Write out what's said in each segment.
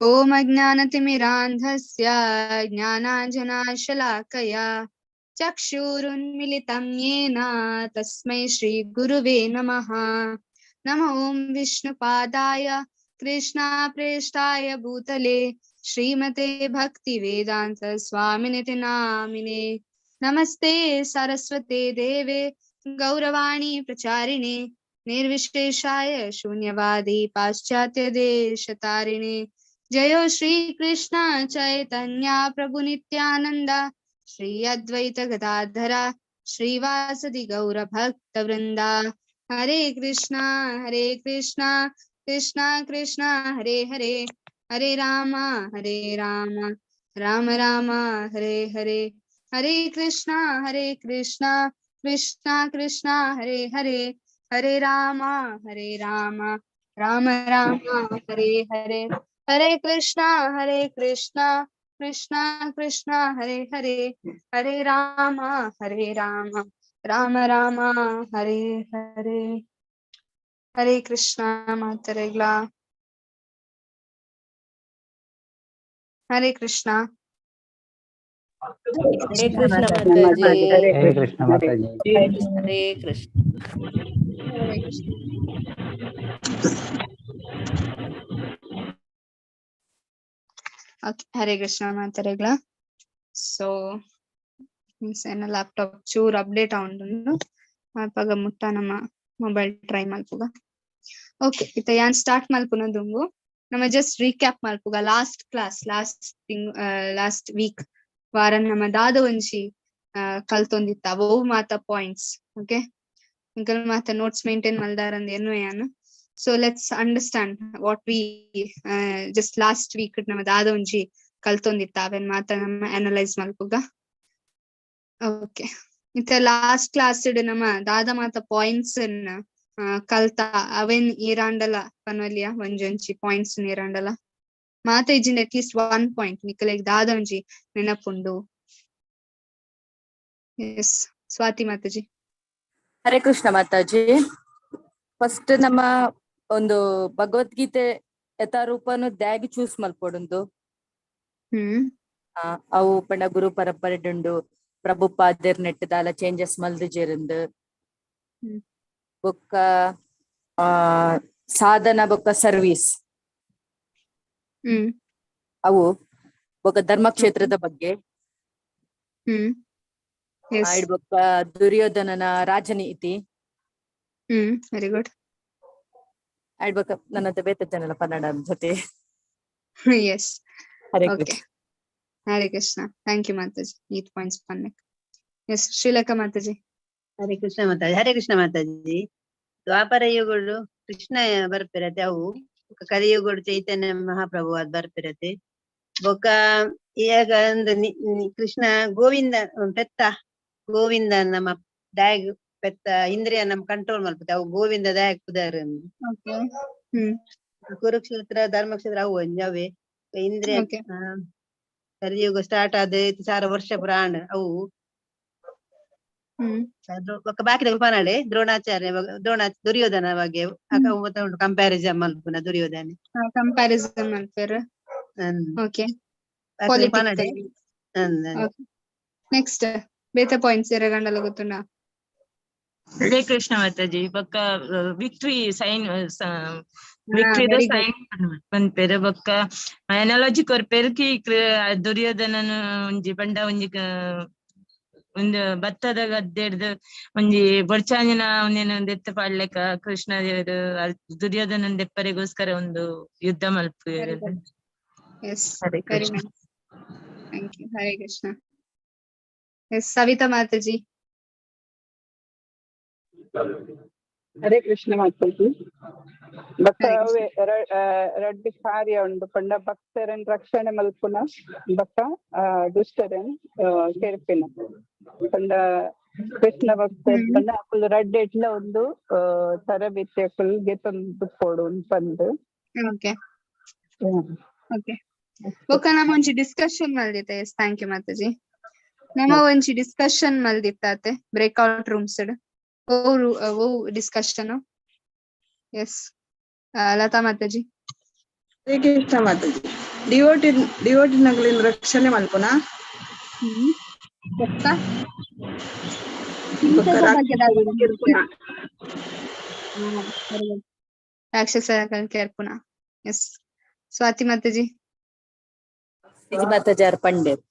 ॐ अज्ञानतिमिरान्धस्य ज्ञानाञ्जनाशलाकया चक्षुरुन्मिलितं येन तस्मै श्रीगुरुवे नमः। नमो ॐ विष्णुपादाय कृष्णाप्रेष्ठाय भूतले श्रीमते भक्तिवेदान्त स्वामिनिति नामिने। नमस्ते सरस्वते देवे गौरवाणी प्रचारिणे निर्विशेषाय शून्यवादी पाश्चात्य देशतारिणे। जयो श्री कृष्ण चैतन्य प्रभु नित्यानंद श्री अद्वैत गदाधर श्रीवासदि गौर भक्त वृंदा। हरे कृष्णा कृष्णा कृष्णा हरे हरे, हरे राम राम राम हरे हरे। हरे कृष्णा कृष्णा कृष्णा हरे हरे, हरे राम राम राम हरे हरे। हरे कृष्णा कृष्णा कृष्णा हरे हरे, हरे राम राम राम हरे हरे। हरे कृष्णा मातरेग्ला। हरे कृष्णा। हरे कृष्ण माताजी। हरे कृष्ण माताजी। हरे कृष्ण। हरे कृष्ण। ಓಕೆ, ಹರೇ ಕೃಷ್ಣ ಮಾತರೆಗ್ಲ. ಸೊ ಎನ್ನ ಲ್ಯಾಪ್ಟಾಪ್ ಚೂರ್ ಅಪ್ಡೇಟ್ ಆವೊಂದುಂಡು, ಅಪಗ ಮುಟ್ಟ ನಮ್ಮ ಮೊಬೈಲ್ ಟ್ರೈ ಮಲ್ಪುಗ. ಓಕೆ, ಇತ್ತ ಯಾನ್ ಸ್ಟಾರ್ಟ್ ಮಲ್ಪುನ ದುಂಬು ನಮ್ಮ ಜಸ್ಟ್ ರೀಕ್ಯಾಪ್ ಮಲ್ಪುಗ. Last class last thing last week ವಾರ ನಮ್ಮ ದಾದ ಒಂಜಿ ಕಲ್ತೊಂದಿತ್ತ ಅವು ಮಾತ ಪಾಯಿಂಟ್ಸ್. ಓಕೆ, ಇಂಕಲ್ ಮಾತ ನೋಟ್ಸ್ ಮೇಂಟೈನ್ ಮಲ್ದಾರಂದ್ ಎನ್ನು ಯಾನ್. So let's understand what we just last week ನಮ್ಮ ದಾದ ಒಂಜಿ ಕಲ್ತೊಂದಿತ್ತ ಅವೆನ್ ಮಾತ ನಮ್ಮ ಅನಲೈಸ್ ಮಲ್ಪುಗ. ಓಕೆ, ಇತ್ತ ಲಾಸ್ಟ್ ಕ್ಲಾಸ್ ನಮ್ಮ ದಾದ ಮಾತ ಪಾಯಿಂಟ್ಸ್ ಕಲ್ತ ಅವೆನ್ ಏರಾಂಡಲ ಪನೊಲಿಯ ಒಂಜೊಂಜಿ ಪಾಯಿಂಟ್ಸ್ ಏರಾಂಡಲ ಮಾತ ಇಜ್ಜಿಂಡ ಅಟ್ಲೀಸ್ಟ್ ಒನ್ ಪಾಯಿಂಟ್ ನಿಕಲೆಗ್ ದಾದ ಒಂಜಿ ನೆನಪುಂಡು. ಎಸ್ ಸ್ವಾತಿ ಮಾತಾಜಿ. ಹರೇ ಕೃಷ್ಣ ಮಾತಾಜಿ. ಫಸ್ಟ್ ನಮ್ಮ ಒಂದು ಭಗವದ್ಗೀತೆ ಯಥಾರೂಪನು ದ್ಯಾಗಿ ಚೂಸ್ ಮಲ್ಪೊಡುಂದು. ಅವು ಪಂಡ ಗುರು ಪರಂಪರೆಡುಂಡು ಪ್ರಭುಪಾದೆರ್ ನೆಟ್ ದಾಲ ಚೇಂಜಸ್ ಮಲ್ದು ಜೇರಿಂದು. ಬೊಕ್ಕ ಸಾಧನ ಬೊಕ್ಕ ಸರ್ವಿಸ್ ಅವು ಬೊಕ್ಕ ಧರ್ಮಕ್ಷೇತ್ರದ ಬಗ್ಗೆ. ಬೊಕ್ಕ ದುರ್ಯೋಧನನ ರಾಜನೀತಿ. Very good. ಬೊಕ್ಕ ನನ್ನ ಬೇತೆ ಜನಲ ಕನ್ನಡ ಜೊತೆ. Yes, Hare okay, Krishna. Hare Krishna. Thank you Mataji, ಈ ಪಾಯಿಂಟ್ಸ್ ಪನ್ನೆ. ಎಸ್ ಶ್ರೀಲಂಕಾ ಮಾತಾಜಿ. ಹರೇ ಕೃಷ್ಣ ಮಾತಾಜಿ. ಹರೇ ಕೃಷ್ಣ ಮಾತಾಜಿ. ದ್ವಾಪರ ಯುಗಡು ಕೃಷ್ಣ ಬರ್ಪಿರತೆ, ಅವು ಕಲಿಯುಗಡು ಚೈತನ್ಯ ಮಹಾಪ್ರಭು ಅದ್ ಬರ್ಪಿರತೆ. ಬೊಕ್ಕ ಈಗ ಒಂದು ಕೃಷ್ಣ ಗೋವಿಂದ ಪೆತ್ತ ಗೋವಿಂದ ನಮ್ಮ ದಾಯಗ್ ಪೆತ್ತ ಇಂದ್ರಿಯ ನಮ್ಮ ಕಂಟ್ರೋಲ್ ಮಲ್ಪತೆ, ಅವು ಗೋವಿಂದ ದಾಯಗ್ ಪುದರ್. ಕುರುಕ್ಷೇತ್ರ ಧರ್ಮಕ್ಷೇತ್ರ ಅವು ಒಂಜವೇ ಇಂದ್ರಿಯ. ಕಲಿಯುಗ ಸ್ಟಾರ್ಟ್ ಆದ 1000 ವರ್ಷ ಪುರಾಣ ಅವು. ಬೊಕ್ಕ ಬಾಕಿ ಪನಾಡೆ ದ್ರೋಣಾಚಾರ್ಯ ದ್ರೋಣ ದುರ್ಯೋಧನ ಬಗ್ಗೆ ಕಂಪ್ಯಾರಿಸನ್ ಮಲ್ಪುನ ದುರ್ಯೋಧನ ಕಂಪ್ಯಾರಿಸನ್ ಮಲ್ಪೆರ್. ಓಕೆ, ಪನಾಡೆ. ನೆಕ್ಸ್ಟ್ ಬೇತೆ ಪಾಯಿಂಟ್ಸ್ ಎರಗಂಡಲ ಗೊತ್ತುಂಡ. ಹರೇ ಕೃಷ್ಣ ಮಾತಾಜಿ. ಬೊಕ್ಕ ವಿಕ್ಟ್ರಿ ಸೈನ್ ವಿಕ್ಟ್ರಿದ ಸೈನ್ ಪನ್ಪೆರ್. ಬೊಕ್ಕ ಅನಾಲಜಿ ಕೊರ್ಪೆರ್ ಕಿ ದುರ್ಯೋಧನನು ಒಂಜಿ ಪಂಡ ಒಂಜಿ ಒಂದು ಭತ್ತದ ಗದ್ದೆಡ್ದು ಒಂಜಿ ಬೊಡ್ಚಾಂಜಿನ ಒಂದೇನು ದೆತ್ತ ಪಾಡ್ಲೆಕ ಕೃಷ್ಣ ದೇವರು ದುರ್ಯೋಧನನ್ ದೆಪ್ಪರೆಗೋಸ್ಕರ ಒಂದು ಯುದ್ಧ ಮಲ್ಪುವೆರ್. Hare Krishna. Thank you. Hare Krishna. Yes Savita Mataji. Hare Krishna Mataji. ಭಕ್ತ ರಡ್ಡಿ ಕಾರ್ಯ ಉಂಡು ಪಂಡ ಭಕ್ತರನ್ ರಕ್ಷಣೆ ಮಲ್ಪುನ ಬೊಕ್ಕ ದುಷ್ಟರನ್ ಕೆರ್ಪಿನ ಪಂಡ ಕೃಷ್ಣ ಭಕ್ತರ್ ಪಂಡ ಅಕುಲು ರಡ್ಡ್ ಎಟ್ಲ ಒಂದು ತರಬೇತಿ ಅಕುಲು ಗೆತೊಂದು ಪೋಡು ಪಂದ್. ಓಕೆ ಓಕೆ, ಬೊಕ್ಕ ನಮ ಒಂಜಿ ಡಿಸ್ಕಷನ್ ಮಲ್ದಿತ್ತೆ. Yes, thank you Mataji. ನಮ ಒಂಜಿ ಡಿಸ್ಕಷನ್ ಮಲ್ದಿತ್ತಾತೆ ಬ್ರೇಕ್ಔಟ್ ರೂಮ್ಸ್ ಓ discussion. Yes Lata Mataji. Hare Krishna Mataji. Devotee ಡಿವೋಟಿನಗಲಿನ ರಕ್ಷಣೆ ಮಲ್ಪುನ. ಬೊಕ್ಕ ಬೊಕ್ಕ ಹಿಂಸೆದ ಬಗ್ಗೆ ದಾದ ಕೆರ್ಪುನ. ರಾಕ್ಷಸ ಕೆರ್ಪುನ. ಎಸ್, ಸ್ವಾತಿ ಮಾತಾಜಿ. ನಿಜ ಮಾತಾಜಿ ಪಂಡೆರ್.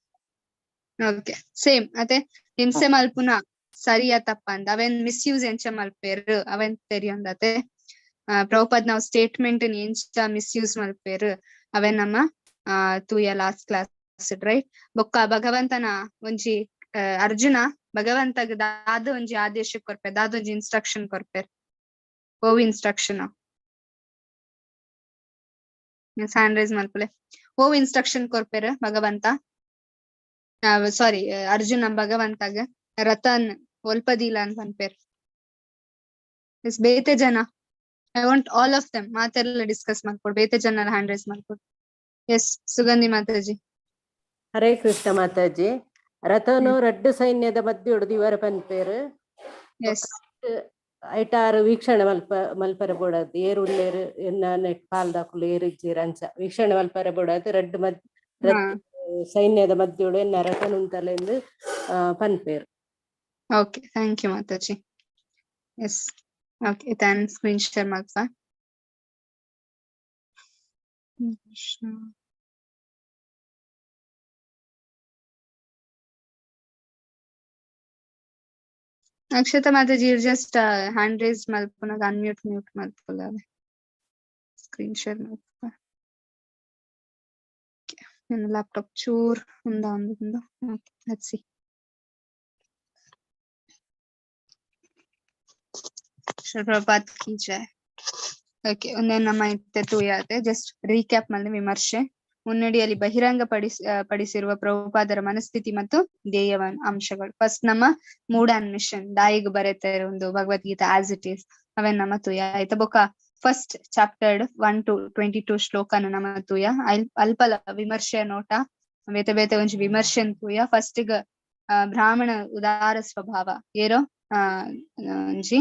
ಓಕೆ, ಸೇಮ್ ಅತೆ. ಹಿಂಸೆ ಮಲ್ಪುನ ಸರಿಯಾ ತಪ್ಪ ಅಂದ್, ಅವೇನ್ ಮಿಸ್ಯೂಸ್ ಎಂಚ ಮಲ್ಪೇರ್ ಅವೇನ್ ತೆರಿಯೊಂದತೆ. ಪ್ರಭುಪಾದ್ ನಾವು ಸ್ಟೇಟ್ಮೆಂಟ್ ಎಂಚ ಮಿಸ್ಯೂಸ್ ಮಲ್ಪೇರ್ ಅವೇನ್ ನಮ್ಮ ತೂಯ ಲಾಸ್ಟ್ ಕ್ಲಾಸ್, ರೈಟ್? ಬೊಕ್ಕ ಭಗವಂತನ ಒಂಜಿ ಅರ್ಜುನ ಭಗವಂತಗ್ ದಾದ ಒಂಜಿ ಆದೇಶ ಕೊರ್ಪೆ, ದಾದ ಒಂಜಿ ಇನ್ಸ್ಟ್ರಕ್ಷನ್ ಕೊರ್ಪೆರ್? ಓ ಇನ್ಸ್ಟ್ರಕ್ಷನ್? ಹ್ಯಾಂಡ್ ರೈಸ್ ಮಲ್ಪುಲೆ. ಓ ಇನ್ಸ್ಟ್ರಕ್ಷನ್ ಕೊರ್ಪೆರ್ ಭಗವಂತ, ಸಾರಿ, ಅರ್ಜುನ ಭಗವಂತಗ್? ರತನ್ ಒಲ್ಪದೀಲ ಅಂತ ಪನ್ಪೆರ್. ಎಸ್, ಬೇತೆ ಜನ, I want all of them. ಮಾತೆಲ್ಲ ಡಿಸ್ಕಸ್ ಮಾಡ್ಕೊಡು. ಬೇತೆ ಜನ hand raise ಮಾಡ್ಕೊಡು. S, Sugandhi Mataji. Hare Krishna Mataji. ರಥನು ರಡ್ಡು ಸೈನ್ಯದ ಮಧ್ಯೊಡು ದಿವರ ಪನ್ಪೇರು. ಎಸ್. ಐಟಾರು ವೀಕ್ಷಣೆ ಮಲ್ಪ ಮಲ್ಪರೆ ಬೋಡಾದ್, ಏರು ಉಲ್ಲೇರು, ಎನ್ನ ನೆಟ್ ಪಾಲ್ದಾಕುಲು ಏರು ಇಜ್ಜೇರ್ ಅಂಚ ವೀಕ್ಷಣೆ ಮಲ್ಪರೆ ಬೋಡಾದ್ ರಡ್ಡು ಮದ್ ಸೈನ್ಯದ ಮಧ್ಯೊಡು ಎನ್ನ ರಥನ್ ಉಂತಲೆಂದು ಪನ್ಪೇರು. Okay, thank you Mataji. S, okay, then screen share ಮಾಡ್ತಾ. Krishna. Akshata Mataji, just hand raise ಮಲ್ಪುನಗ ಅನ್ಮ್ಯೂಟ್ ಮ್ಯೂಟ್ ಮಲ್ಪುಲ, ಸ್ಕ್ರೀನ್ ಶೇರ್ ಮಲ್ಪ. ನನ್ನ ಲ್ಯಾಪ್ಟಾಪ್ ಚೂರ್ ಉಂದ ಒಂದು. Okay, let's see. Shri Prabhupada ಕಿ ಜೈ. ಓಕೆ, ಒಂದೇ ನಮ್ಮ ಇತ್ತೆ ತೂಯಾತೆ ಜಸ್ಟ್ ರೀಕ್ಯಾಪ್ ಮಲ್ದೆ ವಿಮರ್ಶೆ. ಮುನ್ನಡಿಯಲ್ಲಿ ಬಹಿರಂಗ ಪಡಿಸಿರುವ ಪ್ರಭುಪಾದರ ಮನಸ್ಥಿತಿ ಮತ್ತು ಧ್ಯೇಯವನ್ ಅಂಶಗಳು. ಫಸ್ಟ್ ನಮ್ಮ ಮೂಡ್ ಅಂಡ್ ಮಿಷನ್, ದಾಯಿಗ್ ಬರೆತಾರೆ ಒಂದು ಭಗವದ್ಗೀತಾ ಆಸ್ it is, ಅವೇನ್ ನಮ್ಮ ತೂಯ ಆಯ್ತಾ. ಬೊಕ ಫಸ್ಟ್ ಚಾಪ್ಟರ್ 1 to 22 ಶ್ಲೋಕನ ನಮ್ಮ ತೂಯ. ಅಲ್ಪಲ ವಿಮರ್ಶೆ ನೋಟ, ಬೇತೆ ಬೇತೆ ಒಂಜಿ ವಿಮರ್ಶೆನ್ ತೂಯ. ಫಸ್ಟ್ ಬ್ರಾಹ್ಮಣ ಉದಾರ ಸ್ವಭಾವ ಏರೋ ಒಂಜಿ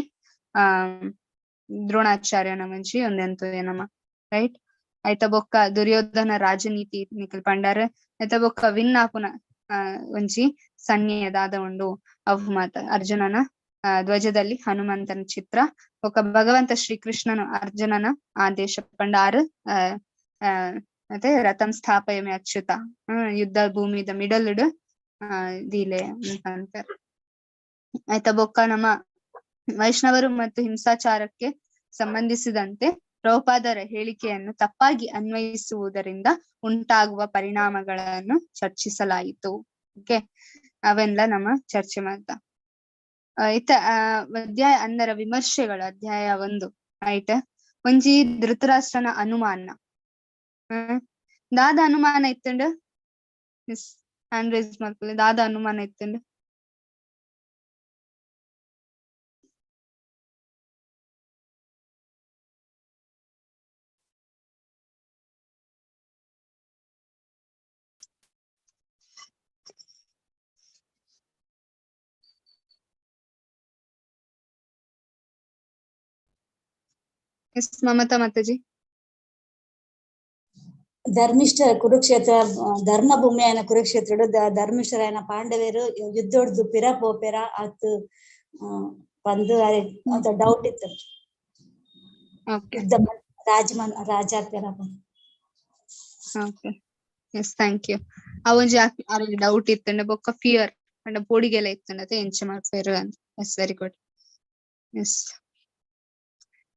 ದ್ರೋಣಾಚಾರ್ಯನ ಒಂಜಿ ಒಂದೆಂತು ನಮ್ಮ, ರೈಟ್? ಆಯ್ತ. ಬೊಕ್ಕ ದುರ್ಯೋಧನ ರಾಜನೀತಿ ನಿಕಲ್ ಪಂಡಾರ ಆಯ್ತ. ಬೊಕ್ಕ ವಿನ್ ಆಪುನ ಒಂಜಿ ಸನ್ನಿಯ ದಾದ ಉಂಡು ಅವು ಮಾತ. ಅರ್ಜುನನ ಧ್ವಜದಲ್ಲಿ ಹನುಮಂತನ ಚಿತ್ರ. ಬೊಕ್ಕ ಭಗವಂತ ಶ್ರೀಕೃಷ್ಣನು ಅರ್ಜುನನ ಆದೇಶ ಪಂಡಾರು ಮತ್ತೆ ರಥಂ ಸ್ಥಾಪಯಮೆ ಅಚ್ಯುತ, ಯುದ್ಧ ಭೂಮಿದ ಮಿಡಲ್ ದೀಲೆ ಅಂತ ಅಂತಾರೆ ಆಯ್ತಾ. ಬೊಕ್ಕ ನಮ್ಮ ವೈಷ್ಣವರು ಮತ್ತು ಹಿಂಸಾಚಾರಕ್ಕೆ ಸಂಬಂಧಿಸಿದಂತೆ ಪ್ರಭುಪಾದರ ಹೇಳಿಕೆಯನ್ನು ತಪ್ಪಾಗಿ ಅನ್ವಯಿಸುವುದರಿಂದ ಉಂಟಾಗುವ ಪರಿಣಾಮಗಳನ್ನು ಚರ್ಚಿಸಲಾಯಿತು. ಓಕೆ, ಅವೆಲ್ಲ ನಮ್ಮ ಚರ್ಚೆ ಮಾಡ್ತಾ ಇತ್ತ. ಅಧ್ಯಾಯ ಅಂದರ ವಿಮರ್ಶೆಗಳು ಅಧ್ಯಾಯ 1, ರೈಟ್? ಒಂಜಿ ಧೃತರಾಷ್ಟ್ರನ ಅನುಮಾನ. ದಾದ ಅನುಮಾನ ಇತ್ತಂಡ? ಮಿಸ್, ಹ್ಯಾಂಡ್ ರೈಸ್ ಮಾಡ್ಕೊಳ್ಳಿ. ದಾದ ಅನುಮಾನ ಇತ್ತಂಡ? ಎಸ್, ಮಮತಾ ಮಾತಾಜಿ. ಧರ್ಮಿಷ್ಠ ಕುರುಕ್ಷೇತ್ರ, ಧರ್ಮ ಭೂಮಿಯಾಯನ ಕುರುಕ್ಷೇತ್ರಡು ಧರ್ಮಿಷ್ಠರಾಯನ ಪಾಂಡವೇರು ಯುದ್ಧೊಡ್ದು ಪಿರ ಪೋಪೆರ ಅತ್ ಪಂದು ಅಂತ ಡೌಟ್ ಇತ್ತು. ಯುದ್ಧ ರಾಜಮನ್ ರಾಜ ಪಿರ. Okay, yes, thank you. ಆ ಒಂಜಿ ಆರೆಗ್ ಡೌಟ್ ಇತ್ತಂಡ, ಬೊಕ್ಕ ಫಿಯರ್ ಪಂಡ ಪೋಡಿಗೆಲ ಇತ್ತಂಡ ಅತೆ ಎಂಚ ಮಲ್ಪೆರ್ ಅಂತ. S, very good. ಎಸ್,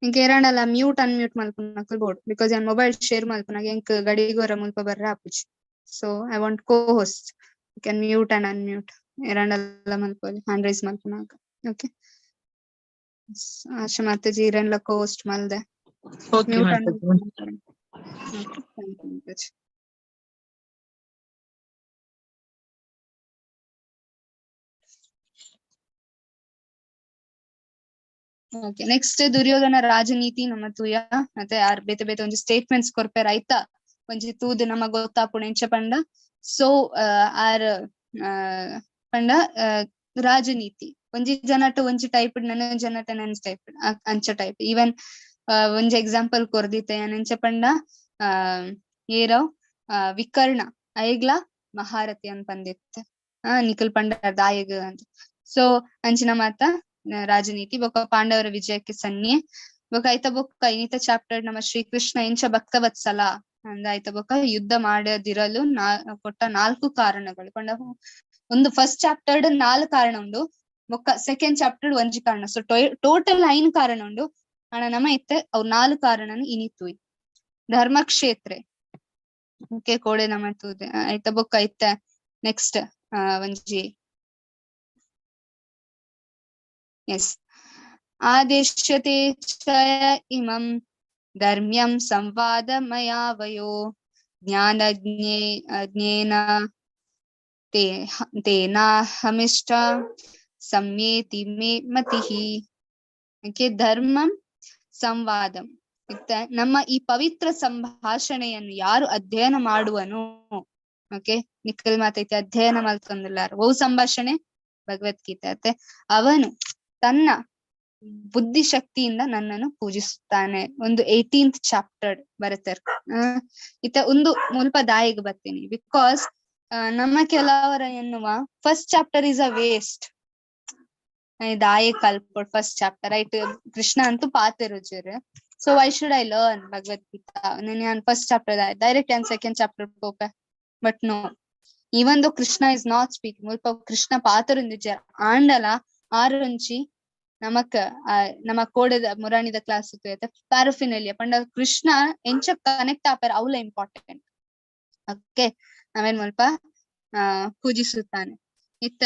ಎಂಕ್ ಏರಾಂಡಲ ಮ್ಯೂಟ್ ಅನ್ಮ್ಯೂಟ್ ಮಲ್ಪುನಕುಲು ಬೋಡು, because ಯಾನ್ ಮೊಬೈಲ್ ಶೇರ್ ಮಲ್ಪುನಾಗ ಎಂಕ್ ಗಡಿಗೊರ ಮುಲ್ಪ ಬರ್ರೆ ಆಪುಜಿ. So I want co host can mute and unmute. ಏರಾಂಡಲ ಮಲ್ಪೊಲಿ ಹ್ಯಾಂಡ್ ರೈಸ್ ಮಲ್ಪುನಾಗ. ಓಕೆ, ಆಶಾ ಮಾತಾಜಿ, ಇರೆನ್ಲ ಕೋ ಹೋಸ್ಟ್ ಮಲ್ದೆ. Okay. Mute. Mataji. Okay, thank you Mataji. Okay, next Duryodhana ರಾಜನೀತಿ ನಮ್ಮ ತೂಯ. ಮತ್ತೆ ಯಾರ್ ಬೇತೆ ಬೇತೆ ಒಂಜಿ ಸ್ಟೇಟ್ಮೆಂಟ್ಸ್ ಕೊರ್ಪೆರ್ ಆಯ್ತಾ, ಒಂಜಿ ತೂದು ನಮ ಗೊತ್ತಾಪುಂಡು ಎಂಚ ಪಂಡ. ಸೊ ಆರ್ ಪಂಡ ರಾಜನೀತಿ ಒಂಜಿ ಜನಟ ಒಂಜಿ ಟೈಪ್, ನನ ಜನಟ ನನ್ ಟೈಪ್, ಅಂಚ ಟೈಪ್. ಈವನ್ ಒಂಜಿ ಎಕ್ಸಾಂಪಲ್ ಕೊರ್ದಿತ್ತೆ ಯಾನ್, ಎಂಚ ಪಂಡ ಏರೋ ವಿಕರ್ಣ ಅಯಗ್ಲಾ ಮಹಾರಥಿ ಅಂತ ಪಂದಿತ್ತೆ. ಆ ನಿಖಲ್ ಪಂಡ ದಾಯಗ್ ಅಂತ. ಸೊ ಅಂಚಿನ ಮಾತ ರಾಜನೀತಿ ಬೊಕ್ಕ ಪಾಂಡವರ ವಿಜಯಕ್ಕೆ ಸನ್ನೆ ಬೊಕ್ಕ ಐತ ಬೊಕ್ಕ ಇನ್ನಿತ ಚಾಪ್ಟರ್ ನಮ್ಮ ಶ್ರೀಕೃಷ್ಣ ಇಂಚ ಭಕ್ತವತ್ಸಲ ಅಂದ ಐತ ಬೊಕ್ಕ ಯುದ್ಧ ಮಾಡದಿರಲು ನಾ ಕೊಟ್ಟ ನಾಲ್ಕು ಕಾರಣಗಳು. ಪಂಡ ಒಂದು ಫಸ್ಟ್ ಚಾಪ್ಟರ್ ನಾಲ್ಕು ಕಾರಣ ಉಂಡು, ಬೊಕ್ಕ ಸೆಕೆಂಡ್ ಚಾಪ್ಟರ್ ಒಂಜಿ ಕಾರಣ. ಸೊ ಟೋಟಲ್ ಐನ್ ಕಾರಣ ಉಂಡು. ಅಣ್ಣ ನಮ್ಮ ಇತ್ತೆ ಅವ್ ನಾಲ್ಕು ಕಾರಣನ ಇನಿತುಯ್ ಧರ್ಮಕ್ಷೇತ್ರೆ. ಓಕೆ, ಕೋಡೆ ನಮ್ಮ ತೂದೆ ಐತ ಬೊಕ್ಕ ಇತ್ತೆ ನೆಕ್ಸ್ಟ್ ಒಂಜಿ ಎಸ್ ಆದೇಶ್ಯತೆ ಚ ಇಮಂ ಧರ್ಮ್ಯಂ ಸಂವಾದಮಯಾವಯೋ ಜ್ಞಾನಜ್ಞೇ ಜ್ಞೇನ ತೇ ತೇನಾಹಮಿಷ್ಟ ಸಂಯೇತಿ ಮೇ ಮತಿಃ. ಓಕೆ, ಧರ್ಮಂ ಸಂವಾದಂ ಇತ್ತ ನಮ್ಮ ಈ ಪವಿತ್ರ ಸಂಭಾಷಣೆಯನ್ನು ಯಾರು ಅಧ್ಯಯನ ಮಾಡುವನು. ಓಕೆ, ನಿಖಲ್ ಮಾತೈತೆ ಅಧ್ಯಯನ ಮಲ್ತೊಂದುಲ್ಲಾರ ಓ ಸಂಭಾಷಣೆ ಭಗವದ್ಗೀತೆ ಅತ್ತೆ. ಅವನು ತನ್ನ ಬುದ್ಧಿಶಕ್ತಿಯಿಂದ ನನ್ನನ್ನು ಪೂಜಿಸುತ್ತಾನೆ. ಒಂದು 18th chapter ಬರುತ್ತೆ. ಇತ್ತ ಒಂದು ಮುಲ್ಪ ದಾಯಿಗೆ ಬರ್ತೀನಿ, because ನಮ್ಮ ಕೆಲವರ ಎನ್ನುವ first chapter is a waste. ದಾಯಿ ಕಲ್ಪೊಡ್ ಫಸ್ಟ್ ಚಾಪ್ಟರ್ ರೈಟ್. ಕೃಷ್ಣ ಅಂತೂ ಪಾತೆರುಜೆರ್. So why should I learn Bhagavad Gita? ನಾನು ಫಸ್ಟ್ ಚಾಪ್ಟರ್ ಡೈರೆಕ್ಟ್ ಯಾನ್ ಸೆಕೆಂಡ್ ಚಾಪ್ಟರ್ ಪೋಪೆ. But no, even though Krishna is not speaking, ಮುಲ್ಪ ಕೃಷ್ಣ ಪಾತೆರೊಂದಿಜ್ಜೆರ್ ಆಂಡಲ ಆರೊಂಜಿ ನಮಕ್ ನಮ್ಮ ಕೋಡೆದ ಮುರಾಣಿದ ಕ್ಲಾಸ್ ಪ್ಯಾರಫಿನೆಲಿಯ ಪಂಡ ಕೃಷ್ಣ ಎಂಚ ಕನೆಕ್ಟ್ ಆಪೆರ್ ಅವ್ಲ ಇಂಪಾರ್ಟೆಂಟ್. ಓಕೆ, ನಾವೇನ್ ಮುಲ್ಪ ಪೂಜಿಸುತ್ತಾನೆ. ಇತ್ತ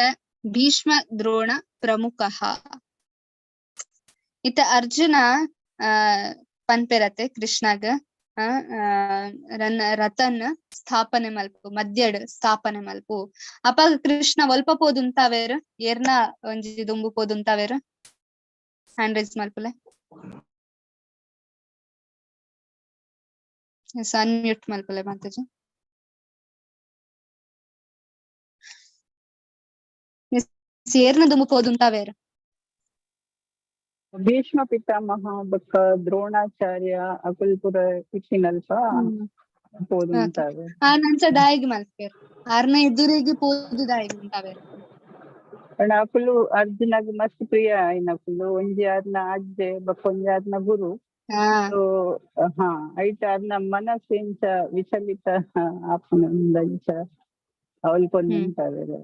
ಭೀಷ್ಮ ದ್ರೋಣ ಪ್ರಮುಖ. ಇತ್ತ ಅರ್ಜುನ ಪನ್ಪೆರತೆ ಕೃಷ್ಣಗ್ ರನ್ ರಥನ್ ಸ್ಥಾಪನೆ ಮಲ್ಪು, ಮಧ್ಯಡ್ ಸ್ಥಾಪನೆ ಮಲ್ಪು. ಅಪಗ ಕೃಷ್ಣ ಒಲ್ಪ ಪೋದುಂತಾವೇರ್ ಏರ್ನ ಒಂಜಿ ದುಂಬು ಪೋದುಂತಾವೇರ್? ಹ್ಯಾಂಡ್ ರೈಸ್ ಮಲ್ಪುಲೆ, ಅನ್ಮ್ಯೂಟ್ ಮಲ್ಪುಲೆ ಮಾತಾಜಿ. ಏರ್ನ ದುಂಬು ಪೋದುಂತಾವೇರ್? ಭೀಷ್ಮ ಪಿತಾಮಹ ಬೊಕ್ಕ ದ್ರೋಣಾಚಾರ್ಯ ಅಕುಲ್ಪುರ ಇತ್ತಿನಲ್ಪ ಪೋದುಂತಾವೆ. ಆರ್ ನಂಚ ದಾಯಿಗ್ ಮಲ್ಪೆರ್? ಆರ್ನ ಎದುರಿಗೆ ಪೋದು ದಾಯಿಗ್ ಉಂತಾವೇರ್? ಪಂಡ ಅಕುಲು ಅರ್ಜುನಗ್ ಮಸ್ತ್ ಪ್ರಿಯ ಆಯಿನಕುಲು. ಒಂಜಿ ಆರ್ನ ಅಜ್ಜೆ ಬೊಕ್ಕ ಒಂಜಿ ಆರ್ನ ಗುರು. ಸೊ ಹಾ ಐಟ್ ಆರ್ನ ಮನಸ್ಸು ಎಂಚ ವಿಚಲಿತ ಆಪುನ ಅಂಚ ಅವಲ್ಪೊಂದು ಉಂತಾವೆರ್.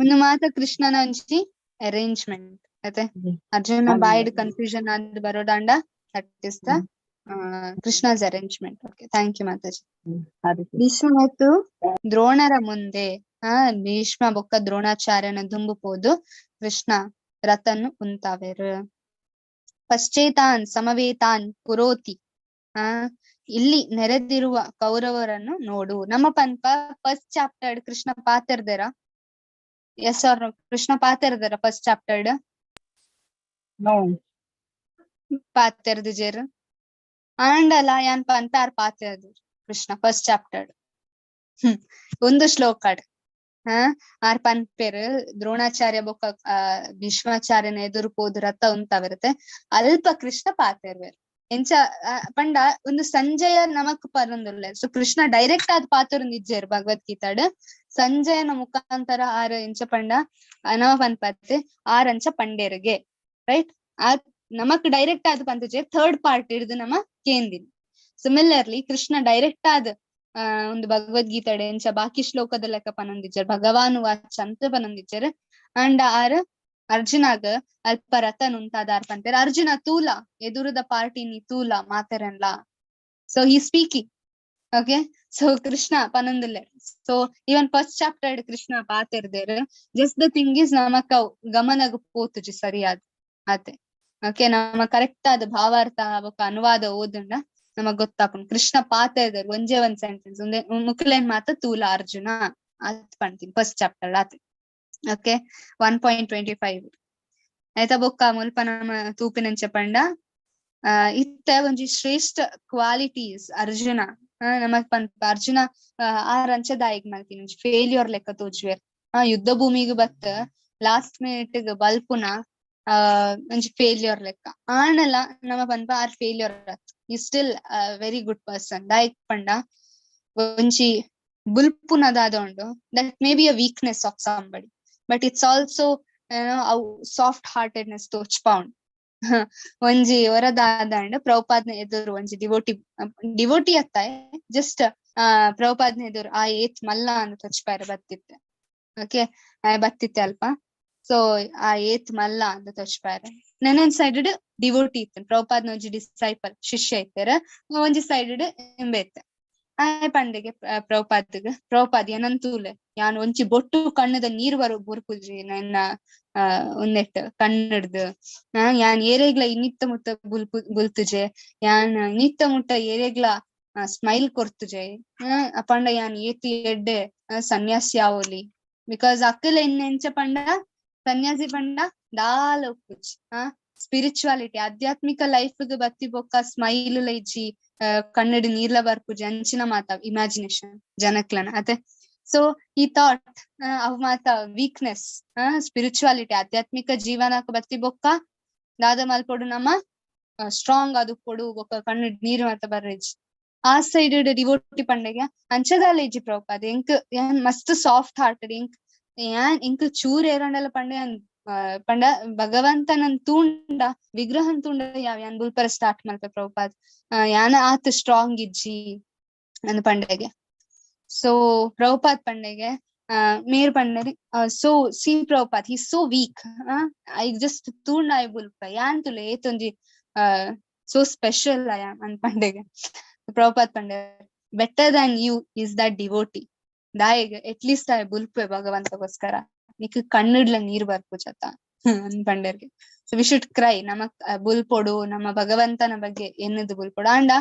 ಒಂದು ಮಾತ ಕೃಷ್ಣನ ಒಂಜಿ ಅರೇಂಜ್ಮೆಂಟ್ ಅತೆ. ಅರ್ಜುನ ಬಾಯ್ಡ್ ಕನ್ಫ್ಯೂಷನ್ ಆದ್ ಬರೋದಾಂಡ that is the Krishna's arrangement. Okay, thank you Mataji. Bhishma ಮತ್ತು ದ್ರೋಣರ ಮುಂದೆ ಭೀಷ್ಮ ಬೊಕ್ಕ ದ್ರೋಣಾಚಾರ್ಯನ ದುಂಬು ಪೋದು ಕೃಷ್ಣ ರಥನ್ನು ಉಂತಾವೆರ್. ಪಶ್ಚೇತಾನ್ ಸಮವೇತಾನ್ ಪುರೋತಿ. ಇಲ್ಲಿ ನೆರೆದಿರುವ ಕೌರವರನ್ನು ನೋಡು. ನಮ್ಮ ಪನ್ಪ ಫಸ್ಟ್ ಚಾಪ್ಟರ್ ಕೃಷ್ಣ ಪಾತೆರ್ದೆರ? Yes or no? ಕೃಷ್ಣ ಪಾತೆರ್ದೆರ ಫಸ್ಟ್ ಚಾಪ್ಟರ್? ಪಾತೆರ್ದಿಜೆರ್. ಆಂಡಲ ಯಾನ್ ಪನ್ಪ ಆರ್ ಪಾತೆರ್ದೆರ್ ಕೃಷ್ಣ ಫಸ್ಟ್ ಚಾಪ್ಟರ್ ಒಂದು ಶ್ಲೋಕಡ್. ಆರ್ ಪನ್ಪೆರ್ ದ್ರೋಣಾಚಾರ್ಯ ಬೊಕ್ಕ ಭೀಷ್ಮಾಚಾರ್ಯನ ಎದುರು ಪೋದು ರಥ ಉಂತಾವಿರುತ್ತೆ ಅಲ್ಪ ಕೃಷ್ಣ ಪಾತೆರ್ವೆರ್. ಎಂಚ ಪಂಡ ಒಂದು ಸಂಜಯ ನಮಕ್ ಪರೊಂದುಲ್ಲೆ. ಸೊ ಕೃಷ್ಣ ಡೈರೆಕ್ಟ್ ಆದ್ ಪಾತೆರೊಂದಿಜ್ಜೆರ್ ಭಗವದ್ಗೀತಾಡ್. ಸಂಜಯನ ಮುಖಾಂತರ ಆರ್ ಎಂಚ ಪಂಡ ನಮ ಪನ್ಪತ್ತೆ ಆರ್ ಅಂಚ ಪಂಡೇರ್ಗೆ ರೈಟ್. ಆ ನಮಕ್ ಡೈರೆಕ್ಟ್ ಆದ್ ಪಂತುಜೆ, ಥರ್ಡ್ ಪಾರ್ಟ್ ಹಿಡ್ದು ನಮ ಕೇಂದಿನಿ. ಸಿಮಿಲರ್ಲಿ ಕೃಷ್ಣ ಡೈರೆಕ್ಟ್ ಆದ್ ಒಂದು ಭಗವದ್ಗೀತೆಡ್ ಎಂಚ ಬಾಕಿ ಶ್ಲೋಕದ ಲೆಕ್ಕ ಪನೊಂದಿಜ್ಜೆರ್, ಭಗವಾನು ವಾಚ ಅಂತ ಪನೊಂದಿಜ್ಜೆರ್. ಅಂಡ್ ಆರ್ ಅರ್ಜುನಾಗ್ ಅಲ್ಪ ರಥನ್ ಉಂತಾದ ಆರ್ ಪನ್ಪೆರ್, ಅರ್ಜುನ ತೂಲ ಎದುರುದ ಪಾರ್ಟಿ ನೀ ತೂಲ ಮಾತೆರನ್ಲ. So he speaking. Okay, so Krishna ಪನೊಂದುಲ್ಲೆ. So even first chapter Krishna ಪಾತೆರ್ದೆರ್. Just the thing is ನಮಕ್ ಅವು ಗಮನಗ್ ಪೋತುಜಿ ಸರಿಯಾದ ಆತೆ. ಓಕೆ, ನಮ ಕರೆಕ್ಟ್ ಆದ ಭಾವಾರ್ಥ ಬೊಕ್ಕ ಅನುವಾದ ಓದುಂಡ ನಮಗ್ ಗೊತ್ತಾಪುಂಡು ಕೃಷ್ಣ ಪಾತೆರ್ದೆರ್ ಒಂಜೇ ಒಂದ್ ಸೆಂಟೆನ್ಸ್ ಒಂದೇ ಮುಕ್ಲೇನ್ ಮಾತ ತೂಲ ಅರ್ಜುನ ಆತ್ ಪಂತೀನಿ ಫಸ್ಟ್ ಚಾಪ್ಟರ್ ಆತೆ. ಓಕೆ, 1.25 ಆಯ್ತಾ. ಬೊಕ್ಕ ಮುಲ್ಪ ನಮ ತೂಪಿನಂಚ ಪಂಡ ಇತ್ತೆ ಒಂಜಿ ಶ್ರೇಷ್ಠ ಕ್ವಾಲಿಟೀಸ್ ಅರ್ಜುನ ನಮಕ್ ಪನ್ಪ ಅರ್ಜುನ ಆರ್ ಅಂಚ ದಾಯಿಗ್ ಮಲ್ತಿನ ಒಂಜಿ ಫೇಲ್ಯೂರ್ ಲೆಕ್ಕ ತೋಜುವೆರ್. ಯುದ್ಧ ಭೂಮಿಗ್ ಬತ್ತ ಲಾಸ್ಟ್ ಮಿನಿಟ್ ಗ್ ಬಲ್ಪುನ ಒಂಜಿ ಫೇಲ್ಯೂರ್ ಲೆಕ್ಕ. ಆಂಡಲ ನಮ ಪನ್ಪ ಆರ್ ಫೇಲ್ಯೂರ್ ಅತ್, ಈ ಸ್ಟಿಲ್ ವೆರಿ ಗುಡ್ ಪರ್ಸನ್. ದಾಯಿಗ್ ಪಂಡ ಒಂಜಿ ಬುಲ್ಪುನದಾದ ಉಂಡು. That may be a weakness of somebody, but it's also ಅವು ಸಾಫ್ಟ್ ಹಾರ್ಟೆಡ್ನೆಸ್ ತೋಚ್ಪೌಂಡ್. ಒಂಜಿ ಹೊರದಾದಂಡ ಪ್ರಭುಪಾದ್ನ ಎದುರು ಒಂಜಿ ಡಿವೋಟಿ, ಡಿವೋಟಿ ಅತ್ತಾಯ ಜಸ್ಟ್ ಪ್ರಭುಪಾದ್ನ ಎದುರು ಆ ಏತ್ ಮಲ್ಲ ಅಂದ್ ತೋಚ್ಪಾಯರ ಬತ್ತಿತ್ತೆ. ಓಕೆ, ಬತ್ತಿತ್ತೆ ಅಲ್ಪ. ಸೊ ಆ ಏತ್ ಮಲ್ಲ ಅಂದ್ ತೋಚ್ಪಾಯರ. ನೆನೊಂದ್ ಸೈಡ್ ಡಿವೋಟಿ ಇತ್ತು, ಪ್ರಭುಪಾದ್ನ ಒಂಜಿ ಡಿಸೈಪಲ್ ಶಿಷ್ಯ ಇತ್ತೆರ್, ಒಂಜಿ ಸೈಡ್ ಇಂಬೆ ಇತ್ತೆ. ಆಯ್ ಪಂಡೆಗೆ ಪ್ರಭುಪಾದ್ಗ್, ಪ್ರಭುಪಾದ್ ಏನಂತೂಲೆ ಯಾನ್ ಒಂಜಿ ಬೊಟ್ಟು ಕಣ್ಣದ ನೀರ್ ಬರು ಬುರ್ಪುಜಿ ನನ್ನ ಉಂದೆಟ್ ಕಣ್ಣಡ್ದು, ಯಾನ್ ಏರೆಗ್ಲ ಇನ್ನಿತ್ತ ಮುಟ್ಟ ಬುಲ್ಪು ಬುಲ್ತುಜೆ, ಯಾನ್ ಇನ್ನಿತ್ತ ಮುಟ್ಟ ಏರೆಗ್ಲ ಸ್ಮೈಲ್ ಕೊರ್ತುಜೆ, ಪಂಡ ಯಾನ್ ಏತ್ ಎಡ್ಡೆ ಸನ್ಯಾಸಿ ಆವೊಲಿ. Because ಅಕ್ಕಲ ಎಂಚ ಪಂಡ ಸನ್ಯಾಸಿ ಪಂಡ ದಾಲ ಉಪ್ಪುಜಿ, ಸ್ಪಿರಿಚುವಾಲಿಟಿ ಆಧ್ಯಾತ್ಮಿಕ ಲೈಫ್ ಗ್ ಬತ್ತಿ ಬೊಕ್ಕ ಸ್ಮೈಲ್ ಇಜ್ಜಿ, ಕಣ್ಣಡ್ ನೀರ್ಲ ಬರ್ಪುಜಿ ಅಂಚಿನ ಮಾತ ಇಮ್ಯಾಜಿನೇಷನ್ ಜನಕ್ಲನ ಅತೆ. ಸೊ ಈ ಥಾಟ್ ಅವ್ ಮಾತ ವೀಕ್ನೆಸ್. ಸ್ಪಿರಿಚುವಾಲಿಟಿ ಆಧ್ಯಾತ್ಮಿಕ ಜೀವನಕ್ಕೆ ಬತ್ತಿ ಬೊಕ್ಕ ದಾದ ಮಲ್ಪೊಡು ನಮ್ಮ ಸ್ಟ್ರಾಂಗ್ ಅದು ಪೊಡು ಬೊಕ್ಕ ಕಣ್ಣಡ್ ನೀರ್ ಮಾತ ಬರ್ರೆಜಿ. ಆ ಸೈಡ್ ಡಿವೋಟಿ ಪಂಡೆಗೆ ಅಂಚದಾಲ ಇಜ್ಜಿ ಪ್ರಭುಪಾದ, ಎಂಕ್ ಯಾನ್ ಮಸ್ತ್ ಸಾಫ್ಟ್ ಹಾರ್ಟೆಡ್, ಎಂಕ್ ಯಾನ್ ಎಂಕ್ ಚೂರ್ ಏರಂಡಲ ಪಂಡೆ ಯಾನ್ ಪಂಡ ಭಗವಂತನನ್ ತೂಂಡ ವಿಗ್ರಹನ್ ತೂಂಡ ಯಾವ್ ಯಾನ್ ಬುಲ್ಪರ ಸ್ಟಾರ್ಟ್ ಮಲ್ಪೆ ಪ್ರಭುಪಾದ್, ಯಾನ ಆತ್ ಸ್ಟ್ರಾಂಗ್ ಇಜ್ಜಿ ಅಂದ್ ಪಂಡೆಗೆ. ಸೊ ಪ್ರಭುಪಾದ್ ಪಂಡೆಗೆ ಮೇರ್ ಪಂಡರಿ, so see Prabhupad he so weak, I just ತೂಂಡ I ಬುಲ್ಪ ಯಾನ್ ತುಲೆ ಏತೊಂಜಿ ಸೋ ಸ್ಪೆಷಲ್ I ಅಂದ್ ಪಂಡೆಗೆ. ಪ್ರಭುಪಾದ್ ಪಂಡೆ better than you is that devotee, ದಾಯೆಗ್ ಎಟ್ ಲೀಸ್ಟ್ I ಬುಲ್ಪೆ ಭಗವಂತಗೋಸ್ಕರ, ನಿಕ್ ಕಣ್ಣಿಡ್ಲ ನೀರ್ ಬರ್ಪುಜತ ಅಂದ್ ಪಂಡೆರ್ಗೆ. ಸೊ we should CRY, ನಮ ಬುಲ್ಪೊಡು ನಮ್ಮ ಭಗವಂತನ ಬಗ್ಗೆ ಎನ್ನದು ಬುಲ್ಪೊಡು. ಆಂಡ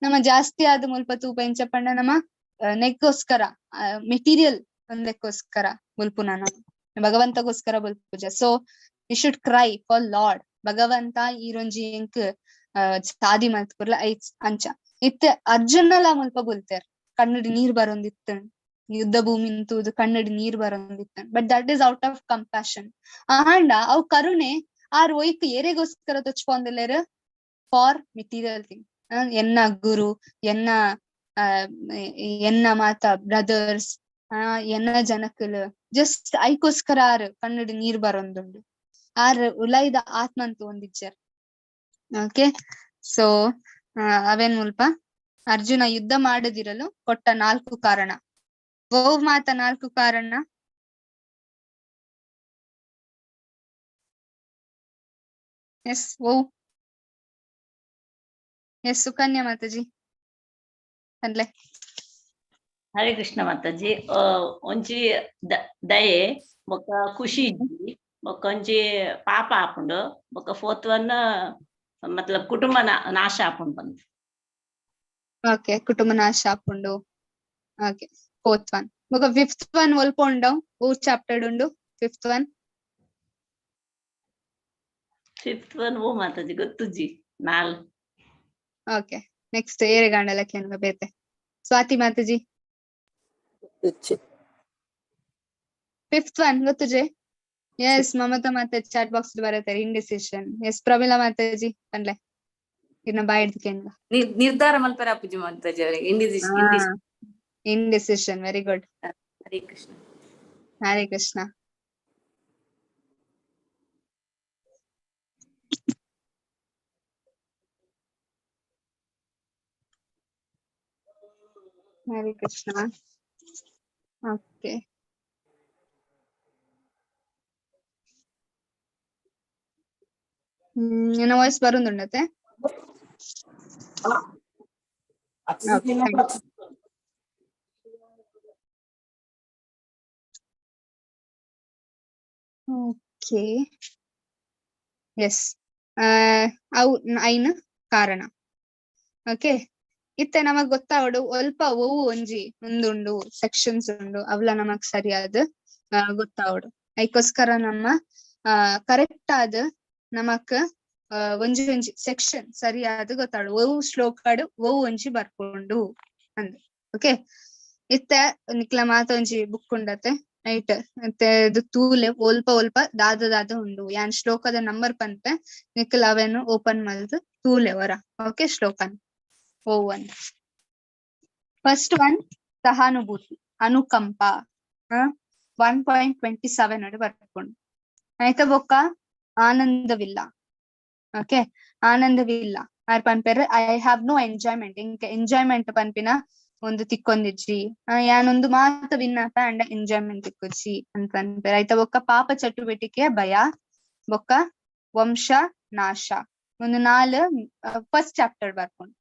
ನಮ್ಮ ಜಾಸ್ತಿ ಆದ ಮುಲ್ಪ ತೂಪ ಎಂಚ ಪಂಡ ನಮ್ಮ ನೆಕ್ಕೋಸ್ಕರ ಮೆಟೀರಿಯಲ್ ಒಂದಕ್ಕೋಸ್ಕರ ಬುಲ್ಪುನ ನಮ್ಮ ಭಗವಂತಗೋಸ್ಕರ ಬುಲ್ಪುಜ. So we should cry for lord, ಭಗವಂತ ಈರೊಂಜಿ ಎಂಕ್ ಸಾದಿ ಮಲ್ತ್ ಐತ್ ಅಂಚ ಇತ್ತೆ ಅರ್ಜುನಲ ಮುಲ್ಪ ಬುಲ್ತೇರ್, ಕಣ್ಣಡ್ ನೀರ್ ಬರೊಂದಿತ್ತು, ಯುದ್ಧ ಭೂಮಿ ತೂದು ಕಣ್ಣಡ್ ನೀರ್ ಬರೊಂದಿತ್ತು, but that is out of compassion. ಆಂಡ ಅವು ಕರುಣೆ ಆರ್ ಒಯ್ಕ್ ಏರೆಗೋಸ್ಕರ ತೊಚ್ಕೊಂದಿಲ್ಲೇರ್ ಫಾರ್ ಮೆಟೀರಿಯಲ್ ಥಿಂಗ್. ಎನ್ನ ಗುರು, ಎನ್ನ ಎನ್ನ ಮಾತ ಬ್ರದರ್ಸ್, ಎನ್ನ ಜನಕುಲು ಜಸ್ಟ್ ಐಕೋಸ್ಕರ ಆರ್ ಕಣ್ಣಡ್ ನೀರ್ ಬರೊಂದುಂಡು, ಆರ್ ಉಲೈದ ಆತ್ಮಂತ ಒಂದಿಜ್ಜರ್. ಓಕೆ, ಸೊ ಅವೇನ್ ಮುಲ್ಪ ಅರ್ಜುನ ಯುದ್ಧ ಮಾಡದಿರಲು ಕೊಟ್ಟ 4 ಕಾರಣ. ಓವ್ ಮಾತ 4 ಕಾರಣ? ಎಸ್ ಓ ಎಸ್ ಸುಕನ್ಯಾ ಮಾತಾಜಿ ಅನ್ಲೆ. ಹರೇ ಕೃಷ್ಣ ಮಾತಾಜಿ. ಒಂಜಿ ದಯೆ ಬೊಕ್ಕ ಖುಷಿ ಇಜ್ಜಿ, ಬೊಕ್ಕ ಒಂಜಿ ಪಾಪ ಆಪುಂಡು, ಬೊಕ್ಕ ಫೋರ್ತ್ ಒನ್ ಮತ್ಲಬ್ ಕುಟುಂಬ ನಾಶ ಆಪುಂಡು ಬಂದು. ಓಕೆ, ಕುಟುಂಬ ನಾಶ ಆಪುಂಡು. Okay, fourth one. ಬೊಕ್ಕ ಫಿಫ್ತ್ ಒನ್ ಒಲ್ಪ ಉಂಡು? ಓ ಚಾಪ್ಟರ್ ಉಂಡು ಫಿಫ್ತ್ ಒನ್? ಫಿಫ್ತ್ ಒನ್ ಓ ಮಾತಾಜಿ ಗೊತ್ತುಜಿ ನಾಲ್. ಓಕೆ, ನೆಕ್ಸ್ಟ್ ಏರೆ ಗಾಂಡಲ ಕೇನುಗ ಬೇತೆ. ಸ್ವಾತಿ ಮಾತಾಜಿ ಫಿಫ್ತ್ ಒನ್ ಗೊತ್ತುಜೆ? Yes Mamata Mataji chat box ಬರತಾರೆ ಇಂಡಿಸಿಷನ್. ಎಸ್ ಪ್ರಮೀಳಾ ಮಾತಾಜಿ ಪನ್ಲೆ ಇನ್ನ ಬಾಯ್ ಕೇನುಗ. ನಿರ್ಧಾರ ಮಲ್ಪರ ಆಪುಜಿ ಮಾತಾಜಿ ಅವರಿಗೆ indecision. Indecision, very good. Hare Krishna. Hare Krishna. Hare Krishna. Okay. ನನ್ನ ವಾಯ್ಸ್ ಬರುಂದುಂಡತೆ? ಓಕೆ, ಎಸ್ ಅವು ಐನ್ ಕಾರಣ. ಓಕೆ, ಇತ್ತೆ ನಮಗ್ ಗೊತ್ತಾವಡು ಒಲ್ಪ ಒವು ಒಂಜಿ ಉಂದುಂಡು ಸೆಕ್ಷನ್ಸ್ ಉಂಡು ಅವಲ ನಮಗ್ ಸರಿಯಾದ ಗೊತ್ತಾವಡು. ಐಕೋಸ್ಕರ ನಮ್ಮ ಕರೆಕ್ಟ್ ಆದ ನಮಕ್ ಒಂಜಿ ಒಂಜಿ ಸೆಕ್ಷನ್ ಸರಿಯಾದ ಗೊತ್ತಾಡು, ಒವು ಶ್ಲೋಕಡ್ ಒವು ಒಂಜಿ ಬರ್ಕೊಂಡು ಅಂದ್. ಓಕೆ, ಇತ್ತೆ ನಿಕ್ಲ ಮಾತ ಒಂಜಿ ಬುಕ್ ಉಂಡತೆ ರೈಟ್? ಮತ್ತೆ ಇದು ತೂಲೆ ಒಲ್ಪ ಒಲ್ಪ ದಾದ ದಾದ ಉಂಡು, ಯಾನ್ ಶ್ಲೋಕದ ನಂಬರ್ ಪನ್ಪೆ, ನಿಕ್ಲ ಅವೇನು ಓಪನ್ ಮಲ್ದ್ ತೂಲೆ ವರ. ಓಕೆ, ಶ್ಲೋಕನ್ ಓ ಒನ್. ಫಸ್ಟ್ ಒನ್ ಸಹಾನುಭೂತಿ, ಅನುಕಂಪ, 1.27 ಬರ್ಕೊಂಡು. ಆಯ್ತಾ ಬೊಕ್ಕ ಆನಂದವಿಲ್ಲ. ಓಕೆ, ಆನಂದವಿಲ್ಲ ಆರ್ ಪನ್ಪೆರ್ I have no enjoyment. ಇಂಕ ಎಂಜಾಯ್ಮೆಂಟ್ ಪನ್ಪಿನ ಒಂದು ತಿಕ್ಕೊಂದಿಜ್ಜಿ, ಯಾನೊಂದು ಮಾತ ವಿನ್ನಾಪ ಅಂಡ್ ಎಂಜಾಯ್ಮೆಂಟ್ ತಿಕ್ಕೊಜ್ಜಿ ಅಂತ ಪನ್ಪೆರ್. ಆಯ್ತಾ ಬೊಕ್ಕ ಪಾಪ ಚಟುವಟಿಕೆಯ ಭಯ, ಬೊಕ್ಕ ವಂಶ ನಾಶ, ಒಂದು 4 ಫಸ್ಟ್ ಚಾಪ್ಟರ್ ಬರ್ಕೊಂಡು.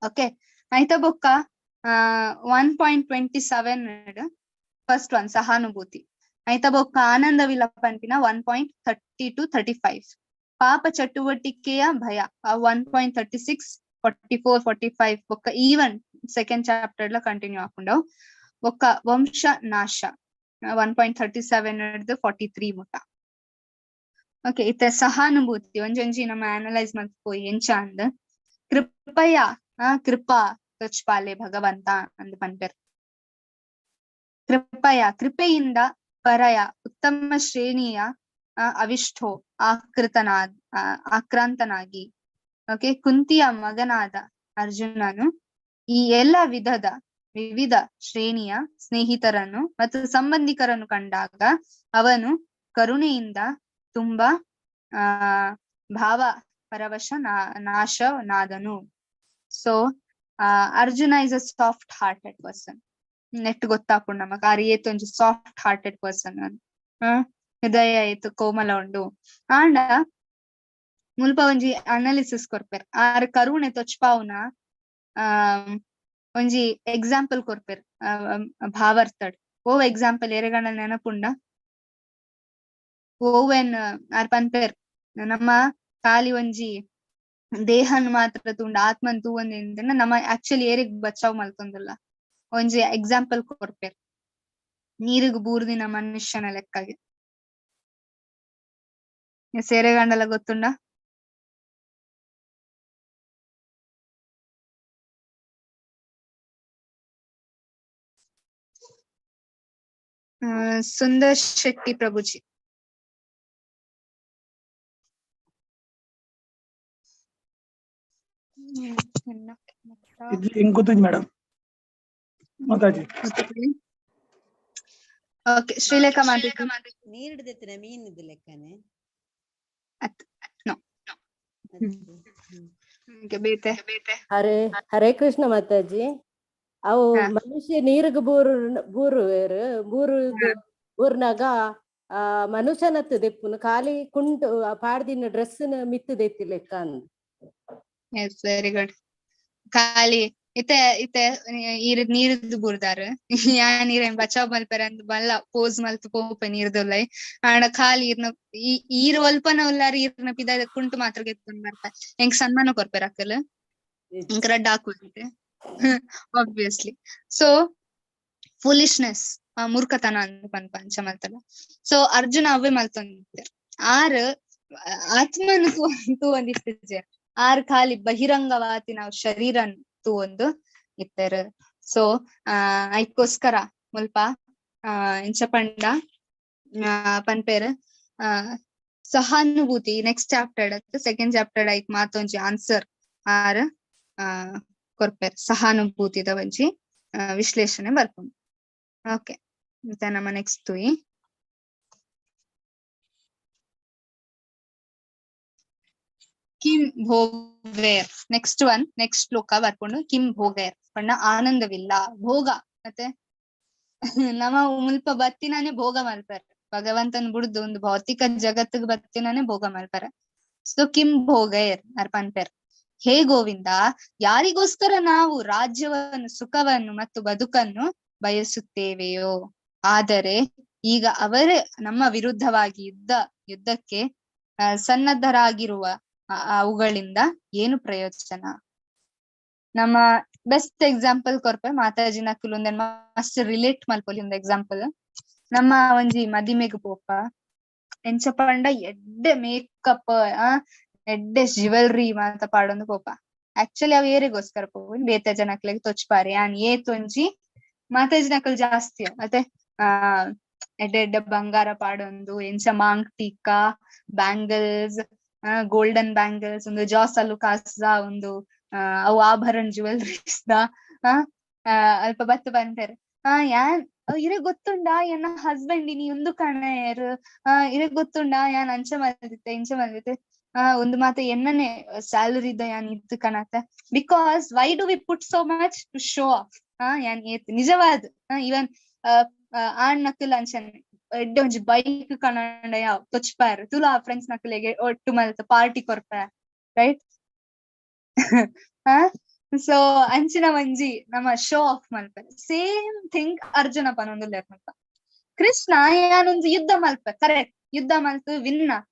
ಓಕೆ, ಆಯ್ತಾ ಬೊಕ್ಕ 1.27 ಫಸ್ಟ್ ಒನ್ ಸಹಾನುಭೂತಿ. ಆಯ್ತಾ ಬೊಕ್ಕ ಆನಂದವಿಲ್ಲ ಪನ್ಪಿನ 1.30 to 35. ಪಾಪ ಚಟುವಟಿಕೆಯ ಭಯ 1.36, 44, 45 ಬೊಕ್ಕ ಈವನ್ ಸೆಕೆಂಡ್ ಚಾಪ್ಟರ್ ಲ ಕಂಟಿನ್ಯೂ ಹಾಕೊಂಡವು. ಬೊಕ್ಕ ವಂಶ ನಾಶ 1.37 ಹಿಡ್ದು 43 ಮುಟ. ಓಕೆ, ಇತ್ತೆ ಸಹಾನುಭೂತಿ ಒಂಜೊಂಜಿ ನಮ್ಮ ಅನಲೈಸ್ ಮಲ್ಪೋಯಿ ಎಂಚ ಅಂದ್ ಕೃಪಯ ಕೃಪಾ ತೊಚ್ಪಾಲೆ ಭಗವಂತ ಅಂದ್ ಪನ್ಪೆರ್. ಕೃಪಯ ಕೃಪೆಯಿಂದ ಪರಯ ಉತ್ತಮ ಶ್ರೇಣಿಯ ಅವಿಷ್ಠೋ ಆಕ್ರಾಂತನಾಗಿ. ಓಕೆ, ಕುಂತಿಯ ಮಗನಾದ ಅರ್ಜುನನು ಈ ಎಲ್ಲ ವಿಧದ ವಿವಿಧ ಶ್ರೇಣಿಯ ಸ್ನೇಹಿತರನ್ನು ಮತ್ತು ಸಂಬಂಧಿಕರನ್ನು ಕಂಡಾಗ ಅವನು ಕರುಣೆಯಿಂದ ತುಂಬಾ ಭಾವ Paravasha ನಾಶನಾದನು. So Arjuna is a soft hearted person. Net ಗೊತ್ತಾಪುಂಡು ನಮಕ್ ಆರ್ ಏತ್ ಒಂಜಿ ಸಾಫ್ಟ್ ಹಾರ್ಟೆಡ್ ಪರ್ಸನ್, ಹೃದಯ ಏತ್ ಕೋಮಲ ಉಂಡು. ಆಂಡ ಮುಲ್ಪ ಒಂಜಿ ಅನಾಲಿಸಿಸ್ ಕೊರ್ಪೆರ್, ಆರ್ ಕರುಣೆ ತೊಚ್ಪಾವುನ ಒಂಜಿ ಎಕ್ಸಾಂಪಲ್ ಕೊರ್ಪೆರ್ ಭಾವಾರ್ಥಡ್. ಓ ಎಕ್ಸಾಂಪಲ್ ಎರೆಗಣ ನೆನಪುಂಡ? ಓವೆನ್ ಆರ್ ಪನ್ಪೆರ್ ನಮ್ಮ ಖಾಲಿ ಒಂಜಿ ದೇಹನ್ ಮಾತ್ರ ತೂಂಡ ಆತ್ಮನ್ ತೂವೊಂದಿನ ನಮ್ಮ ಆಕ್ಚುಲಿ ಏರಿಗ್ ಬಚಾವ್ ಮಲ್ತೊಂದುಲ್ಲ. ಒಂಜಿ ಎಕ್ಸಾಂಪಲ್ ಕೊರ್ಪೆರ್, ನೀರಿಗ್ ಬೂರ್ದಿನ ಮನುಷ್ಯನ ಲೆಕ್ಕಾಗೆ. ಸೇರೆಗಂಡಲ ಗೊತ್ತುಂಡ? ಸುಂದರ್ ಶೆಟ್ಟಿ ಪ್ರಭುಜಿ. ಗೊತ್ತಿದ್ ಮೇಡಮ್ ಮಾತಾಜಿ. ಓಕೆ, ಶ್ರೀಲೇಖಾ ಮಾತಾಡಿ. ನೀರಿಡ್ದೆತ್ತಿನ ಮೀನಿದ್ದು ಲೆಕ್ಕನೆ. ನೋ. ಬೇತೆ ಹರೇ ಹರೇ ಕೃಷ್ಣ ಮಾತಾಜಿ. ಅವು ಮನುಷ್ಯ ನೀರಿಗೆ ಬೂರು ಬೂರುವೇರು ಬೂರು ಬೂರ್ನಾಗ ಆ ಮನುಷ್ಯನತ್ತು ದೆಪ್ಪುನು ಖಾಲಿ ಕುಂಟು ಪಾಡ್ದಿನ ಡ್ರೆಸ್ ಮಿತ್ತು ದೆತ್ತಿ ಲೆಕ್ಕ ಅಂದ್. Yes, very good. ಖಾಲಿ ಇತ್ತೆ ಇತ್ತೆ ಈರ್ ನೀರ್ದು ಬೂರ್ದಾರ್ ಯಾ ನೀರೇನ್ ಬಚಾವ್ ಮಲ್ಪೆರೆ ಅಂದ್ ಬಲ್ಲ ಪೋಸ್ ಮಲ್ತ್ ಪೋಪೆ ನೀರ್ದುಲ್ಲೈ. ಆಂಡ ಖಾಲಿ ಈರ್ನ ಈರ್ ಒಲ್ಪನ ಉಲ್ಲಾರ್ ಈರ್ನ ಪಿದಾದ ಕುಂಟು ಮಾತ್ರ ಗೆತ್ತೊಂದು ಬರ್ಪ. ಎಂಕ್ ಸನ್ಮಾನ ಕೊರ್ಪೆರ್ ಅಕ್ಕಲ್ ಎಂಕ್ ರಡ್ಡ್ ಹಾಕುವಂತೆ ಆಬ್ವಿಯಸ್ಲಿ. ಸೊ ಫೂಲಿಶ್ನೆಸ್, ಮೂರ್ಖತನ ಅಂದ್ ಪನ್ಪ ಅಂಚ ಮಲ್ತಲ್ಲ. ಸೊ ಅರ್ಜುನ ಅವೇ ಮಲ್ತೊಂದಿತ್ತೆರ್. ಆರ್ ಆತ್ಮನ್ ತೂವೊಂದಿತ್ತಿಜೆರ್, ಆರ್ ಖಾಲಿ ಬಹಿರಂಗವಾತಿ ನಾವು ಶರೀರನ್ ತೂವೊಂದು ಇತ್ತೆರ್. ಸೊ ಐಕ್ಕೋಸ್ಕರ ಮುಲ್ಪ ಎಂಚ ಪಂಡ ಪನ್ಪೆರ್ ಸಹಾನುಭೂತಿ ನೆಕ್ಸ್ಟ್ ಚಾಪ್ಟರ್ ಸೆಕೆಂಡ್ ಚಾಪ್ಟರ್ ಐಕ್ ಮಾತೊಂಜಿ ಆನ್ಸರ್ ಆರ್ ಕೊರ್ಪೆರ್, ಸಹಾನುಭೂತಿದ ಒಂಜಿ ವಿಶ್ಲೇಷಣೆ ಬರ್ಪುಂಡು. ಓಕೆ, ಮತ್ತೆ ನಮ್ಮ ನೆಕ್ಸ್ಟ್ ತುಯಿ ಕಿಂ ಭೋಗೇರ್. ನೆಕ್ಸ್ಟ್ ಒನ್, ನೆಕ್ಸ್ಟ್ ಶ್ಲೋಕ ಬರ್ಕೊಂಡು ಕಿಂ ಭೋಗೇರ್ ಪಂಡ ಆನಂದವಿಲ್ಲ. ಭೋಗ ಮತ್ತೆ ನಮ್ಮ ಮುಲ್ಪ ಬತ್ತಿನಾನೆ ಭೋಗ ಮಲ್ಪೆರ್, ಭಗವಂತನ್ ಬುಡ್ದು ಒಂದು ಭೌತಿಕ ಜಗತ್ತಿಗೆ ಬತ್ತಿನಾನೆ ಭೋಗ ಮಲ್ಪೆರ್. ಸೊ ಕಿಂ ಭೋಗೇರ್ ಅರ್ ಪನ್ಪೆರ್, ಹೇ ಗೋವಿಂದ, ಯಾರಿಗೋಸ್ಕರ ನಾವು ರಾಜ್ಯವನ್ನು, ಸುಖವನ್ನು ಮತ್ತು ಬದುಕನ್ನು ಬಯಸುತ್ತೇವೆಯೋ, ಆದರೆ ಈಗ ಅವರೇ ನಮ್ಮ ವಿರುದ್ಧವಾಗಿ ಯುದ್ಧಕ್ಕೆ ಸನ್ನದ್ಧರಾಗಿರುವ ಅವುಗಳಿಂದ ಏನು ಪ್ರಯೋಜನ? ನಮ್ಮ ಬೆಸ್ಟ್ ಎಕ್ಸಾಂಪಲ್ ಕೊರ್ಪೆ ಮಾತಾಜಿನ ಕುಲುಂದೆನ್ ಮಸ್ತ್ ರಿಲೇಟ್ ಮಲ್ಪೊಲಿ ಒಂದು ಎಕ್ಸಾಂಪಲ್. ನಮ್ಮ ಒಂಜಿ ಮದಿಮೆಗ್ ಪೋಪ ಎಂಚ ಪಂಡ ಎಡ್ಡೆ ಮೇಕಪ್, ಎಡ್ಡೆ ಜ್ಯುವೆಲ್ರಿ ಮಾತ ಪಾಡೊಂದು ಪೋಪ. ಆಕ್ಚುಲಿ ಅವ್ ಏರಿಗೋಸ್ಕರ ಪೋಪುನಿ, ಬೇತೆ ಜನಕ್ಲೆಗ್ ತೊಚ್ಪಾರೆ ಯಾನ್ ಏತ್ ಒಂಜಿ ಮಾತಾಜಿನಕುಲು ಜಾಸ್ತಿ ಮತ್ತೆ ಎಡ್ಡೆ ಎಡ್ಡೆ ಬಂಗಾರ ಪಾಡೊಂದು ಎಂಚ ಮಾಂಗ್ ಟೀಕಾ ಬ್ಯಾಂಗಲ್ಸ್, ಗೋಲ್ಡನ್ ಬ್ಯಾಂಗಲ್ಸ್, ಒಂದು ಜಾಸ್ ಅಲುಕಾಸ್ ಒಂದು ಅವು ಆಭರಣ ಜ್ಯುವೆಲ್ರೀಸ್ the ಅಲ್ಪ ಬತ್ತು ಪನ್ಪೆರ್, ಆ ಯಾನ್ ಇರೆಗ್ ಗೊತ್ತುಂಡಾ ಎನ್ನ ಹಸ್ಬೆಂಡ್ ಇನಿ ಉಂದು ಕಣೆರ್, ಆ ಇರೆಗ್ ಗೊತ್ತುಂಡಾ ಯಾನ್ ಅಂಚ ಮಲ್ದಿತ್ತೆ ಇಂಚ ಮಲ್ದಿತ್ತೆ, ಆ ಒಂದು ಮಾತ ಎನ್ನನೆ ಸ್ಯಾಲರಿದ ಯಾನ್ ಇತ್ತು ಕಣತೆ. Because why do we put so much to show off? ಆ ಯಾನ್ ಏತ್ ನಿಜವಾದ್ ಈವನ್ ಆಣ್ ನಕುಲ್ ಅಂಚನೆ ಎಡ್ಡೆ ಒಂಜಿ ಬೈಕ್ ಕಣಂಡ ಯಾವ್ ತೊಚ್ಪಾರ್ ತುಲಾ ಫ್ರೆಂಡ್ಸ್ ನಕುಲೆಗೆ ಒಟ್ಟು ಮಲ್ತ್ ಪಾರ್ಟಿ ಕೊರ್ಪೆ, ರೈಟ್? ಸೊ ಅಂಚಿನ ಒಂಜಿ ನಮ್ಮ ಶೋ ಆಫ್ ಮಲ್ಪೆ. ಸೇಮ್ ಥಿಂಗ್ ಅರ್ಜುನ ಪನೊಂದುಲ್ಲೆರ್ ಮುಲ್ಪ. ಕೃಷ್ಣ ಯಾನೊಂದು ಯುದ್ಧ ಮಲ್ಪೆ, ಕರೆಕ್ಟ್, ಯುದ್ಧ ಮಲ್ತ್ ವಿನ್ ಆಪ,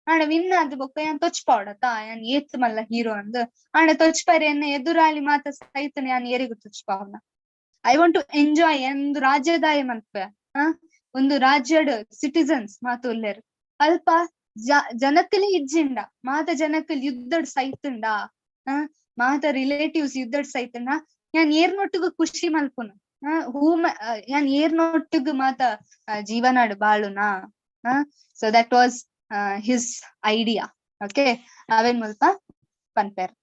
ಆಂಡ ವಿನ್ ಆದ್ ಬೊಕ್ಕ ಯಾನ್ ತೊಚ್ಪಾವಡತ ಯಾನ್ ಏತ್ ಮಲ್ಲ ಹೀರೋ ಅಂದ್. ಆಂಡ ತೊಚ್ಪಾರೆ ಎನ್ನ ಎದುರಾಳಿ ಮಾತ ಸೈತನ ಯಾನ್ ಏರಿಗ್ ತೊಚ್ಪಾವನ? I want to enjoy. ಒಂದು ರಾಜ್ಯದಾಯ ಮಲ್ಪೆ, ಒಂದು ರಾಜ್ಯಡ್ ಸಿಟಿಸನ್ಸ್ ಮಾತ ಉಲ್ಲೆರ್, ಅಲ್ಪ ಜನಕ್ಕಲೇ ಇಜ್ಜಿಂಡ ಮಾತ ಜನಕ್ಕಲ್ ಯುದ್ಧಡ್ ಸೈತುಂಡ, ಮಾತ ರಿಲೇಟಿವ್ಸ್ ಯುದ್ಧಡ್ ಸೈತುಂಡ ಯಾನ್ ಏರ್ನೊಟ್ಟುಗು ಖುಷಿ ಮಲ್ಪುನ, ಹೂ ಯಾನ್ ಏರ್ನೊಟ್ಟುಗು ಮಾತ ಜೀವನಾಡ್ ಬಾಳುನಾ? So that was his idea. Okay, ಅವೇನ್ ಮುಲ್ಪ ಪನ್ಪೆರ್.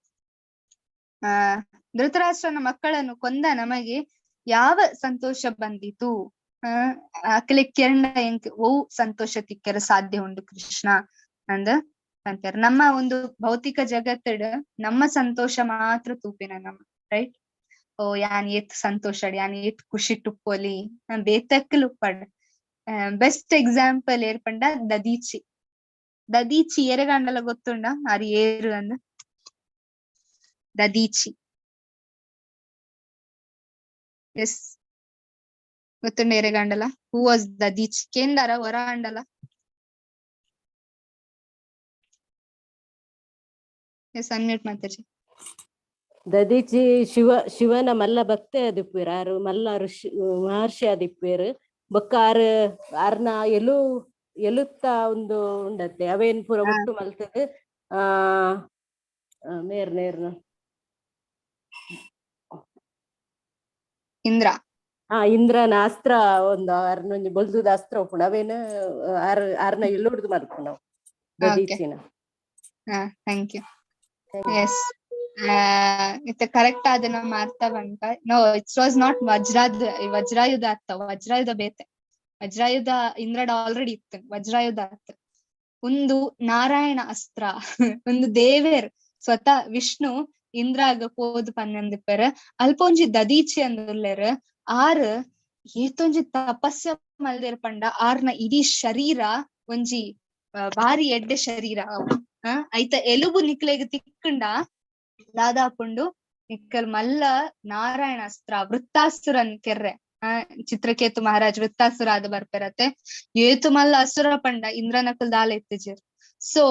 ಧೃತರಾಷ್ಟ್ರನ ಮಕ್ಕಳನ್ನು ಕೊಂದ ನಮಗೆ ಯಾವ ಸಂತೋಷ ಬಂದಿತು? ಅಕ್ಲೆ ಕೆರಂಡ ಎಂಕ್ ಓ ಸಂತೋಷ ತಿಕ್ಕರೆ ಸಾಧ್ಯ ಉಂಡು ಕೃಷ್ಣ ಅಂದ್ ಪನ್ಪೆರ್. ನಮ್ಮ ಒಂದು ಭೌತಿಕ ಜಗತ್ತಡ್ ನಮ್ಮ ಸಂತೋಷ ಮಾತ್ರ ತೂಪಿನ ನಮ್ಮ, ರೈಟ್? ಓ ಯಾನ್ ಏತ್ ಸಂತೋಷ, ಯಾನ್ ಏತ್ ಖುಷಿ ಟುಪ್ಪೊಲಿ, ಬೇತಕ್ಕಲ್ ಉಪ್ಪಡ್. ಬೆಸ್ಟ್ ಎಕ್ಸಾಂಪಲ್ ಏರ್ಪಂಡ ದದೀಚಿ. ದದೀಚಿ ಏರೆಗಂಡಲ ಗೊತ್ತುಂಡ ಆರ್ ಏರು ಅಂದ್? ದದೀಚಿ ಎಸ್ ಗೊತ್ತುಂಡ ಏರೆಗಂಡಲ? Who was Dadhichi? ಕೇಂದರ ಹೊರ ಅಂಡಲ? Yes, unmute Mataji. ದದೀಚಿ ಶಿವನ ಮಲ್ಲ ಭಕ್ತೆ ಆದಿಪ್ಪುವೆರ್, ಆರು ಮಲ್ಲ ಋಷಿ ಮಹರ್ಷಿ ಆದಿಪ್ಪುವೆರ್. ಬೊಕ್ಕ ಆರು ಆರ್ನ ಎಲುತ್ತ ಒಂದು ಉಂಡತ್ತೆ ಅವೇನ್ ಪೂರ ಒಟ್ಟು ಮಲ್ತದ್ ಆ ಮೇರ್ ನೇರ್ನ ಇಂದ್ರ, ಇಂದ್ರನ ಅಸ್ತ್ರ ಒಂದು ಆರ್ನ ಒಂಜಿ ಬೊಲ್ದುದ ಅಸ್ತ್ರ ಉಪ್ಪುಂಡು, ಅವೇನ್ ಆರ್ ಆರ್ನ ಎಲುಡ್ದು ಮಲ್ಪುನವು ದದೀಚಿನ. Thank you. S, ಇತ್ತೆ ಕರೆಕ್ಟ್ ಆದ ನಮ್ಮ ಅರ್ಥ ಬಂತ. ನೋ, it's was not ವಜ್ರಾಯುಧ ಅತ್ತ, ವಜ್ರಾಯುಧ ಬೇತೆ. ವಜ್ರಾಯುಧ ಇಂದ್ರಡ ಆಲ್ರೆಡಿ ಇತ್ತು, ವಜ್ರಾಯುಧ ಅತ್ತ. ಒಂದು ನಾರಾಯಣ ಅಸ್ತ್ರ, ಒಂದು ದೇವೇರ್ ಸ್ವತಃ ವಿಷ್ಣು ಇಂದ್ರಾಗ ಪೋದು ಪನ್ನೊಂದಿಪ್ಪೆರ್. ಅಲ್ಪ ಒಂಜಿ ದದೀಚಿ ಅಂದುಲ್ಲೆರ್, ಆರ್ ಏತೊಂಜಿ ತಪಸ್ಯ ಮಲ್ದೆರ್ ಪಂಡ ಆರ್ನ ಇಡೀ ಶರೀರ ಒಂಜಿ ಬಾರಿ ಎಡ್ಡೆ ಶರೀರ ಅವು. ಐತ ಎಲುಬು ನಿಕ್ಲೆಗ್ ತಿಕ್ಕಂಡ ದಾದಾಪುಂಡು ನಿಕ್ಕಲ್ ಮಲ್ಲ ನಾರಾಯಣ ಅಸ್ತ್ರ ವೃತ್ತಾಸುರನ್ ಕೆರ್ರೆ. ಚಿತ್ರಕೇತು ಮಹಾರಾಜ್ ವೃತ್ತಾಸುರ ಆದ್ ಬರ್ಪೆರತ್ತೆ, ಏತು ಮಲ್ಲ ಅಸುರ ಪಂಡ ಇಂದ್ರನಕಲ್ ದಾಲ ಇತ್ತಿಜೆರ್. ಸೊ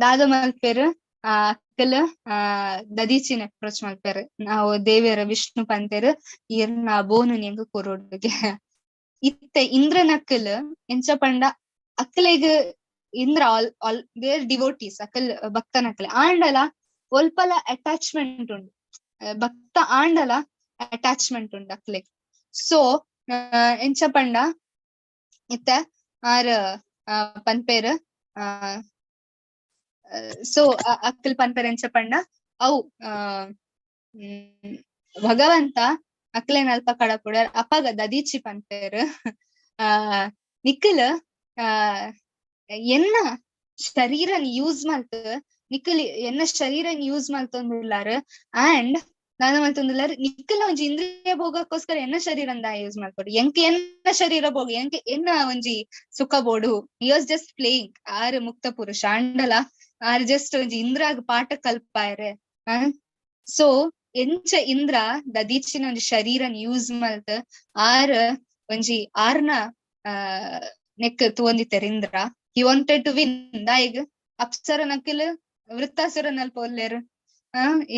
ದಾದ ಮಲ್ಪೆರ್ ಅಕ್ಕಲ್ ದದೀಚಿನ ಅಪ್ರೋಚ್ ಮಲ್ಪೆರ್, ನಾವು ದೇವೆರ್ ವಿಷ್ಣು ಪಂತೆರ್ ಈರ್ನ ಬೋನು ಎಂಕ್ ಕೊರೊಡುಗೆ. ಇತ್ತೆ ಇಂದ್ರನಕ್ಕಲ್ ಎಂಚ ಪಂಡ ಅಕ್ಲೆಗ್ ಇಂದ್ರ ಆಲ್ ಆಲ್ there devotees, Akkal ಭಕ್ತನಕ್ಲೆ ಆಂಡಲ ಒಲ್ಪಲ ಅಟ್ಯಾಚ್ಮೆಂಟ್ ಉಂಡು, ಭಕ್ತ ಆಂಡಲ ಅಟ್ಯಾಚ್ಮೆಂಟ್ ಉಂಡು ಅಕ್ಲೆಗ್. ಸೊ ಎಂಚ ಪಂಡ ಇತ್ತೆ ಆರ್ ಪನ್ಪೆರ್, ಸೊ ಅಕ್ಕಲ್ ಪನ್ಪೆರ್ ಎಂಚ ಪಂಡ ಅವು ಭಗವಂತ ಅಕ್ಲೆನ ಅಲ್ಪ ಕಡಪುಡರ್. ಅಪಗ ದದೀಚಿ ಪನ್ಪೆರ್, ನಿಖಿಲ್ ಎನ್ನ ಶರೀರನ್ ಯೂಸ್ ಮಲ್ತ್ ನಿಖಿಲ್ ಎನ್ನ ಶರೀರನ್ ಯೂಸ್ ಮಲ್ತೊಂದುಲ್ಲಾರ್ ಅಂಡ್ ದಾದ ಮಲ್ತೊಂದುಲ್ಲಾರ್ ನಿಖಿಲ್ ಒಂಜಿ ಇಂದ್ರಿಯ ಭೋಗಕ್ಕೋಸ್ಕರ ಎನ್ನ ಶರೀರಂದ ಯೂಸ್ ಮಲ್ಪೊಡು, ಎಂಕ್ ಎನ್ನ ಶರೀರ ಭೋಗ, ಎಂಕ್ ಎನ್ನ ಒಂಜಿ ಸುಖ ಬೋಡು. He was just playing. ಆರ್ ಮುಕ್ತ ಪುರುಷ ಅಂಡಲ ಆರ್ ಜಸ್ಟ್ ಒಂಜಿ ಇಂದ್ರಾಗ್ ಪಾಠ ಕಲ್ಪಾಯರೆ. ಸೊ ಎಂಚ ಇಂದ್ರ ದದೀಚಿನ ಒಂಜಿ ಶರೀರನ್ ಯೂಸ್ ಮಲ್ತ್ ಆರ್ ಒಂಜಿ ಆರ್ನ ನೆಕ್ ತೂವೊಂದಿತ್ತೆರ್ Indra. He wanted to win. ದಾಯೆಗ್ ಅಪ್ಸರ ನಕಲ್ ವೃತ್ತಾಸುರ ನಲ್ಪ ಒಲ್ಲೆರ್,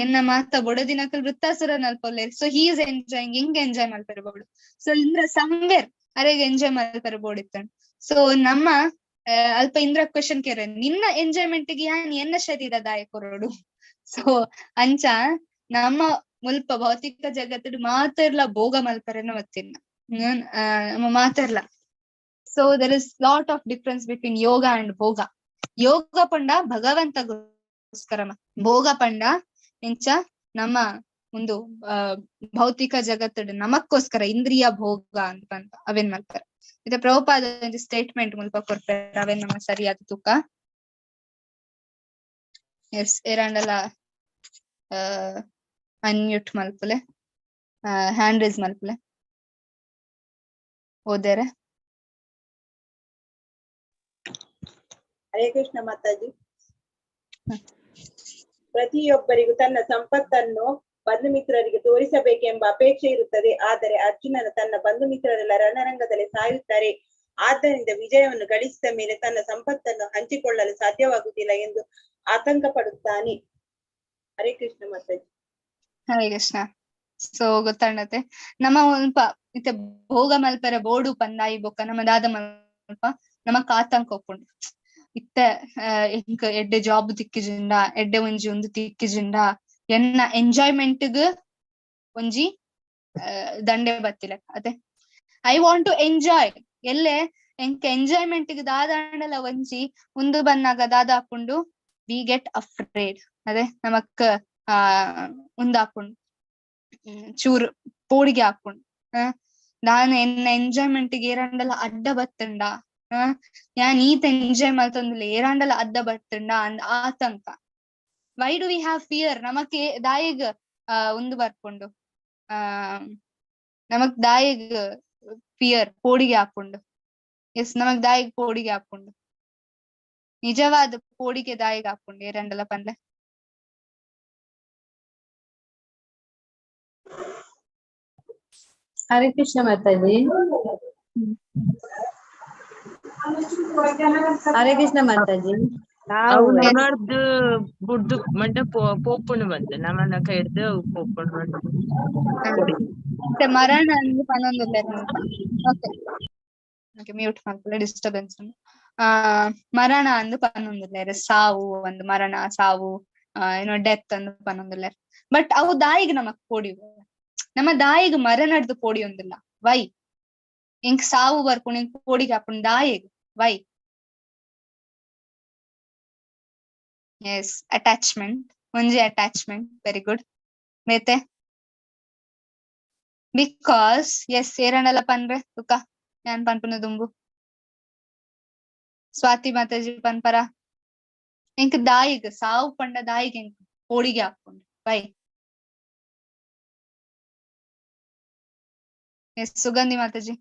ಎನ್ನ ಮಾತ ಬೊಡದಿನಕಲ್ ವೃತ್ತಾಸುರ ನಲ್ಪ ಒಲ್ಲೆರ್. ಸೊ he is enjoying, ಹಿಂಗ್ ಎಂಜಾಯ್ ಮಲ್ಪೆರೆ ಬೋಡು. ಸೊ ಇಂದ್ರ ಸಮ್ವೇರ್ ಅರೆಗ್ ಎಂಜಾಯ್ ಮಲ್ಪೆರೆ ಬೋಡಿತ್ತಂಡ್. ಸೊ ನಮ್ಮ ಅಲ್ಪ ಇಂದ್ರ ಕ್ವಶನ್ ಕೇರ, ನಿನ್ನ ಎಂಜಾಯ್ಮೆಂಟ್ ಗೆ ಯಾನ್ ಎನ್ನ ಶರೀರ ದಾಯ ಕೊರೊಡು? ಸೊ ಅಂಚ ನಮ್ಮ ಮುಲ್ಪ ಭೌತಿಕ ಜಗತ್ತುಡು ಮಾತೆರ್ಲ ಭೋಗ ಮಲ್ಪರೆನ ಮತ್ತಿನ್ನ ನಮ್ಮ ಮಾತೆರ್ಲ. So there is lot of difference between yoga and bhoga. ಯೋಗ ಪಂಡ ಭಗವಂತಗೋಸ್ಕರ, ಭೋಗ ಪಂಡ ಎಂಚ ನಮ್ಮ ಒಂದು ಭೌತಿಕ ಜಗತ್ತಡ್ ನಮಕ್ಕೋಸ್ಕರ ಇಂದ್ರಿಯ ಭೋಗ ಅಂತ ಪನ್ಪ ಅವೇನ್ ಮಲ್ಪರ. ಇತ್ತೆ ಪ್ರಭುಪಾದ ಒಂಜಿ ಸ್ಟೇಟ್ಮೆಂಟ್ ಮುಲ್ಪ ಕೊರ್ಪೆರ್ ಅವೇನ್ ನಮ ಸರಿಯಾದ ತೂಕ. ಎಸ್ ಏರಾಂಡಲ ಅನ್ಮ್ಯೂಟ್ ಮಲ್ಪುಲೆ, ಹ್ಯಾಂಡ್ ರೈಸ್ ಮಲ್ಪುಲೆ ಓದೇರೆ. ಹರೇ ಕೃಷ್ಣ ಮಾತಾಜಿ. ಪ್ರತಿಯೊಬ್ಬರಿಗೂ ತನ್ನ ಸಂಪತ್ತನ್ನು ಬಂಧು ಮಿತ್ರರಿಗೆ ತೋರಿಸಬೇಕೆಂಬ ಅಪೇಕ್ಷೆ ಇರುತ್ತದೆ. ಆದರೆ ಅರ್ಜುನನ ತನ್ನ ಬಂಧು ಮಿತ್ರರೆಲ್ಲ ರಣರಂಗದಲ್ಲಿ ಸಾಯುತ್ತಾರೆ. ಆದ್ದರಿಂದ ವಿಜಯವನ್ನು ಗಳಿಸಿದ ಮೇಲೆ ತನ್ನ ಸಂಪತ್ತನ್ನು ಹಂಚಿಕೊಳ್ಳಲು ಸಾಧ್ಯವಾಗುವುದಿಲ್ಲ ಎಂದು ಆತಂಕ ಪಡುತ್ತಾನೆ. ಹರೇ ಕೃಷ್ಣ ಮಾತಾಜಿ. ಹರೇ ಕೃಷ್ಣ. ಸೊ ಗೊತ್ತಾಂಡತೆ ನಮ್ಮ ಒಂಲ್ಪ ಇತ್ತೆ ಭೋಗ ಮಲ್ಪೆರೆ ಬೋಡು ಪಂದಾಯಿ ಬೊಕ್ಕ ನಮ್ಮ ದಾದ ಮಲ್ಪ ನಮಕ್ ಆತಂಕ ಉಪ್ಪುಂಡು. ಇತ್ತೆ ಎಂಕ್ ಎಡ್ಡೆ ಜಾಬ್ ತಿಕ್ಕಿಜಿಂಡ, ಎಡ್ಡೆ ಒಂಜಿ ಉಂದು ತಿಕ್ಕಿಜಿಂಡ, ಎನ್ನ ಎಂಜಾಯ್ಮೆಂಟ್ ಗ್ ಒಂಜಿ ದಂಡೆ ಬತ್ತಿಲೆಕ್ಕ. ಅದೇ I want to enjoy. ಎಲ್ಲೆ ಎಂಕ್ ಎಂಜಾಯ್ಮೆಂಟ್ ಗ್ ದಾದಾಂಡಲ ಒಂಜಿ ಉಂದು ಬನ್ನಾಗ ದಾದ ಆಪುಂಡು, we get afraid. ಅದೇ ನಮಕ್ ಉಂದಾಪುಂಡು, ಚೂರು ಪೋಡಿಗೆ ಆಪುಂಡು. ನಾನು ಎನ್ನ ಎಂಜಾಯ್ಮೆಂಟ್ ಗ್ ಏರಾಂಡಲ ಅಡ್ಡ ಬತ್ತುಂಡ, ಯಾನ್ ಈತ್ ಎಂಜಾಯ್ ಮಲ್ತೊಂದುಲ್ಲೆ ಏರಾಂಡಲ ಅಡ್ಡ ಬತ್ತುಂಡ ಅಂದ್ ಆತಂಕ. Why do we have fear? ನಮಕ್ ದಾಯೆಗ್ ಉಂದು ಬರ್ಪುಂಡು, ನಮಕ್ ದಾಯೆಗ್ ಫಿಯರ್ ಪೋಡಿಗೆ ಆಪುಂಡು? ಎಸ್, ನಮಕ್ ದಾಯೆಗ್ ಪೋಡಿಗೆ ಆಪುಂಡು? ನಿಜವಾದ ಪೋಡಿಗೆ ದಾಯೆಗ್ ಆಪುಂಡು ಏರಾಂಡಲ ಪನ್ಲೆ. ಹರೇ ಕೃಷ್ಣ ಮಾತಾಜಿ. ಹರೇ ಕೃಷ್ಣ ಮಾತಾಜಿ. ಅವು ನಮರ್ದ್ ಬುಡ್ದು ಮಂಡ ಪೋಪುಂಡು ಬಂತು ನಮನ ಕೈಡ್ದು ಅವು ಪೋಪುಂಡು ಬಂತು. ಮತ್ತೆ ಮರಣ ಅಂದ್ ಪನೊಂದುಲ್ಲೆರ್ ಮುಲ್ಪ. ಓಕೆ ಓಕೆ, ಮ್ಯೂಟ್ ಮಲ್ಪುಲೆ, ಡಿಸ್ಟರ್ಬೆನ್ಸ್ ಉಂಡು. ಮರಣ ಅಂದ್ ಪನೊಂದುಲ್ಲೆರ್, ಸಾವು ಅಂದ್, ಮರಣ ಸಾವು ಏನೋ ಡೆತ್ ಅಂದ್ ಪನೊಂದುಲ್ಲೆರ್. ಬಟ್ ಅವು ದಾಯಿಗ್ ನಮಕ್ ಪೋಡಿ, ನಮ್ಮ ದಾಯಿಗ್ ಮರಣಡ್ದು ಪೋಡಿಯೊಂದುಲ್ಲ. ವೈ ಎಂಕ್ ಸಾವು ಬರ್ಪುಂಡು, ಎಂಕ್ ಪೋಡಿಗೆ ಆಪುಂಡು ದಾಯೆಗ್? ವೈ? ಎಸ್, ಅಟ್ಯಾಚ್ಮೆಂಟ್, ಒಂಜಿ ಅಟ್ಯಾಚ್ಮೆಂಟ್, ವೆರಿ ಗುಡ್. ಬೇತೆ because S ಏರಾಂಡಲ ಪನ್ರೆ ತುಕ ಯಾನ್ ಪನ್ಪುನ ದುಂಬು ಸ್ವಾತಿ ಮಾತಾಜಿ ಪನ್ಪರ? ಎಂಕ್ ದಾಯಿಗ್ ಸಾವು ಪಂಡ ದಾಯಿಗ್ ಎಂಕ್ ಪೋಡಿಗೆ ಆಪುಂಡು? ವೈ? ಎಸ್ ಸುಗಂಧಿ ಮಾತಾಜಿ.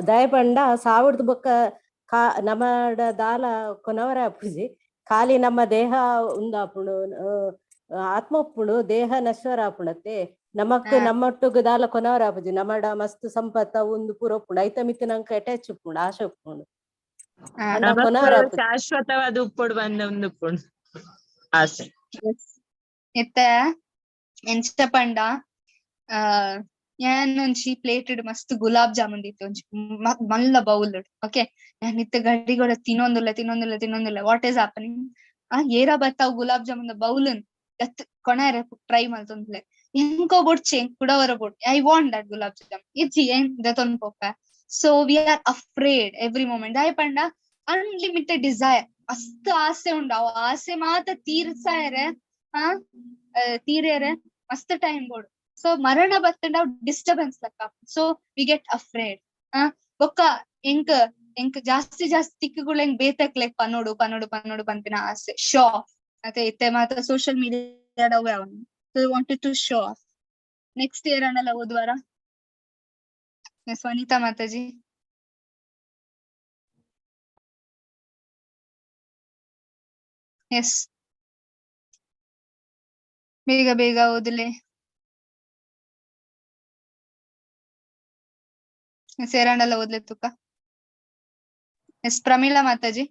ದಯ ಪಂಡ ಸಾವುಡ್ದು ಬೊಕ್ಕ ಕಾ ನಮಡ ದಾಲ ಕೊನವರ ಆಪುಜಿ, ಖಾಲಿ ನಮ್ಮ ದೇಹ ಉಂದಾಪುಂಡು, ಆತ್ಮ ಉಪ್ಪುಂಡು, ದೇಹ ನಶ್ವರ ಆಪುಂಡತ್ತೆ. ನಮಕ್ ನಮ್ಮೊಟ್ಟುಗು ದಾಲ ಕೊನವರ ಆಪುಜಿ, ನಮಡ ಮಸ್ತ್ ಸಂಪತ್ತ ಉಂದು ಪೂರ ಉಪ್ಪುಂಡು, ಐತ ಮಿತ್ತ್ ನಂಕ್ ಅಟ್ಯಾಚ್ ಉಪ್ಪುಂಡು, ಆಶೆ ಉಪ್ಪುಂಡು. ಅಂಡ ಕೊನವರ ಆಪುಜಿ. ಶಾಶ್ವತವಾದ ಉಪ್ಪುಡು ಬಂದ ಒಂದು ಉಪ್ಪುಂಡು ಆಸೆ. ಇತ್ತೆ ಎಂಚ ಪಂಡ ಯಾನ್ ಒಂಜಿ ಪ್ಲೇಟ್ ಮಸ್ತ್ ಗುಲಾಬ್ ಜಾಮೂನ್ ದಿತ್ತೆ ಒಂಜಿ ಮಲ್ಲ ಬೌಲ್. ಓಕೆ, ಯಾನ್ ಇತ್ತೆ ಗಡಿಗೊಡ ತಿನ್ನೊಂದುಲ್ಲೆ ತಿನ್ನೊಂದುಲ್ಲೆ ತಿನ್ನೊಂದುಲ್ಲೆ. What is happening? ಏರ ಬತ್ತಾವ್ ಗುಲಾಬ್ ಜಾಮೂನ್ ಬೌಲ್ ಗತ್ ಕೊಣಾರೆ ಟ್ರೈ ಮಲ್ತೊಂದುಲ್ಲೆ. ಎಂಕೋ ಬೊಡ್ಚಿ, ಎಂಕ್ ಕುಡ ಒರ ಬೊಡ್, I want that gulab jamun. ಇಜ್ಜಿ ಏನ್ ದೆತೊಂದು ಪೋಪೆ. So we are afraid every moment. ದಾಯೆ ಪಂಡ ಅನ್ಲಿಮಿಟೆಡ್ ಡಿಸೈರ್, ಮಸ್ತ್ ಆಸೆ ಉಂಡು, ಅವು ಆಸೆ ಮಾತ ತೀರ್ಸಾಯರೆ ತೀರೇರೆ ಮಸ್ತ್ ಟೈಮ್ ಬೋಡು. ಸೊ ಮರಣ ಬತ್ತಂಡ ಅವು ಡಿಸ್ಟರ್ಬೆನ್ಸ್ ಲೆಕ್ಕ, ಸೊ we get afraid. ಬೊಕ್ಕ ಎಂಕ್ ಎಂಕ್ ಜಾಸ್ತಿ ಜಾಸ್ತಿ ತಿಕ್ಕುಗಳು ಎಂಕ್ ಬೇತಕ್ಲೆಗ್ ಪನೋಡು ಪನೋಡು ಪನೋಡು ಪನ್ಪಿನ ಆಸೆ, ಶೋ ಆಫ್. ಅದೇ ಇತ್ತೆ ಮಾತ್ರ ಸೋಷಿಯಲ್ ಮೀಡಿಯಾ ಅವೇ ಅವನು, so wanted to show off. Next year ಅನ್ನಲ್ಲ ಓದುವಾರ. ಎಸ್ ವನಿತಾ ಮಾತಾಜಿ. ಎಸ್, ಬೇಗ ಬೇಗ ಓದಲೆ. ಸೇರಾಂಡಲ ಓದ್ಲೆ ತುಕ. ಎಸ್ ಪ್ರಮೀಳಾ ಮಾತಾಜಿ.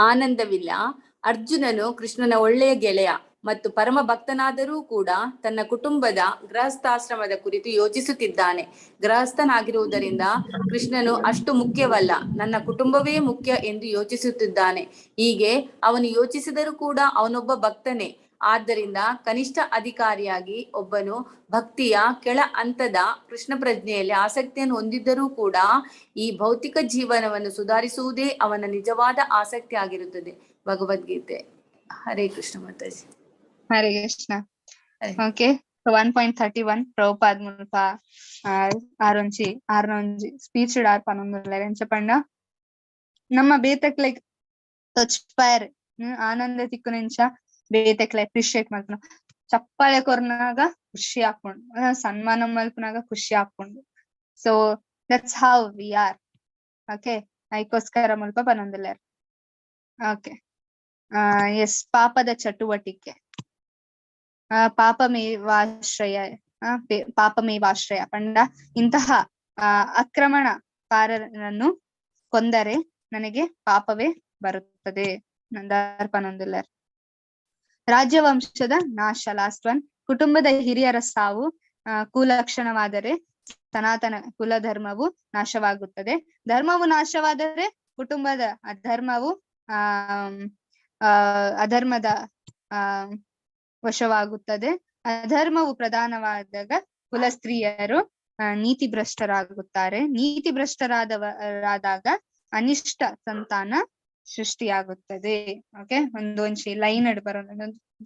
ಆನಂದವಿಲ್ಲ. ಅರ್ಜುನನು ಕೃಷ್ಣನ ಒಳ್ಳೆಯ ಗೆಳೆಯ ಮತ್ತು ಪರಮ ಭಕ್ತನಾದರೂ ಕೂಡ ತನ್ನ ಕುಟುಂಬದ ಗೃಹಸ್ಥಾಶ್ರಮದ ಕುರಿತು ಯೋಚಿಸುತ್ತಿದ್ದಾನೆ. ಗೃಹಸ್ಥನಾಗಿರುವುದರಿಂದ ಕೃಷ್ಣನು ಅಷ್ಟು ಮುಖ್ಯವಲ್ಲ, ನನ್ನ ಕುಟುಂಬವೇ ಮುಖ್ಯ ಎಂದು ಯೋಚಿಸುತ್ತಿದ್ದಾನೆ. ಹೀಗೆ ಅವನು ಯೋಚಿಸಿದರೂ ಕೂಡ ಅವನೊಬ್ಬ ಭಕ್ತನೇ. ಆದ್ದರಿಂದ ಕನಿಷ್ಠ ಅಧಿಕಾರಿಯಾಗಿ ಒಬ್ಬನು ಭಕ್ತಿಯ ಕೆಳ ಹಂತದ ಕೃಷ್ಣ ಪ್ರಜ್ಞೆಯಲ್ಲಿ ಆಸಕ್ತಿಯನ್ನು ಹೊಂದಿದ್ದರೂ ಕೂಡ ಈ ಭೌತಿಕ ಜೀವನವನ್ನು ಸುಧಾರಿಸುವುದೇ ಅವನ ನಿಜವಾದ ಆಸಕ್ತಿ ಆಗಿರುತ್ತದೆ. Bhagavad Gita. Hare Krishna Mataji. Hare Krishna. Okay, 1.31 Prabhupad ಮುಲ್ಪ ಆರೊಂಜಿ ಆರ್ನೊಂಜಿ ಸ್ಪೀಚ್ ಆರ್ ಪನೊಂದುಲ್ಲೆರ್. ಎಂಚ ಪಂಡ ನಮ್ಮ ಬೇತೆಕ್ಲೆಗ್ ತೊಚ್ಪಾಯೆರ್ ಆನಂದ ತಿಕ್ಕುನೆಂಚ ಬೇತೆಕ್ಲೆ ಅಪ್ರಿಶಿಯೇಟ್ ಮಲ್ಪುನ, ಚಪ್ಪಾಳೆ ಕೊರ್ನಾಗ ಖುಷಿ ಆಪುಂಡು, ಸನ್ಮಾನ ಮಲ್ಪುನಾಗ ಖುಷಿ ಆಪುಂಡು. So that's how we are. Okay, ಐಕೋಸ್ಕರ ಮುಲ್ಪ ಪನೊಂದುಲ್ಲೆರ್. ಓಕೆ, ಎಸ್, ಪಾಪದ ಚಟುವಟಿಕೆ, ಪಾಪಮೇವಾಶ್ರಯ, ಪಾಪಮೇವಾಶ್ರಯ ಪಂಡ ಇಂತಹ ಆಕ್ರಮಣಕಾರರನ್ನು ಕೊಂದರೆ ನನಗೆ ಪಾಪವೇ ಬರುತ್ತದೆ ನಂದಾರ್ಪನೊಂದುಲ್ಲೆರ್. ರಾಜ್ಯವಂಶದ ನಾಶ, ಲಾಸ್ಟ್ ಒನ್, ಕುಟುಂಬದ ಹಿರಿಯರ ಸಾವು ಕುಲಕ್ಷಣವಾದರೆ ಸನಾತನ ಕುಲಧರ್ಮವು ನಾಶವಾಗುತ್ತದೆ. ಧರ್ಮವು ನಾಶವಾದರೆ ಕುಟುಂಬದ ಅಧರ್ಮವು ಆ ಅಧರ್ಮದ ವಶವಾಗುತ್ತದೆ. ಅಧರ್ಮವು ಪ್ರಧಾನವಾದಾಗ ಕುಲ ಸ್ತ್ರೀಯರು ನೀತಿ ಭ್ರಷ್ಟರಾಗುತ್ತಾರೆ. ನೀತಿ ಭ್ರಷ್ಟರಾದವರಾದಾಗ ಅನಿಷ್ಟ ಸಂತಾನ ಸೃಷ್ಟಿಯಾಗುತ್ತದೆ. ಓಕೆ, ಒಂದೊಂಜಿ ಲೈನ್ ಅಡ್ ಬರೋಣ,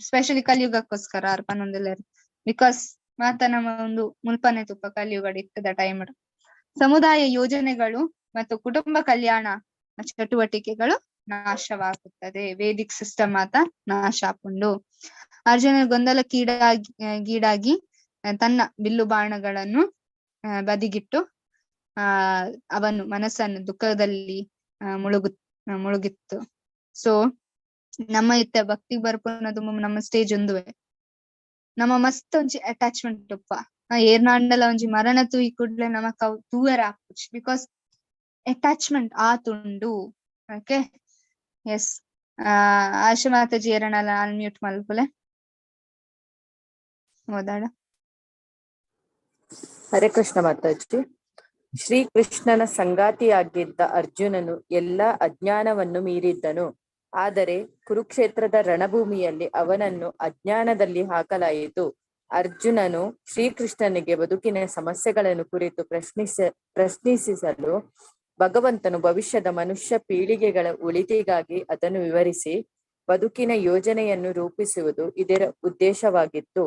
ಸ್ಪೆಷಲಿ ಕಲಿಯುಗಕ್ಕೋಸ್ಕರ ಅರ್ಪನೊಂದುಲ್ಲೆರ್, because ಮಾತ ನಮ್ಮ ಒಂದು ಮುಲ್ಪನೆ ತುಪ್ಪ ಕಲಿಯುಗ ಇತ್ತದ ಟೈಮ್. ಸಮುದಾಯ ಯೋಜನೆಗಳು ಮತ್ತು ಕುಟುಂಬ ಕಲ್ಯಾಣ ಚಟುವಟಿಕೆಗಳು ನಾಶವಾಗುತ್ತದೆ. ವೇದಿಕ್ ಸಿಸ್ಟಮ್ ಮಾತ ನಾಶ ಆಪುಂಡು. ಅರ್ಜುನ ಗೊಂದಲ ಗೀಡಾಗಿ ತನ್ನ ಬಿಲ್ಲು ಬಾಣಗಳನ್ನು ಬದಿಗಿಟ್ಟು ಅವನು ಮನಸ್ಸನ್ನು ದುಃಖದಲ್ಲಿ ಮುಳುಗಿತ್ತು. ಸೊ ನಮ್ಮ ಇತ್ತ ಭಕ್ತಿ ಬರ್ಪುನದು ನಮ್ಮ ಸ್ಟೇಜ್ ಒಂದುವೆ ನಮ್ಮ ಮಸ್ತ್ ಒಂಜಿ ಅಟ್ಯಾಚ್ಮೆಂಟ್ ಉಪ್ಪ ಏರ್ನಾಂಡಲ ಒಂಜಿ ಮರಣ ತೂಯಿ ಕೂಡ್ಲೆ ನಮಕ್ ಅವು ತೂವೆರೆ ಆಪುಜಿ, because attachment ಆತುಂಡು. ಓಕೆ, ಎಸ್, ಆಶಾ ಮಾತಾಜಿ ಏರಣಲ ಅನ್ಮ್ಯೂಟ್ ಮಲ್ಪುಲೆ ಓದಾಡ. ಹರೇ ಕೃಷ್ಣ ಮಾತಾಜಿ. ಶ್ರೀ ಕೃಷ್ಣನ ಸಂಗಾತಿಯಾಗಿದ್ದ ಅರ್ಜುನನು ಎಲ್ಲ ಅಜ್ಞಾನವನ್ನು ಮೀರಿದ್ದನು. ಆದರೆ ಕುರುಕ್ಷೇತ್ರದ ರಣಭೂಮಿಯಲ್ಲಿ ಅವನನ್ನು ಅಜ್ಞಾನದಲ್ಲಿ ಹಾಕಲಾಯಿತು. ಅರ್ಜುನನು ಶ್ರೀಕೃಷ್ಣನಿಗೆ ಬದುಕಿನ ಸಮಸ್ಯೆಗಳನ್ನು ಕುರಿತು ಪ್ರಶ್ನಿಸಲು ಭಗವಂತನು ಭವಿಷ್ಯದ ಮನುಷ್ಯ ಪೀಳಿಗೆಗಳ ಒಳಿತಿಗಾಗಿ ಅದನ್ನು ವಿವರಿಸಿ ಬದುಕಿನ ಯೋಜನೆಯನ್ನು ರೂಪಿಸುವುದು ಇದರ ಉದ್ದೇಶವಾಗಿತ್ತು.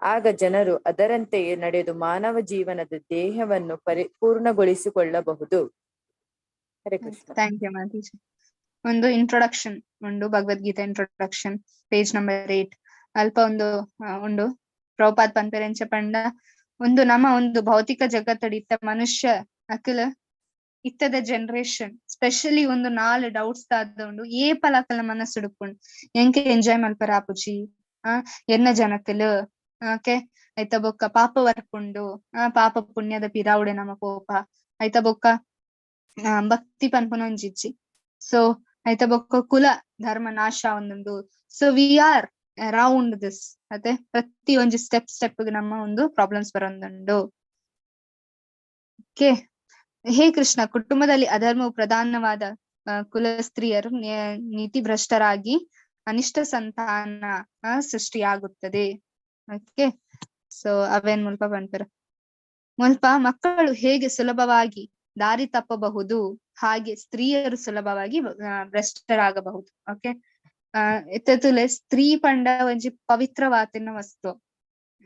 ಆಗ ಜನರು ಅದರಂತೆಯೇ ನಡೆದು ಮಾನವ ಜೀವನದ ದೇಹವನ್ನು ಪರಿಪೂರ್ಣಗೊಳಿಸಿಕೊಳ್ಳಬಹುದು. Hare Krishna. Thank you Mataji. ಒಂದು ಇಂಟ್ರೊಡಕ್ಷನ್ ಉಂಡು, ಭಗವದ್ಗೀತಾ ಇಂಟ್ರೊಡಕ್ಷನ್, ಪೇಜ್ ನಂಬರ್ 8. ಅಲ್ಪ ಒಂದು ಉಂಡು. ಪ್ರಭುಪಾದ್ ಪನ್ಪೆರೆಂಚ ಪಂಡ ಒಂದು ನಮ್ಮ ಒಂದು ಭೌತಿಕ ಜಗತ್ತಡಿ ಇತ್ತ ಮನುಷ್ಯ ಅಖಿಲ ಇತ್ತದ ಜನರೇಷನ್ ಸ್ಪೆಷಲಿ ಒಂದು 4 ಡೌಟ್ಸ್ ದಾದ ಉಂಡು. ಏಪಲ ಅಕಲ್ನ ಮನಸ್ಸುಡುಪುಂಡು, ಎಂಕೆ ಎಂಜಾಯ್ ಮಲ್ಪರ ಆಪುಜಿ, ಎನ್ನ ಜನಕಲು, ಓಕೆ, ಐತ ಬೊಕ್ಕ ಪಾಪ ವರ್ಪುಂಡು, ಪಾಪ ಪುಣ್ಯದ ಪಿರಾವುಡೆ ನಮ್ಮ ಕೋಪ, ಐತ ಬೊಕ್ಕ ಭಕ್ತಿ ಪನ್ಪುನ ಒಂಜಿಜ್ಜಿ, ಸೊ ಐತ ಬೊಕ್ಕ ಕುಲ ಧರ್ಮ ನಾಶ ಒಂದುಂಡು. So we are around this ಅದೇ ಪ್ರತಿ ಒಂಜಿ ಸ್ಟೆಪ್ ಸ್ಟೆಪ್ ನಮ್ಮ ಒಂದು ಪ್ರಾಬ್ಲಮ್ಸ್ ಬರೋದುಂಡು. ಓಕೆ, ಹೇ ಕೃಷ್ಣ, ಕುಟುಂಬದಲ್ಲಿ ಅಧರ್ಮವು ಪ್ರಧಾನವಾದ ಕುಲ ಸ್ತ್ರೀಯರು ನೀತಿ ಭ್ರಷ್ಟರಾಗಿ ಅನಿಷ್ಟ ಸಂತಾನ ಸೃಷ್ಟಿಯಾಗುತ್ತದೆ. ಓಕೆ, ಸೊ ಅವೇನ್ ಮುಲ್ಪ ಪನ್ಪೆರ್, ಮುಲ್ಪ ಮಕ್ಕಳು ಹೇಗೆ ಸುಲಭವಾಗಿ ದಾರಿ ತಪ್ಪಬಹುದು ಹಾಗೆ ಸ್ತ್ರೀಯರು ಸುಲಭವಾಗಿ ಭ್ರಷ್ಟರಾಗಬಹುದು. ಓಕೆ, ಇತ್ತುಲೆ ಸ್ತ್ರೀ ಪಂಡ ಒಂಜಿ ಪವಿತ್ರವಾತಿನ ವಸ್ತು.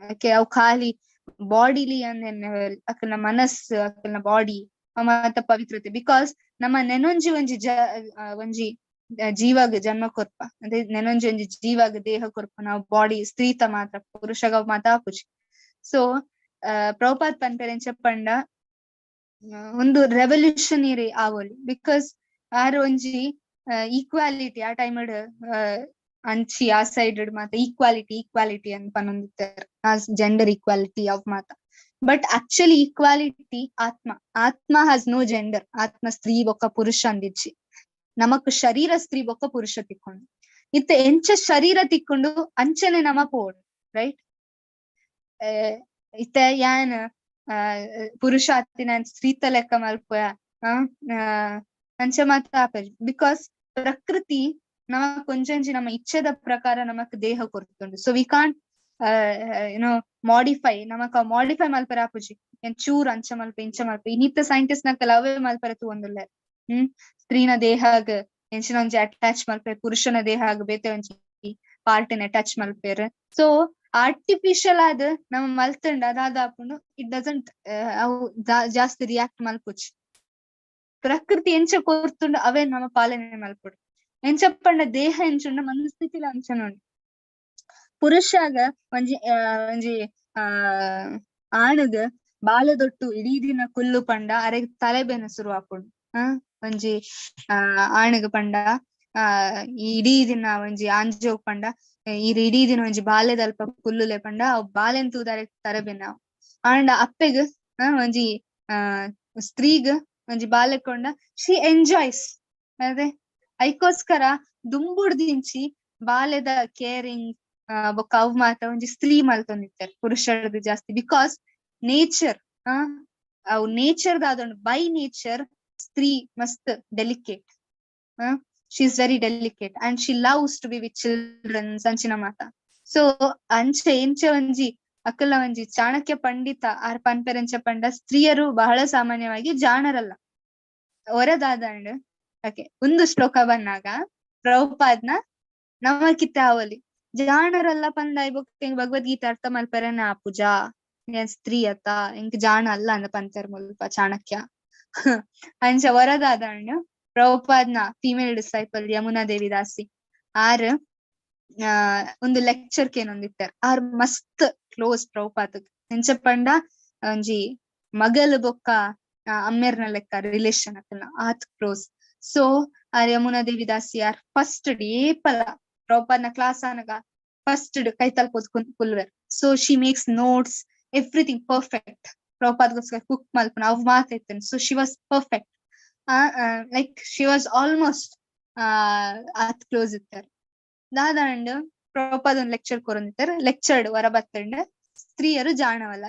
ಓಕೆ, ಅವು ಖಾಲಿ ಬಾಡಿಲಿ ಅಂದ್ ಅಕಲ್ನ ಮನಸ್ಸು ಅಕಲ್ನ ಬಾಡಿ ಮಾತ ಪವಿತ್ರತೆ, because ನಮ್ಮ ನೆನೊಂಜಿ ಒಂಜಿ ಒಂಜಿ ಜೀವಾಗ ಜನ್ಮ ಕೊರ್ಪ, ಅಂದ್ರೆ ನೆನೊಂಜಿ ಒಂಜಿ ಜೀವಾಗ ದೇಹ ಕೊರ್ಪ ನಾವು ಬಾಡಿ ಸ್ತ್ರೀತ ಮಾತ್ರ, ಪುರುಷಗ ಮಾತ ಆಪುಜಿ. ಸೊ ಪ್ರಭುಪಾದ್ ಪನ್ಪೆರೆಂಚ ಪಂಡ ಒಂದು ರೆವಲ್ಯೂಷನರಿ ಆವೊಲಿ, because ಆರ್ ಒಂಜಿ ಈಕ್ವಾಲಿಟಿ ಆ ಟೈಮ್ ಅಂಚಿ ಆ ಸೈಡ್ ಮಾತ ಈಕ್ವಾಲಿಟಿ ಈಕ್ವಾಲಿಟಿ ಅಂತ ಪನೊಂದಿತ್ತೆರ್, ಆ ಜೆಂಡರ್ ಈಕ್ವಾಲಿಟಿ ಅವ್ ಮಾತ. ಬಟ್ ಆಕ್ಚುಲಿ ಈಕ್ವಾಲಿಟಿ ಆತ್ಮ, ಆತ್ಮ ಹ್ಯಾಸ್ ನೋ ಜೆಂಡರ್. ಆತ್ಮ ಸ್ತ್ರೀ ಬೊಕ್ಕ ಪುರುಷ ಅಂದಿಜ್ಜಿ, ನಮಕ್ ಶರೀರ ಸ್ತ್ರೀ ಬೊಕ್ಕ ಪುರುಷ ತಿಕ್ಕೊಂಡು ಇತ್ತೆ ಎಂಚ ಶರೀರ ತಿಕ್ಕೊಂಡು ಅಂಚನೆ ನಮ ಪೋಡು, ರೈಟ್? ಇತ್ತೆ ಯಾನ್ ಪುರುಷ ಅತ್ತಿನ ಸ್ತ್ರೀತ ಲೆಕ್ಕ ಮಲ್ಪುವ ಅಂಚ ಮಾತ ಆಪೆರ್, because ಪ್ರಕೃತಿ ನಮಕ್ ಒಂಜೊಂಜಿ ನಮ್ಮ ಇಚ್ಛೆದ ಪ್ರಕಾರ ನಮಕ್ ದೇಹ ಕೊರ್ತುಂಡು. So we can't you know modify, ನಮಕ್ ಮಾಡಿಫೈ ಮಲ್ಪರ ಆಪುಜಿ, ಏನ್ ಚೂರ್ ಅಂಚ ಮಲ್ಪ ಇಂಚ ಮಲ್ಪ ಇನ್ನಿತ್ತ ಸೈಂಟಿಸ್ಟ್ ನಕಲ್ ಅವೇ ಮಲ್ಪರ ತೂವೊಂದುಲ್ಲೆರ್. ಸ್ತ್ರೀನ ದೇಹಗ್ ಎಂಚಿನ ಒಂಜಿ ಅಟ್ಯಾಚ್ ಮಲ್ಪೆ, ಪುರುಷನ ದೇಹ ಆಗ ಬೇತೆ ಒಂಜಿ ಪಾರ್ಟ್ ನ್ ಅಟ್ಯಾಚ್ ಮಲ್ಪೆರ್. ಸೊ ಆರ್ಟಿಫಿಷಿಯಲ್ ಆದ್ ನಮ ಮಲ್ತುಂಡ ದಾದ ಆಪುಂಡು? It doesn't, ಅವು ಜಾಸ್ತಿ ರಿಯಾಕ್ಟ್ ಮಲ್ಪುಜಿ. ಪ್ರಕೃತಿ ಎಂಚ ಕೊರ್ತುಂಡು ಅವೇ ನಮ ಪಾಲನೆ ಮಲ್ಪೊಡು. ಎಂಚ ಪಂಡ ದೇಹ ಎಂಚುಂಡು, ಮನಸ್ಥಿತಿಲ ಅಂಚನೆ ಉಂಡು. ಪುರುಷಾಗ ಒಂಜಿ ಒಂಜಿ ಆಣಗ್ ಬಾಲೆದೊಟ್ಟು ಇಡೀ ದಿನ ಕುಲ್ಲು ಪಂಡ ಅರೆಗ್ ತಲೆ ಬೇನೆ ಶುರು ಆಪುಂಡು. ಒಂಜಿ ಆಣಗ್ ಪಂಡ ಇಡೀ ದಿನ, ಒಂಜಿ ಆಂಜೋವ್ ಪಂಡ ಈರ್ ಇಡೀ ದಿನ ಒಂಜಿ ಬಾಲೆದಲ್ಪ ಕುಲ್ಲುಲೆ ಪಂಡ ಅವ್ ಬಾಲೆನ್ ತೂದು ಅರೆಗ್ ತಲೆ ಬೇನೆ ಆವು. ಆಂಡ ಅಪ್ಪೆಗ್, ಒಂಜಿ ಸ್ತ್ರೀಗ್ ಒಂಜಿ ಬಾಲೆ ಕೊಂಡ she enjoys ಅದೇ. ಐಕೋಸ್ಕರ ದುಂಬುಡ್ದಿಂಚಿ ಬಾಲೆದ ಕೇರಿಂಗ್ ಬೊಕ್ಕ ಅವ್ ಮಾತ ಒಂಜಿ ಸ್ತ್ರೀ ಮಲ್ತೊಂದಿತ್ತೆರ್ ಪುರುಷರ್ದ್ ಜಾಸ್ತಿ. Because nature, ಅವು ನೇಚರ್ ದಾದುಂಡು, ಬೈ ನೇಚರ್ ಸ್ತ್ರೀ ಮಸ್ತ್ delicate. She is very delicate and she loves to be with childrens ಅಂಚಿನ ಮಾತ. ಸೊ ಅಂಚೆ ಎಂಚ ಒಂಜಿ ಅಕಲ್ನ ಒಂಜಿ ಚಾಣಕ್ಯ ಪಂಡಿತ ಆರ್ ಪನ್ಪೆರೆಂಚ ಪಂಡ, ಸ್ತ್ರೀಯರು ಬಹಳ ಸಾಮಾನ್ಯವಾಗಿ ಜಾಣರಲ್ಲ. ಹೊರದಾದಂಡ್ ಓಕೆ, ಒಂದು ಶ್ಲೋಕ ಬಂದಾಗ ಪ್ರಭುಪಾದ್ನ ನಮಕಿತ್ತ ಅವಲಿ ಜಾಣರಲ್ಲ ಪಂದಾಯ್ ಬೊಕ್ಕ ಭಗವದ್ಗೀತೆ ಅರ್ಥ ಮಲ್ಪೆರೆನ ಆಪುಜಾ, ಏನ್ ಸ್ತ್ರೀ ಅತ್ತ, ಎಂಕ್ ಜಾಣ ಅಲ್ಲ ಅಂದ ಪಂತೆರ್ ಮುಲ್ಪ ಚಾಣಕ್ಯ. ಅಂಚ ವರದಾದಂಡ್ ಪ್ರಭುಪಾದ್ನ ಫಿಮೇಲ್ ಡಿಸೈಪಲ್ ಯಮುನಾ ದೇವಿ ದಾಸಿ ಆರ್ ಒಂದು ಲೆಕ್ಚರ್ ಕೇನೊಂದಿತ್ತೆರ್. ಆರ್ ಮಸ್ತ್ ಕ್ಲೋಸ್ ಪ್ರಭುಪಾದ್. ಎಂಚ ಪಂಡ ಒಂಜಿ ಮಗಲ್ ಬೊಕ್ಕ ಅಮ್ಮೆರ್ನ ಲೆಕ್ಕ ರಿಲೇಶನ್ ಅಕಲ್ನ, ಆತ್ ಕ್ಲೋಸ್. ಸೊ ಆರ್ ಯಮುನಾ ದೇವಿ ದಾಸಿ ಆರ್ ಫಸ್ಟ್ ಏಪಲ ಪ್ರಭುಪಾದ್ನ ಕ್ಲಾಸ್ ಆನಗ ಫಸ್ಟ್ ಕೈತಲ್ ಪೋದು ಕುಲ್ವೆರ್. So she makes notes, everything perfect. ಪ್ರಭುಪಾದ್ಗೋಸ್ಕರ cook ಮಲ್ಪುನ ಅವ್ ಮಾತ ಇತ್ತನ್. So she was perfect, like she was almost ಆತ್ ಕ್ಲೋಸ್ ಇತ್ತಾರೆ. ದಾದಾಂಡ್ ಪ್ರಭುಪಾದ್ ಒಂದ್ ಲೆಕ್ಚರ್ ಕೊರೊಂದಿತ್ತೆರ್. ಲೆಕ್ಚರ್ಡ್ ಹೊರ ಬತ್ತಂಡ್ ಸ್ತ್ರೀಯರು ಜಾಣವಲ್ಲ,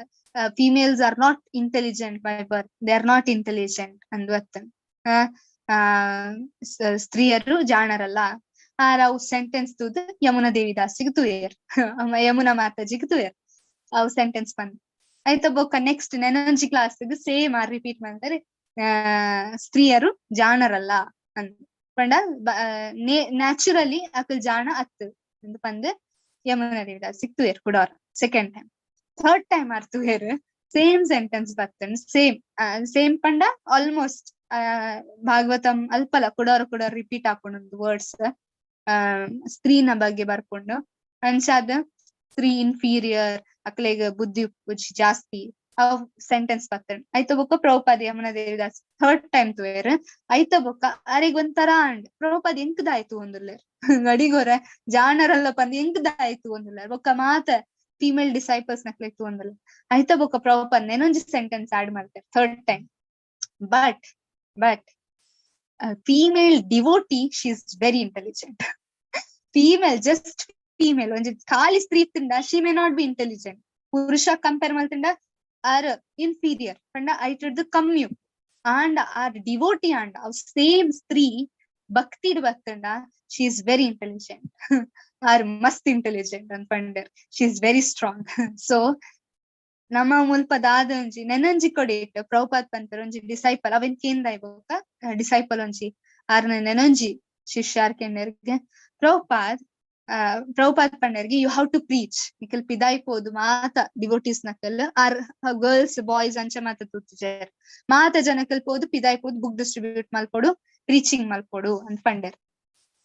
females are not intelligent by birth, they are not intelligent ಅಂದ್ ಬತ್ತನ್. ಸ್ತ್ರೀಯರು ಜಾಣರಲ್ಲ. ಆರ್ ಅವು ಸೆಂಟೆನ್ಸ್ ತೂದು ಯಮುನಾ ದೇವಿ ದಾಸಿಗೆ ತೂಯೆರ್, ಯಮುನಾ ಮಾತಾಜಿಗೆ ತೂಯೆರ್. ಅವು ಸೆಂಟೆನ್ಸ್ ಬಂದ್ ಆಯ್ತ ಬೊಕ್ಕ ನೆಕ್ಸ್ಟ್ ನೆನೊಂಜಿ ಕ್ಲಾಸ್ ಸೇಮ್ ಆರ್ ರಿಪೀಟ್ ಮಾಡ್ತಾರೆ, ಸ್ತ್ರೀಯರು ಜಾಣರಲ್ಲ ಅಂದ್ ಪಂಡ ನ್ಯಾಚುರಲಿ ಅಕಲ್ ಜಾಣ ಅತ್ತು ಅಂದ್ ಪಂದ್ ಯಮುನಾ ದೇವಿ ದಾಸಿಗೆ ತೂಯೆರ್ ಕುಡೋರ್. ಸೆಕೆಂಡ್ ಟೈಮ್, ಥರ್ಡ್ ಟೈಮ್ ಆರ್ ತೂಯೆರ್, ಸೇಮ್ ಸೆಂಟೆನ್ಸ್ ಬತ್ತನ್. ಸೇಮ್ ಸೇಮ್ ಪಂಡ ಆಲ್ಮೋಸ್ಟ್ ಭಾಗವತಂ ಅಲ್ಪಲ ಕುಡೋರ ಕುಡೋರ ರಿಪೀಟ್ ಆಪುಂಡು ವರ್ಡ್ಸ್, ಸ್ತ್ರೀನ ಬಗ್ಗೆ ಬರ್ಪುಂಡು. ಅಂಚಾದ್ ಸ್ತ್ರೀ ಇನ್ಫೀರಿಯರ್, ಅಕ್ಲೆಗ್ ಬುದ್ಧಿ ಉಪ್ಪುಜಿ ಜಾಸ್ತಿ, ಅವ್ ಸೆಂಟೆನ್ಸ್ ಬತ್ತಂಡ್. ಆಯ್ತ ಬೊಕ್ಕ ಪ್ರಭುಪಾದ ಯಮುನಾ ದೇವಿದಾಸ್ ಥರ್ಡ್ ಟೈಮ್ ತೂಯೆರ್. ಆಯ್ತ ಬೊಕ್ಕ ಅರೆಗ್ ಒಂಥರ ಆಂಡ್, ಪ್ರಭುಪಾದ ಎಂಕ್ ದಾಯ್ತು ಒಂದುಲ್ಲೆರ್, ಗಡಿಗೊರ ಜಾಣರಲ್ಲ ಪಂದ್ ಎಂಕ್ ದಾಯ್ತು ಒಂದುಲ್ಲೆರ್. ಬೊಕ್ಕ ಮಾತ ಫಿಮೇಲ್ ಡಿಸೈಪಲ್ಸ್ ನಕ್ಲೆಗ್ ತೂವೊಂದುಲ್ಲೆರ್. ಆಯ್ತ ಬೊಕ್ಕ ಪ್ರಭುಪಾದ ನೆನೊಂಜಿ ಸೆಂಟೆನ್ಸ್ ಆಡ್ ಮಾಡ್ತಾರೆ third time, but female devotee, she is very intelligent. Female, just female, ಒಂಜಿ ಖಾಲಿ ಸ್ತ್ರೀ ತಿಂಡ she may not be intelligent. ಪುರುಷ ಕಂಪೇರ್ ಮಲ್ತಿಂಡ ಆರ್ ಇನ್ಫೀರಿಯರ್ ಪಂಡ ಐಟರ್ದು ಕಮ್ಮಿ. ಆಂಡ ಆರ್ ಡಿವೋಟಿ ಆಂಡ, ಅವ್ ಸೇಮ್ ಸ್ತ್ರೀ ಭಕ್ತಿಡ್ ಬತ್ತಂಡ she is very intelligent. R ಮಸ್ತ್ ಇಂಟೆಲಿಜೆಂಟ್ ಅಂತ ಪಂಡರ್. She is very strong. So ನಮ್ಮ ಮುಲ್ಪ ದಾದ ಒಂಜಿ ನೆನೊಂಜಿ ಕೊಡಿಟ್ ಪ್ರಭುಪಾದ್ ಪನ್ಪೆರ್, ಒಂಜಿ ಡಿಸೈಪಲ್ ಅವೆನ್ ಕೇಂದಾಯ್ ಬೊಕ್ಕ ಡಿಸೈಪಲ್ ಒಂಜಿ ಆರ್ನ ನೆನೊಂಜಿ ಶಿಷ್ಯ ಆರ್ ಕೆಂಡೆರ್ಗೆ, Prabhupad Prabhupad ಪಂಡರ್ಗೆ, "You have to preach. ನಿಕಲ್ ಪಿದಾಯ್ ಪೋದು ಮಾತ ಡಿವೋಟೀಸ್ ನಕಲ್." ಆರ್ ಗರ್ಲ್ಸ್ ಬಾಯ್ಸ್ ಅಂಚ ಮಾತ ತೂತುಜೆರ್. ಮಾತ ಜನಕಲ್ ಪೋದು ಪಿದಾಯ್ ಪೋದು ಬುಕ್ ಡಿಸ್ಟ್ರಿಬ್ಯೂಟ್ ಮಲ್ಪೊಡು, ಪ್ರೀಚಿಂಗ್ ಮಲ್ಪೊಡು ಅಂತ ಪಂಡೆರ್.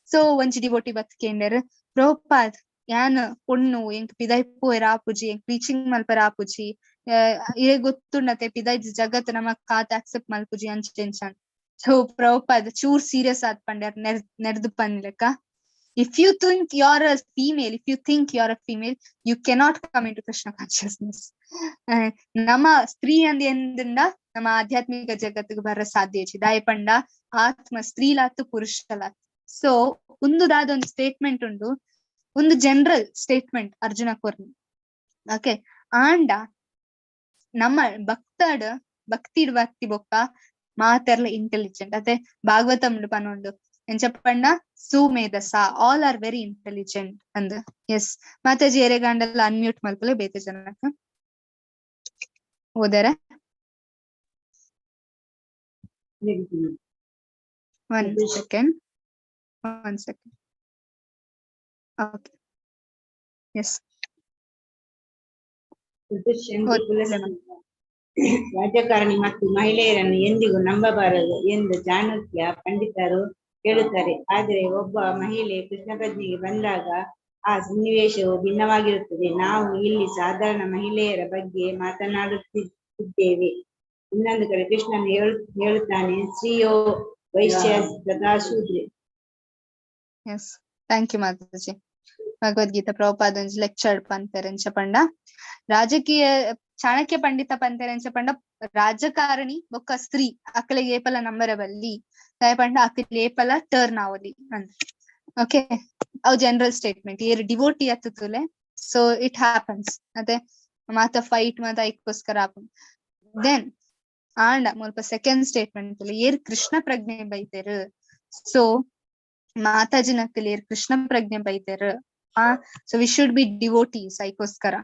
ಸೊ ಒಂಜಿ ಡಿವೋಟಿ ಬತ್ ಕೇಂಡೆರ್, "ಪ್ರಭುಪಾದ್, ಯಾನ್ ಪೊಣ್ಣು, ಎಂಕ್ ಪಿದಾಯ್ ಪೋಯೆರ್ ಆಪುಜಿ, ಎಂಕ್ ಪ್ರೀಚಿಂಗ್ ಮಲ್ಪೆರ ಆಪುಜಿ. ಇರೆಗ್ ಗೊತ್ತುಂಡತೆ, ಪಿದಾಯ್ ಜಗತ್ ನಮಕ್ ಆತ್ ಆಕ್ಸೆಪ್ಟ್ ಮಲ್ಪುಜಿ" ಅಂಚ ಇಂಚ. ಸೊ ಪ್ರಭುಪಾದ್ ಚೂರ್ ಸೀರಿಯಸ್ ಆದ್ ಪಂಡೆರ್, ನೆರ್ದು ಪನ್ಲೆಕ್ಕ, "If you think you're a female, if you think you're a female, you cannot come into Krishna consciousness." ನಮ್ಮ ಸ್ತ್ರೀ ಅಂದ್ ಎಂದಿಂದ ನಮ್ಮ ಆಧ್ಯಾತ್ಮಿಕ ಜಗತ್ತಿಗೆ ಬರ ಸಾಧ್ಯ ಇಜ್ಜಿ. ದಾಯೆ ಪಂಡ ಆತ್ಮ ಸ್ತ್ರೀಲಾತು ಪುರುಷಲಾತ್. ಸೊ ಉಂದುದಾದ ಒಂದು ಸ್ಟೇಟ್ಮೆಂಟ್ ಉಂಡು, ಒಂದು ಜನರಲ್ ಸ್ಟೇಟ್ಮೆಂಟ್ ಅರ್ಜುನ ಕೊರ್ನಿ. ಓಕೆ, ಆಂಡ ನಮ್ಮ ಭಕ್ತಡ್ ಭಕ್ತಿಡ್ ಭಕ್ತಿ ಬೊಕ್ಕ ಮಾತೆರ್ಲ ಇಂಟೆಲಿಜೆಂಟ್ ಅದೇ. ಭಾಗವತಂ ಪನೊಂಡು, ಎಂಚ ಪಂಡ ಸುಮೇಧಸ, all are very intelligent ಅಂದ್. ಎಸ್ ಮಾತಾಜಿ, ಎರೆಗಾಂಡಲ ಅನ್ಮ್ಯೂಟ್ ಮಲ್ಪಲೆ ಬೇತೆ ಜನಕ್ಕ ಓದರ. One second, one second. Okay. Yes. ಚತುಷ್ಯಂತಿ ಕುಲಸ್ತ್ರೀ. ರಾಜಕಾರಣಿ ಮತ್ತು ಮಹಿಳೆಯರನ್ನು ಎಂದಿಗೂ ನಂಬಬಾರದು ಎಂದು ಚಾಣಕ್ಯ ಪಂಡಿತರು ಹೇಳುತ್ತಾರೆ. ಆದರೆ ಒಬ್ಬ ಮಹಿಳೆ ಕೃಷ್ಣ ಪ್ರಜ್ಞೆಗೆ ಬಂದಾಗ ಆ ಸನ್ನಿವೇಶವು ಭಿನ್ನವಾಗಿರುತ್ತದೆ. ನಾವು ಇಲ್ಲಿ ಸಾಧಾರಣ ಮಹಿಳೆಯರ ಬಗ್ಗೆ ಮಾತನಾಡುತ್ತಿದ್ದೇವೆ. ಇನ್ನೊಂದು ಕಡೆ ಕೃಷ್ಣನು ಹೇಳುತ್ತಾನೆ, ಸ್ತ್ರೀಯೋ ವೈಶ್ಯ ತಥಾ ಶೂದ್ರೆ. Yes, thank you Mataji. Bhagavad Gita Prabhupada ಒಂಜಿ ಲೆಕ್ಚರ್ ಪನ್ಪೆರ್ ಎಂಚ ಪಂಡ ರಾಜಕೀಯ ಚಾಣಕ್ಯ ಪಂಡಿತ ಪನ್ಪೆರ್ ಎಂಚ ಪಂಡ ರಾಜಕಾರಣಿ ಬೊಕ್ಕ ಸ್ತ್ರೀ ಅಕ್ಲೆಗ್ ಏಪಲ ನಂಬರ ಬಲ್ಲಿ, ದಾಯೆ ಪಂಡ ಅಕ್ಲ್ ಏಪಲ ಟರ್ನ್ ಆವೊಲಿ ಅಂದ್. ಓಕೆ, ಅವು ಜನರಲ್ ಸ್ಟೇಟ್ಮೆಂಟ್. ಏರ್ ಡಿವೋಟಿ ಅತ್ತುಲೆ, ಸೊ it happens. ಅದೇ ಮಾತ ಫೈಟ್ ಮಾತ ಐಕ್ಕೋಸ್ಕರ ಆಪುಂಡು. Then ಆಂಡ ಮುಲ್ಪ ಸೆಕೆಂಡ್ ಸ್ಟೇಟ್ಮೆಂಟ್ ಏರ್ ಕೃಷ್ಣ ಪ್ರಜ್ಞೆ ಬೈತೆರ್. ಸೊ ಮಾತಾಜಿನಕುಲು ಏರ್ ಕೃಷ್ಣ ಪ್ರಜ್ಞೆ ಬೈತೆರ್. So we should be devotees. ಐಕೋಸ್ಕರ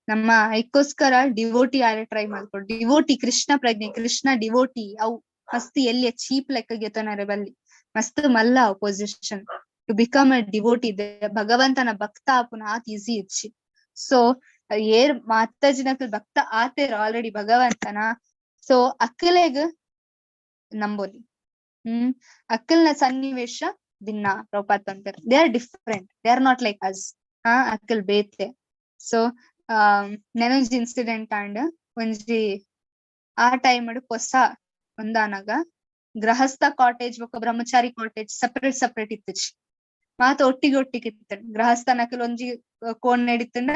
ನಮ್ಮ ಐಕೋಸ್ಕರ ಡಿವೋಟಿ ಆರೆ ಟ್ರೈ ಮಾಡ್ಕೊಡು. ಡಿವೋಟಿ ಕೃಷ್ಣ ಪ್ರಜ್ಞೆ, ಕೃಷ್ಣ ಡಿವೋಟಿ ಅವು ಮಸ್ತ್ ಎಲ್ಲಿಯ ಚೀಪ್ ಲೆಕ್ಕ ಗೆತೊನರೆ ಬಲ್ಲಿ, ಮಸ್ತ್ ಮಲ್ಲ ಅವು position. To become a devotee, ಭಗವಂತನ ಭಕ್ತ ಆಪುನ ಆತ್ ಈಸಿ ಇಚ್ಚಿ. ಸೊ ಏರ್ ಮಾತಾಜಿನಕುಲು ಭಕ್ತ ಆತೇರ್ ಆಲ್ರೆಡಿ ಭಗವಂತನ, ಸೊ ಅಕ್ಕಲೆಗ್ ನಂಬೋಲಿ. ಅಕ್ಕಲ್ನ ಸನ್ನಿವೇಶ ಭಿನ್ನ ಪ್ರಭುಪಾದ್ ಪನ್ಪೆರ್. They are different, they are not like us. ಅಕ್ಕಲ್ ಬೇತೆ. ಸೊ ನೆನೊಂಜಿ ಇನ್ಸಿಡೆಂಟ್ ಆಂಡ್ ಒಂಜಿ ಆ ಟೈಮ್ ಪೊಸ ಒಂದಾನಗ ಗೃಹಸ್ಥ ಕಾಟೇಜ್ ಬೊಕ್ಕ ಬ್ರಹ್ಮಚಾರಿ ಕಾಟೇಜ್ ಸೆಪರೇಟ್ ಸೆಪರೇಟ್ ಇತ್ತುಜಿ, ಮಾತ ಒಟ್ಟಿಗೆ ಒಟ್ಟಿಗೆ ಇತ್ತು. ಗೃಹಸ್ಥನಕಲ್ ಒಂಜಿ ಕೋಣೆ ಇತ್ತುಂಡ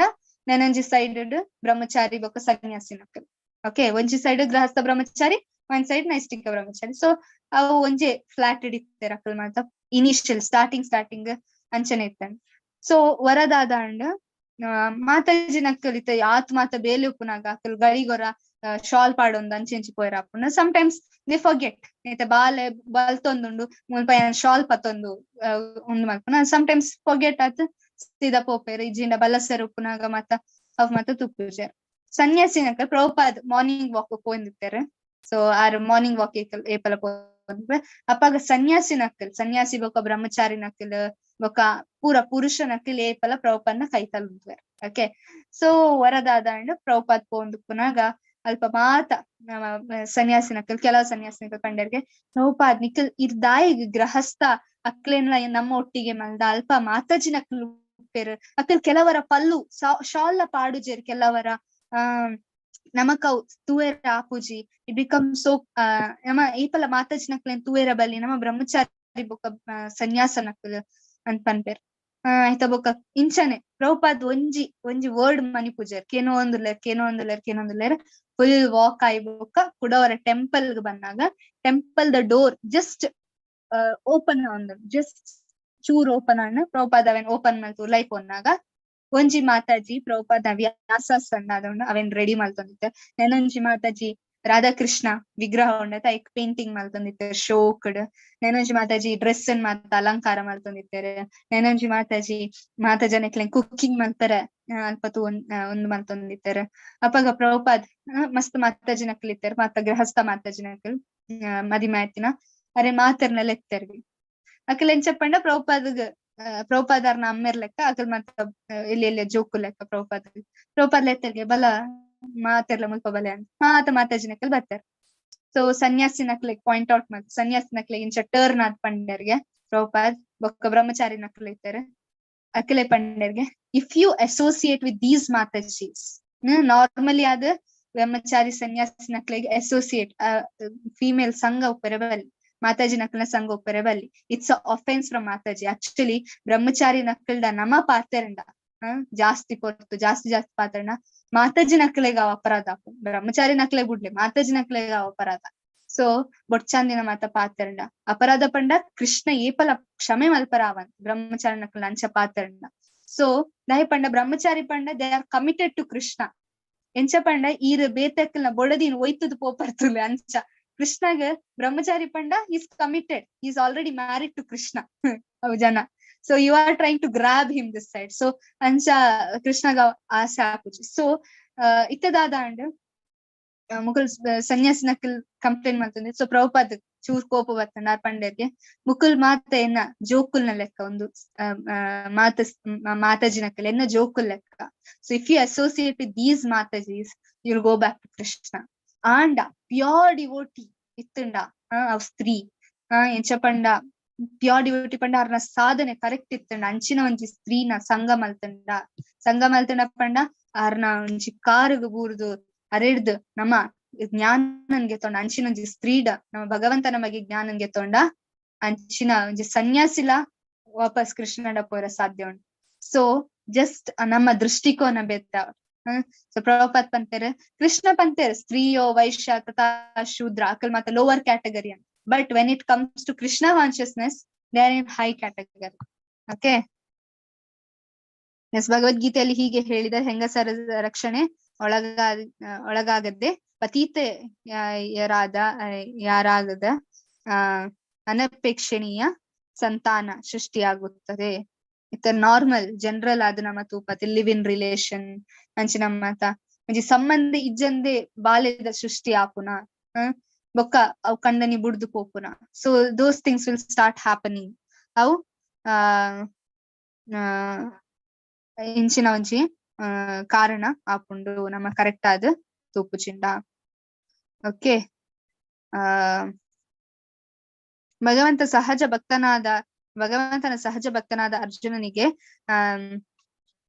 ನೆನೊಂಜಿ ಸೈಡ್ ಬ್ರಹ್ಮಚಾರಿ ಬೊಕ್ಕ ಸನ್ಯಾಸಿನಕಲ್. ಓಕೆ, ಒಂಜಿ ಸೈಡ್ ಗೃಹಸ್ಥ ಬ್ರಹ್ಮಚಾರಿ, ಒಂದ್ ಸೈಡ್ ನೈಷ್ಠಿಕ ಬ್ರಹ್ಮಚಾರಿ. ಸೊ ಅವು ಒಂಜಿ ಫ್ಲಾಟ್ ಇಡಿತ್ತೆರ್ ಅಕಲ್ ಮಾತ ಇನಿಷಿಯಲ್ ಸ್ಟಾರ್ಟಿಂಗ್ ಸ್ಟಾರ್ಟಿಂಗ್ ಅಂಚನೆ ಇತ್ತಂಡ್. ಸೊ ವರದಾದ ಅಂಡ್ ಮಾತಾಜಿನಕಲ್ ಇತ್ತ ಆತ್ ಮಾತ ಬೇಲೆ ಉಪ್ಪುನಾಗ ಅಕಲ್ ಗಳಿಗೊರ ಶಾಲ್ ಪಾಡೊಂದು ಅಂಚೆಂಚಿ ಪೋಯೆರ್ ಆಪುಂಡು. ಸಮ್ ಟೈಮ್ಸ್ they forget, ಐತೆ ಬಾಲೆ ಬಲ್ತೊಂದುಂಡು ಮುಲ್ಪ ಶಾಲ್ ಪತ್ತೊಂದು ಉಂದು ಮಲ್ಪುನ, ಸಮ್ ಟೈಮ್ಸ್ ಫರ್ಗೆಟ್ ಆತ್ ಸೀದಾ ಪೋಪೆರ್. ಇಜ್ಜಿಂಡ ಬಲಸೆರ್ ಉಪ್ಪುನಾಗ ಮಾತ ಅವ್ ಮಾತ ತುಪ್ಪುಜೆರ್. ಸನ್ಯಾಸಿನಕಲ್ ಪ್ರಭುಪಾದ್ ಮಾರ್ನಿಂಗ್ ವಾಕ್ ಪೋಂದಿತ್ತೆರ್. ಸೊ ಆರ್ ಮಾರ್ನಿಂಗ್ ವಾಕ್ ಏಪಲ ಪೋಂದ್ ಅಪಾಗ ಸನ್ಯಾಸಿನಕಲ್, ಸನ್ಯಾಸಿ ಬೊಕ್ಕ ಬ್ರಹ್ಮಚಾರಿ ನಕಲ್ ಬೊಕ್ಕ ಪೂರ ಪುರುಷನಕಲ್ ಏಪಲ ಪ್ರಭುಪಾದ್ನ ಕೈತಲ್ ಉಂತುವೆರ್. ಓಕೆ, ಸೊ ವರದಾದ ಪ್ರಭುಪಾದ್ ಪೋಂದುಪ್ಪುನಾಗ ಅಲ್ಪ ಮಾತ ಸನ್ಯಾಸಿನಕಲ್ ಕೆಲವು ಸನ್ಯಾಸಿನಕಲ್ ಪಂಡರ್ಗೆ ಪ್ರಭುಪಾದ್ ನಿಕಲ್ ಇರ್ದಾಯಿಗ್ ಗೃಹಸ್ಥ ಅಕ್ಲೇನ್ಲ ನಮ್ಮ ಒಟ್ಟಿಗೆ ಮಲ್ದ ಅಲ್ಪ ಮಾತಾಜಿನಕಲ್ ಉಪ್ಪೆರ್, ಅಕಲ್ ಕೆಲವರ ಪಲ್ಲು ಶಾಲ್ನ ಪಾಡುಜೆರ್, ಕೆಲವರ ನಮಕವು ತೂವೆರ ಆಪುಜಿ, it become so ನಮ ಏಪಲ ಮಾತಾಜಿನಕ್ಲೆನ್ ತೂವೆರ ಬಲ್ಲಿ, ನಮ್ಮ ಬ್ರಹ್ಮಚಾರಿ ಬೊಕ್ಕ ಸನ್ಯಾಸನಕಲ್ ಅಂತ ಪನ್ಪೆರ್. ಆಯ್ತಾ ಬೊಕ್ಕ ಇಂಚನೆ ಪ್ರಭುಪಾದ್ ಒಂಜಿ ಒಂಜಿ ವರ್ಡ್ ಮನಿ ಪೂಜಾರ್ ಕೇನೋ ಒಂದುಲ್ಲೆರ್ ಕೇನೋ ಒಂದುಲ್ಲೆರ್ ಕೇನೋ ಒಂದುಲ್ಲೆರ್ ಫುಲ್ ವಾಕ್ ಆಯಿ ಬೊಕ್ಕ ಕುಡವರ ಟೆಂಪಲ್ ಗ್ ಬಂದಾಗ temple the door just open ಒಂದು ಜಸ್ಟ್ ಚೂರ್ ಓಪನ್ ಅಣ್ಣ ಪ್ರಭುಪಾದ್ ಅವೇನ್ ಓಪನ್ ಮಲ್ತು ಲೈಫ್ ಒನ್ನಾಗ ಒಂಜಿ ಮಾತಾಜಿ ಪ್ರಭುಪಾದ ವ್ಯಾಸ ಸಣ್ಣದವನು ಅವೇನ್ ರೆಡಿ ಮಲ್ತೊಂದಿತ್ತೆ. ನೆನೊಂಜಿ ಮಾತಾಜಿ ರಾಧಾಕೃಷ್ಣ ವಿಗ್ರಹ ಉಂಡತ ಐಕ್ ಪೇಂಟಿಂಗ್ ಮಲ್ತೊಂದಿತ್ತೆರ್ ಶೋಕ್ಡ್. ನೆನೊಂಜಿ ಮಾತಾಜಿ ಡ್ರೆಸ್ ಅನ್ ಮಾತ ಅಲಂಕಾರ ಮಲ್ತೊಂದಿತ್ತೆರ್. ನೆನೊಂಜಿ ಮಾತಾಜಿ ಮಾತ ಜನಕ್ಲೆನ್ ಕುಕ್ಕಿಂಗ್ ಮಲ್ಪರೆ ಅಲ್ಪ ತೂ ಒಂದ್ ಮಲ್ತೊಂದಿತ್ತೆರ್. ಅಪಗ ಪ್ರಭುಪಾದ್ ಮಸ್ತ್ ಮಾತಾಜಿ ನಕಲ್ ಇತ್ತೆರ್, ಮಾತ ಗೃಹಸ್ಥ ಮಾತಾಜಿ ನಕಲ್ ಮದಿಮೆ ಆಯ್ತಿನ ಅರೆ ಮಾತೆರ್ನೆಲ್ಲ ಎತ್ತೆರ್ಗೆ. ಅಕಲ್ ಎಂಚಪ್ಪಂಡ ಪ್ರಭುಪಾದ್ಗ್ ಪ್ರಭುಪಾದರ್ನ ಅಮ್ಮೆರ್ ಲೆಕ್ಕ ಅಕಲ್ ಮಾತ ಎಲ್ಲಿ ಎಲ್ಲಿ ಜೋಕು ಲೆಕ್ಕ ಪ್ರಭುಪಾದ್ ಪ್ರಭುಪಾದ್ ಲೆತ್ತರ್ಗೆ ಬಲ ಮಾತೆರ್ಲ ಮುಲ್ಪ ಬಲೆ ಅಂತ ಮಾತ ಮಾತಾಜಿ ನಕಲ್ ಬರ್ತಾರೆ. ಸೊ ಸನ್ಯಾಸಿ ನಕ್ಲೆಗ್ ಪಾಯಿಂಟ್ ಔಟ್ ಮಾಡ್ ಸನ್ಯಾಸಿ ನಕ್ಲೆಗ್ ಇಂಚ ಟರ್ನ್ ಆದ್ ಪಂಡರ್ಗೆ ಪ್ರಭುಪಾದ್ ಬೊಕ್ಕ ಬ್ರಹ್ಮಚಾರಿ ನಕ್ಲೆ ಇತ್ತಾರೆ ಅಖಿಲೆ ಪಂಡರ್ಗೆ if you associate with these Matajis, normally ಆದ ಬ್ರಹ್ಮಚಾರಿ ಸನ್ಯಾಸಿ ನಕ್ಲೆಗ್ ಅಸೋಸಿಯೇಟ್ ಫಿಮೇಲ್ ಸಂಘ ಉಪ್ಪರೆ ಬಲ್ಲಿ, ಮಾತಾಜಿ ನಕ್ಲ್ನ ಸಂಘ ಉಪ್ಪರೆ ಬಲ್ಲಿ, it's a offence from Mataji. Actually ಬ್ರಹ್ಮಚಾರಿ ನಕ್ಕಲ್ಡ ನಮ ಪಾತೆರಂಡ ಜಾಸ್ತಿ ಪೊರ್ತು ಜಾಸ್ತಿ ಜಾಸ್ತಿ ಪಾತೆರಂಡ ಮಾತಾಜಿ ನಕ್ಲೆಗ್ ಅವ ಅಪರಾಧ, ಬ್ರಹ್ಮಚಾರಿ ನಕ್ಲೆ ಬುಡ್ಲೆ ಮಾತಾಜಿ ನಕ್ಲೆಗ್ ಅವ ಅಪರಾಧ. ಸೊ ಬೊಡ್ಚಾಂದಿನ ಮಾತ ಪಾತೆರಂಡ ಅಪರಾಧ ಪಂಡ ಕೃಷ್ಣ ಏಪಲ ಕ್ಷಮೆ ಮಲ್ಪರಾವನ್ ಬ್ರಹ್ಮಚಾರಿ ನಕ್ಲ್ನ ಅಂಚ ಪಾತೆರಂಡ. ಸೊ ದಾಯ ಪಂಡ ಬ್ರಹ್ಮಚಾರಿ ಪಂಡ they are committed to Krishna. ಎಂಚ ಪಂಡ ಈರ್ ಬೇತೆಕ್ಲ್ನ ಬೊಡದಿನ್ ಒಯ್ತದ ಪೋಪರ್ತುಲೆ ಅಂಚ ಕೃಷ್ಣಗ ಬ್ರಹ್ಮಚಾರಿ ಪಂಡ is committed, is already married to Krishna ಅವು ಜನ. So you are trying to grab him this side. So ಅಂಚ ಕೃಷ್ಣಗ ಆಸೆ ಆಪುಜಿ. ಸೊ ಇತ್ತದಾದ ಅಂಡ್ ಮುಕುಲ್ ಸನ್ಯಾಸಿ ನಕಲ್ ಕಂಪ್ಲೇಂಟ್ ಮಾಡ್ತಂದೆ. ಸೊ ಪ್ರಭುಪಾದ್ ಚೂರ್ ಕೋಪ ಬತ್ತಂಡ ಆರ್ ಪಂಡೆರ್ಗೆ, ಮುಕುಲ್ ಮಾತ ಎನ್ನ ಜೋಕುಲ್ನ ಲೆಕ್ಕ ಒಂದು ಮಾತ ಮಾತಾಜಿನಕಲ್ ಎನ್ನ ಜೋಕುಲ್ ಲೆಕ್ಕ. So if you associate with these Matajis, you'll go back to Krishna. ಆಂಡ ಪ್ಯೂರ್ ಡಿವೋಟಿ ಇತ್ತುಂಡ ಅವ್ ಸ್ತ್ರೀ, ಎಂಚ ಪಂಡ ಪ್ಯೂರ್ ಡಿವೋಟಿ ಪಂಡ ಅರ್ನ ಸಾಧನೆ ಕರೆಕ್ಟ್ ಇತ್ತುಂಡ ಅಂಚಿನ ಒಂಜಿ ಸ್ತ್ರೀನ ಸಂಘ ಮಲ್ತುಂಡ, ಸಂಘ ಮಲ್ತುಂಡ ಪಂಡ ಅರ್ನ ಒಂಜಿ ಕಾರುಗು ಬೂರ್ದು ಅರೆಡ್ದು ನಮ್ಮ ಜ್ಞಾನನ್ಗೆ ತೊಂಡ ಅಂಚಿನ ಒಂಜಿ ಸ್ತ್ರೀಡ ನಮ್ಮ ಭಗವಂತನ ಬಗ್ಗೆ ಜ್ಞಾನನ್ಗೆ ತೊಂಡ ಅಂಚಿನ ಒಂಜಿ ಸನ್ಯಾಸಿಲ ವಾಪಸ್ ಕೃಷ್ಣಡ ಪೋರ ಸಾಧ್ಯ ಉಂಟು. ಸೊ ಜಸ್ಟ್ ನಮ್ಮ ದೃಷ್ಟಿಕೋನ ಬೆತ್ತ. ಸೊ ಪ್ರಭುಪಾದ್ ಪಂತೇರ್, ಕೃಷ್ಣ ಪಂತೇರ್ ಸ್ತ್ರೀಯೋ ವೈಶ್ಯ ತಥಾ ಶೂದ್ರ ಅಕಲ್ ಮಾತ ಲೋವರ್ ಕ್ಯಾಟಗರಿ ಅಂತ. But when it comes to Krishna consciousness, they are in high category. Okay. Yes, ಭಗವದ್ಗೀತೆಯಲ್ಲಿ ಹೀಗೆ ಹೇಳಿದ, ಹೆಂಗಸರ ರಕ್ಷಣೆ ಒಳಗಾಗದೆ ಪತೀತ ಯಾರಾದ ಯಾರಾಗದ ಅನಪೇಕ್ಷಣೀಯ ಸಂತಾನ ಸೃಷ್ಟಿಯಾಗುತ್ತದೆ. ಇತ್ತ ನಾರ್ಮಲ್ ಜನರಲ್ ಆದ ನಮ್ಮ ತೂಪತಿ ಲಿವ್ ಇನ್ ರಿಲೇಷನ್ ಅಂಚಿನ ಮಾತ ಒಂಜಿ ಸಂಬಂಧ ಇಜ್ಜಂದೆ ಬಾಲ್ಯದ ಸೃಷ್ಟಿ ಆಪುನ, ಬೊಕ್ಕ ಅವು ಕಂಡನಿ ಬುಡ್ದು ಪೋಪುನ. So those things will start happening. ಅವು ಆ ಇಂಚಿನ ಒಂಜಿ ಕಾರಣ ಆಪುಂಡು ನಮ್ಮ ಕರೆಕ್ಟ್ ಆದ ತೂಪುಜಿಂಡ. ಓಕೆ. ಆ ಭಗವಂತ ಸಹಜ ಭಕ್ತನಾದ ಭಗವಂತನ ಸಹಜ ಭಕ್ತನಾದ ಅರ್ಜುನನಿಗೆ ಆ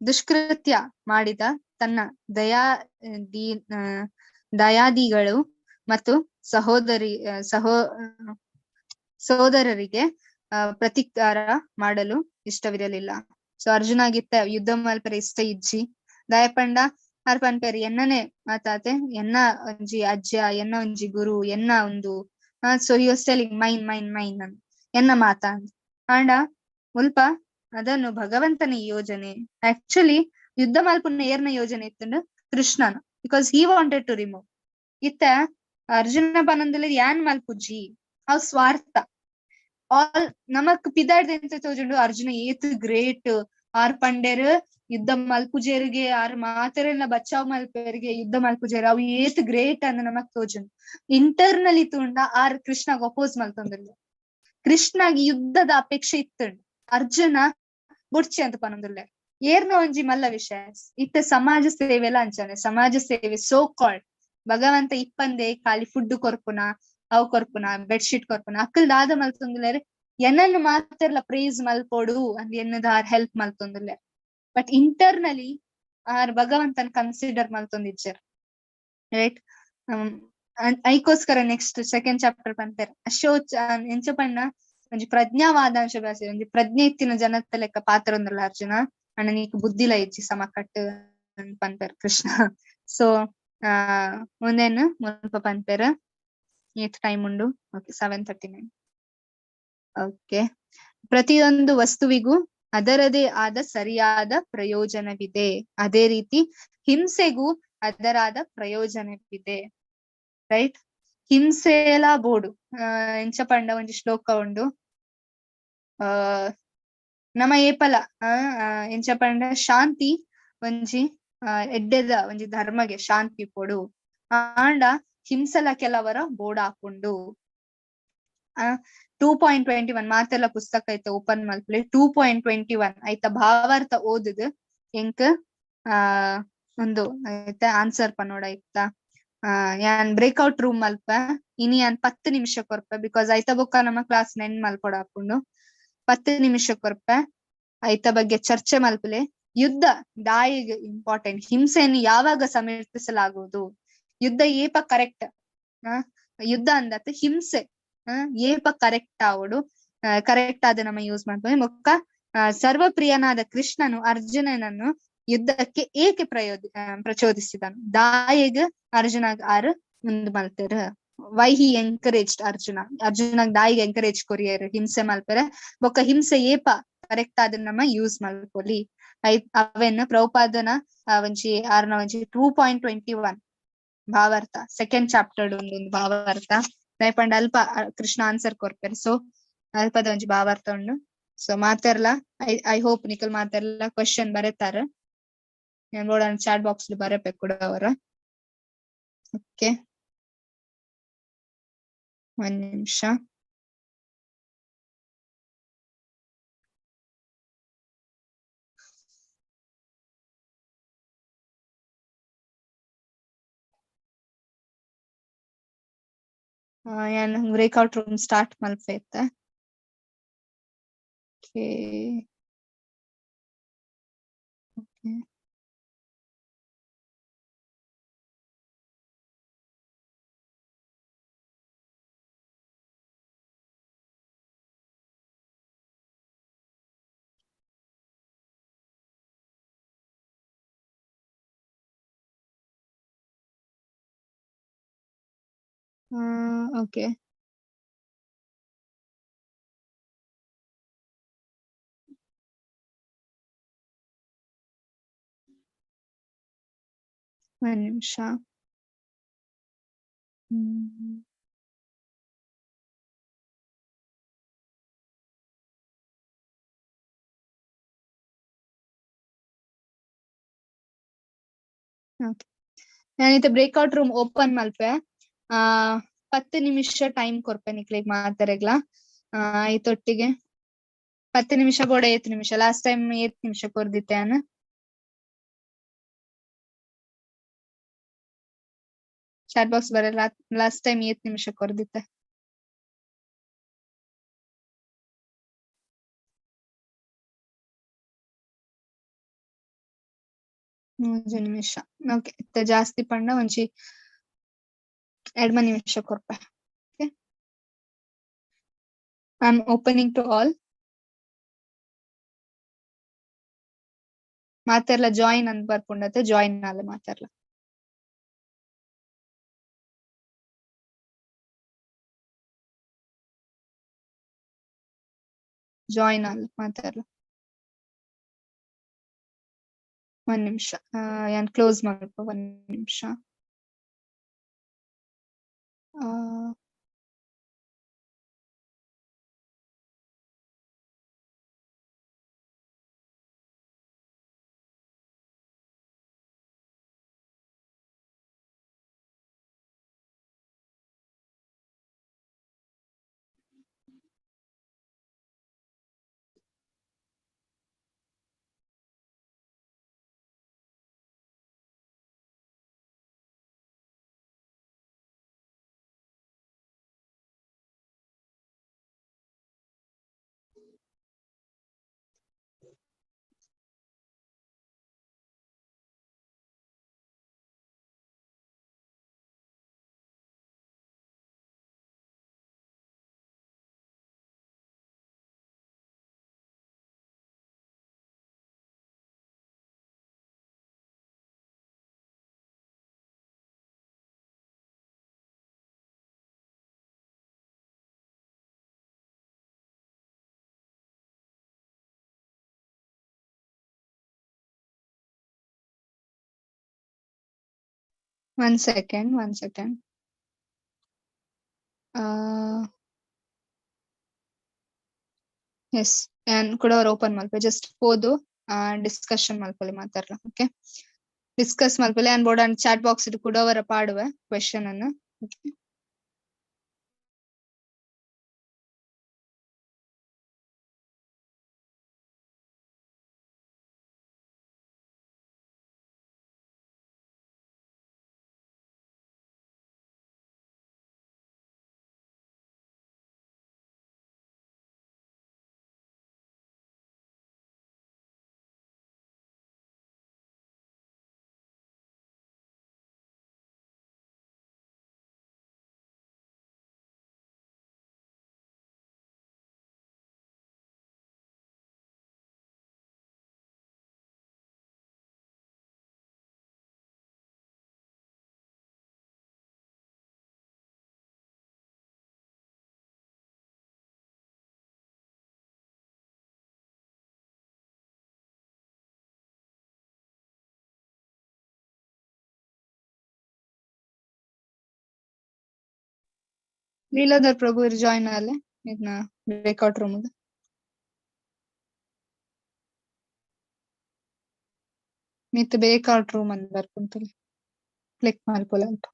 ದುಷ್ಕೃತ್ಯ ಮಾಡಿದ ತನ್ನ ದಯಾದಿಗಳು ಮತ್ತು ಸಹೋದರಿ ಸಹೋ ಸೋದರರಿಗೆ ಪ್ರತೀಕಾರ ಮಾಡಲು ಇಷ್ಟವಿರಲಿಲ್ಲ. ಸೊ ಅರ್ಜುನಾಗಿತ್ತ ಯುದ್ಧ ಮಲ್ಪರೆ ಇಷ್ಟ ಇಜ್ಜಿ. ದಯಪಂಡ ಅರ್ ಪನ್ಪೆರ್ ಎನ್ನನೆ ಮಾತಾತೆ, ಎನ್ನ ಒಂಜಿ ಅಜ್ಜ, ಎನ್ನ ಒಂಜಿ ಗುರು, ಎನ್ನ ಒಂದು, so he was telling mine mine mine ಅಂತ ಎನ್ನ ಮಾತ ಅಂತ. ಆಂಡ ಮುಲ್ಪ ಅದನ್ನು ಭಗವಂತನ ಯೋಜನೆ. ಆಕ್ಚುಲಿ ಯುದ್ಧ ಮಲ್ಪುನ ಏರ್ನ ಯೋಜನೆ ಇತ್ತಂಡ ಕೃಷ್ಣನ, because he wanted to remove. ಇತ್ತ ಅರ್ಜುನ ಪನೊಂದುಲ್ಲೆ ಯಾನ್ ಮಲ್ಪುಜಿ, ಅವ್ ಸ್ವಾರ್ಥ. ಆಲ್ ನಮಕ್ ಪಿದಾಡ್ದ ಎಂತ ತೋಜುಂಡು, ಅರ್ಜುನ ಏತ್ ಗ್ರೇಟ್, ಆರ್ ಪಂಡೆರ್ ಯುದ್ಧ ಮಲ್ಪುಜೆರ್ಗೆ, ಆರ್ ಮಾತೆರೆಲ್ಲ ಬಚಾವ್ ಮಲ್ಪೆರ್ಗೆ ಯುದ್ಧ ಮಲ್ಪುಜೆರ್, ಅವು ಏತ್ ಗ್ರೇಟ್ ಅಂದ್ ನಮಕ್ ತೋಜುಂಡು. ಇಂಟರ್ನಲಿ ತೂಂಡ ಆರ್ ಕೃಷ್ಣಗ್ ಅಪೋಸ್ ಮಲ್ತೊಂದುಲ್ಲೆ. ಕೃಷ್ಣಗ್ ಯುದ್ಧದ ಅಪೇಕ್ಷೆ ಇತ್ತುಂಡು, ಅರ್ಜುನ ಬುಡ್ಚಿ ಅಂತ ಪನೊಂದುಲ್ಲೆ. ಏರ್ನ ಒಂಜಿ ಮಲ್ಲ ವಿಷಯ ಇತ್ತ ಸಮಾಜ ಸೇವೆ ಎಲ್ಲ ಅಂಚನೆ, ಸಮಾಜ ಸೇವೆ ಸೋ ಕಾಲ್ಡ್ ಭಗವಂತ ಇಪ್ಪಂದೆ ಖಾಲಿ ಫುಡ್ ಕೊರ್ಪುನ, ಅವು ಕೊರ್ಪುನ, ಬೆಡ್ಶೀಟ್ ಕೊರ್ಪುನ, ಅಕ್ಕಲ್ ದಾದ ಮಲ್ತೊಂದುಲ್ಲೆರ್ ಎನ್ನನ್ನು ಮಾತೆರ್ಲ ಪ್ರೇಸ್ ಮಲ್ಪೊಡು ಅಂದ್ ಎನ್ನದ ಆರ್ ಹೆಲ್ಪ್ ಮಲ್ತೊಂದುಲ್ಲೆ. ಬಟ್ ಇಂಟರ್ನಲಿ ಆರ್ ಭಗವಂತನ್ ಕನ್ಸಿಡರ್ ಮಲ್ತೊಂದಿಜ್ಜೆರ್, ರೈಟ್? ಐಕೋಸ್ಕರ ನೆಕ್ಸ್ಟ್ ಸೆಕೆಂಡ್ ಚಾಪ್ಟರ್ ಪಂತೆರ್ ಅಶೋಚ ಎಂಚ ಪಂಡ ಒಂಜಿ ಪ್ರಜ್ಞಾವಾದಾಂಶ ಬ್ಯಾಸಿ ಒಂಜಿ ಪ್ರಜ್ಞೆ ಇತ್ತಿನ ಜನತ್ತ ಲೆಕ್ಕ ಪಾತ್ರ ಅರ್ಜುನ, ಅಣ್ಣ ನೀಕ್ ಬುದ್ಧಿಲ ಇಜ್ಜಿ ಸಮ ಕಟ್ಟು ಪನ್ಪೆರ್ ಕೃಷ್ಣ. ಸೊ ಮುಂದೇನು ಮುಲ್ಪ ಪನ್ಪೆರ್, ಏತ್ ಟೈಮ್ ಉಂಡು? ಓಕೆ, 7:39. ಓಕೆ, ಪ್ರತಿಯೊಂದು ವಸ್ತುವಿಗೂ ಅದರದೇ ಆದ ಸರಿಯಾದ ಪ್ರಯೋಜನವಿದೆ, ಅದೇ ರೀತಿ ಹಿಂಸೆಗೂ ಅದರಾದ ಪ್ರಯೋಜನವಿದೆ, ರೈಟ್? ಹಿಂಸೆಲ ಬೋಡು. ಎಂಚ ಪಂಡ ಒಂಜಿ ಶ್ಲೋಕ ಉಂಡು, ಆ ನಮ ಏಪಲ ಎಂಚ ಪಂಡ ಶಾಂತಿ ಒಂಜಿ ಎಡ್ಡೆದ ಒಂಜಿ ಧರ್ಮಗೆ ಶಾಂತಿ ಪೊಡು, ಆಂಡ ಹಿಂಸಲ ಕೆಲವರ ಬೋಡಾಪುಂಡು. 2.21 ಮಾತೆಲ್ಲ ಪುಸ್ತಕ ಐತ ಓಪನ್ ಮಲ್ಪುಲೆ. 2.21 ಐತ ಭಾವಾರ್ಥ ಓದುದು ಎಂಕ್ ಒಂದು ಐತ ಆನ್ಸರ್ ಪನೋಡ ಐತ. ಯಾನ್ ಬ್ರೇಕ್ಔಟ್ ರೂಮ್ ಮಲ್ಪ ಇನಿ ಯಾನ್ 10 ನಿಮಿಷ ಕೊರ್ಪೆ, because ಐತ ಬೊಕ್ಕ ನಮ್ಮ ಕ್ಲಾಸ್ ನೆನ್ ಮಲ್ಪೊಡು ಆಪುಂಡು. 10 ನಿಮಿಷ ಕೊರ್ಪೆ, ಐತ ಬಗ್ಗೆ ಚರ್ಚೆ ಮಲ್ಪುಲೆ. ಯುದ್ಧ ದಾಯಿಗ್ ಇಂಪಾರ್ಟೆಂಟ್, ಹಿಂಸೆಯನ್ನು ಯಾವಾಗ ಸಮರ್ಥಿಸಲಾಗುವುದು, ಯುದ್ಧ ಏಪ ಕರೆಕ್ಟ್, ಯುದ್ಧ ಅಂದತ್ ಹಿಂಸೆ ಏಪ ಕರೆಕ್ಟ್ ಆವಡು, ಕರೆಕ್ಟ್ ಆದ ನಮ್ಮ ಯೂಸ್ ಮಾಡ್ಬೋದು. ಮೊಕ್ಕ ಸರ್ವಪ್ರಿಯನಾದ ಕೃಷ್ಣನು ಅರ್ಜುನನನ್ನು ಯುದ್ಧಕ್ಕೆ ಏಕೆ ಪ್ರಚೋದಿಸಿದನು, ದಾಯಿಗ್ ಅರ್ಜುನಗ್ ಆರ್ ಮುಂದ್ ಮಲ್ತೆರ್, why he encouraged Arjuna, ಅರ್ಜುನಗ್ ದಾಯಿಗ್ ಎಂಕರೇಜ್ ಕೊರಿಯರ್ ಹಿಂಸೆ ಮಲ್ಪೆರೆ, ಬೊಕ್ಕ ಹಿಂಸೆ ಏಪ ಕರೆಕ್ಟ್ ಆದ ನಮ್ಮ ಯೂಸ್ ಮಲ್ಪೊಲಿ. ಅವೆನ್ ಪ್ರಭುಪಾದನ ಒಂಜಿ ಆರ್ನ ಒಂಜಿ 2.21 ಭಾವಾರ್ಥ, ಸೆಕೆಂಡ್ ಚಾಪ್ಟರ್ ಒಂದು ಭಾವಾರ್ಥ ದಯಪಂಡ ಅಲ್ಪ ಕೃಷ್ಣ ಆನ್ಸರ್ ಕೊರ್ಪೆರ್. ಸೊ ಅಲ್ಪದ ಒಂಜಿ ಭಾವಾರ್ಥ ಉಂಡು. ಸೊ ಮಾತೆರ್ಲ I I hope ನಿಕಲ್ ಮಾತೆರ್ಲ ಕ್ವಶನ್ ಬರೆತಾರ, ನೋಡೋಣ ಚಾಟ್ ಬಾಕ್ಸ್ ಬರಬೇಕು ಕೂಡ ಅವರ. ಓಕೆ, ಒಂಜಿ ನಿಮಿಷ. ಯಾನ್ ಬ್ರೇಕ್ಔಟ್ ರೂಮ್ ಸ್ಟಾರ್ಟ್ ಮಲ್ಪೆ ಇತ್ತೆ. ಓಕೆ ಓಕೆ ಓಕೆ ಒಂದ್ ನಿಮಿಷ. ಓಕೆ, ನಾನಿತ್ತೆ ಬ್ರೇಕ್ಔಟ್ ರೂಮ್ ಓಪನ್ ಮಲ್ಪೆ. 10 ನಿಮಿಷ ಟೈಮ್ ಕೊರ್ಪೆ ನಿಕ್ಲೆಗ್ ಮಾತೆರೆಗ್ಲ. ಐತೊಟ್ಟಿಗೆ 10 ನಿಮಿಷ ಬೋಡ ಏತ್ ನಿಮಿಷ, ಲಾಸ್ಟ್ ಟೈಮ್ ಏತ್ ನಿಮಿಷ ಕೊರ್ದಿತ್ತೆ ಯಾನ್. ಚಾಟ್ ಬಾಕ್ಸ್ ಬರ, ಲಾಸ್ಟ್ ಟೈಮ್ ಏತ್ ನಿಮಿಷ ಕೊರ್ದಿತ್ತೆ? 3 ನಿಮಿಷ. ಓಕೆ, ಇತ್ತೆ ಜಾಸ್ತಿ ಪಂಡ ಒಂಜಿ 2 ನಿಮಿಷ ಕೊರ್ಪೆ. Okay, I am opening to all. ಮಾತೆರ್ಲ join ಅಂದ್ ಬರ್ಪುಂಡತೆ, ಜಾಯಿನ್ ಆಲೆ ಮಾತೆರ್ಲ. ಜಾಯಿನ್ ಆಲೆ ಮಾತೆರ್ಲ. 1 ನಿಮಿಷ, ಯಾನ್ ಕ್ಲೋಸ್ ಮಲ್ಪ 1 ನಿಮಿಷ. One second, one second. Yes, and ಕೂಡ ಅವ್ರು ಓಪನ್ ಮಲ್ಪೆ, ಜಸ್ಟ್ ಪೋದು ಡಿಸ್ಕಷನ್ ಮಲ್ಪೊಲಿ ಮಾತಾಡ್ಲ. ಓಕೆ, ಡಿಸ್ಕಸ್ ಮಲ್ಪೊಲಿ and board and chat box ಇಡು ಕೂಡ ಅವರ ಪಾಡುವೆ ಕ್ವೆಶನ್ ಅನ್ನು. ಓಕೆ, ಲೀಲಾಧರ್ ಪ್ರಭು ಜಾಯಿನ್ ಆಲೆ ಇದನ್ನ ಬ್ರೇಕ್ಔಟ್ ರೂಮ್. ಮಿತ್ ಬ್ರೇಕ್ಔಟ್ ರೂಮ್ ಅಂತ ಬರ್ಪುಂತುಲೆ, ಕ್ಲಿಕ್ ಮಲ್ಪೊಲಿ ಅಂತ.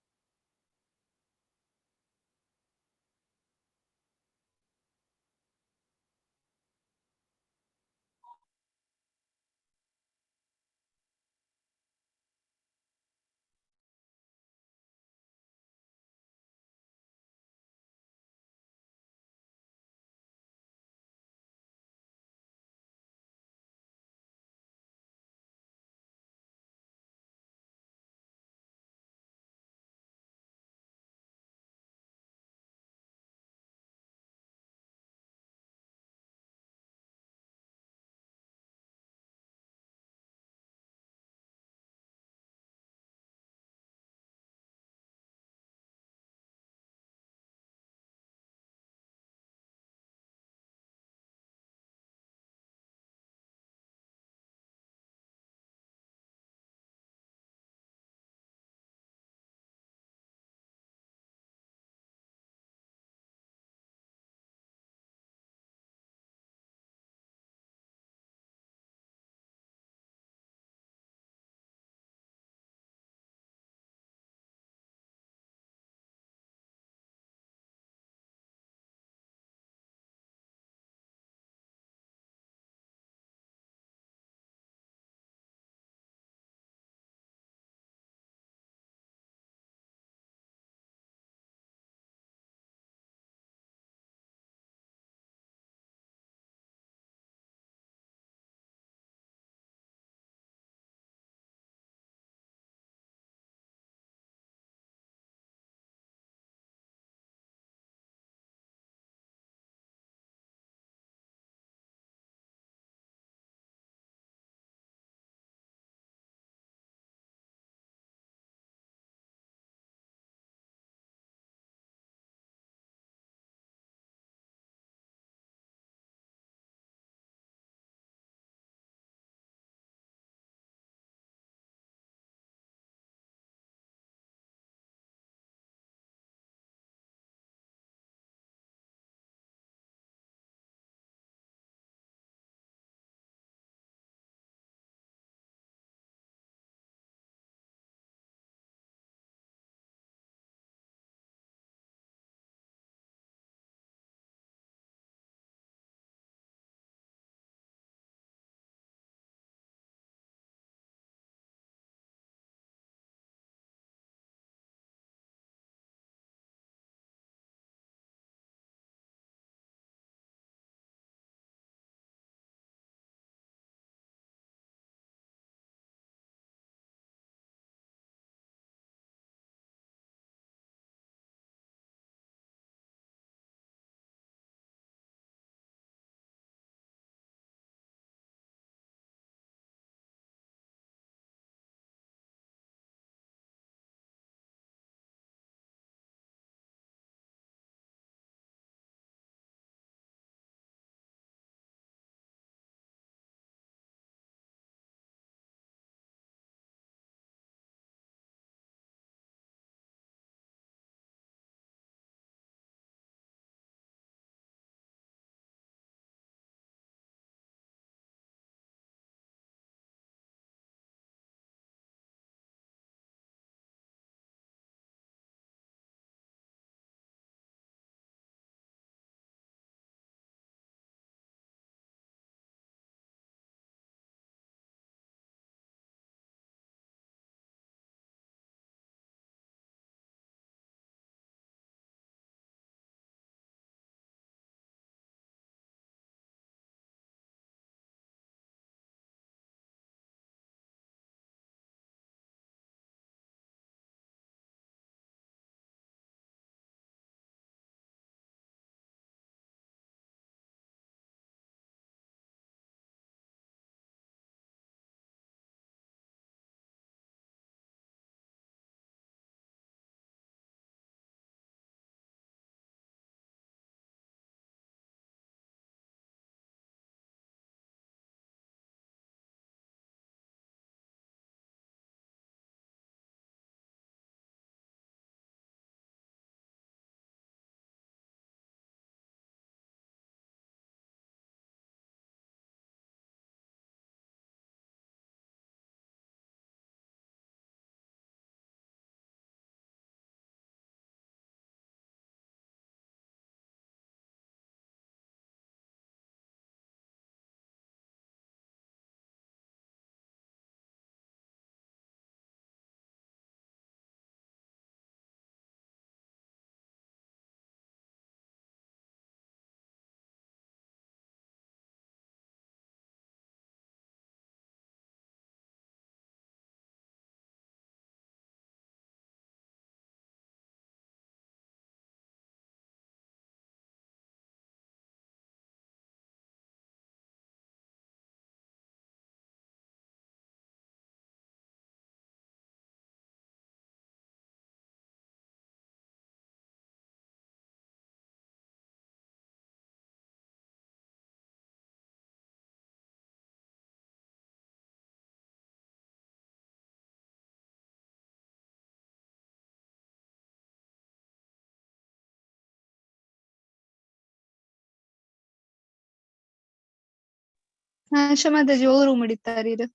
ಆಶಾ ಮಾತಾಜಿ ಓ ರೂಮ್ ಇಡಿತಾರೀರು?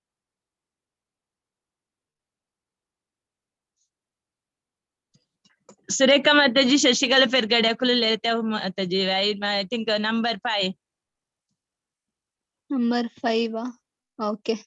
Surekha Mataji, Shashikala Pergade, ಅಕುಲು Mataji. I think number 5. Number 5 okay.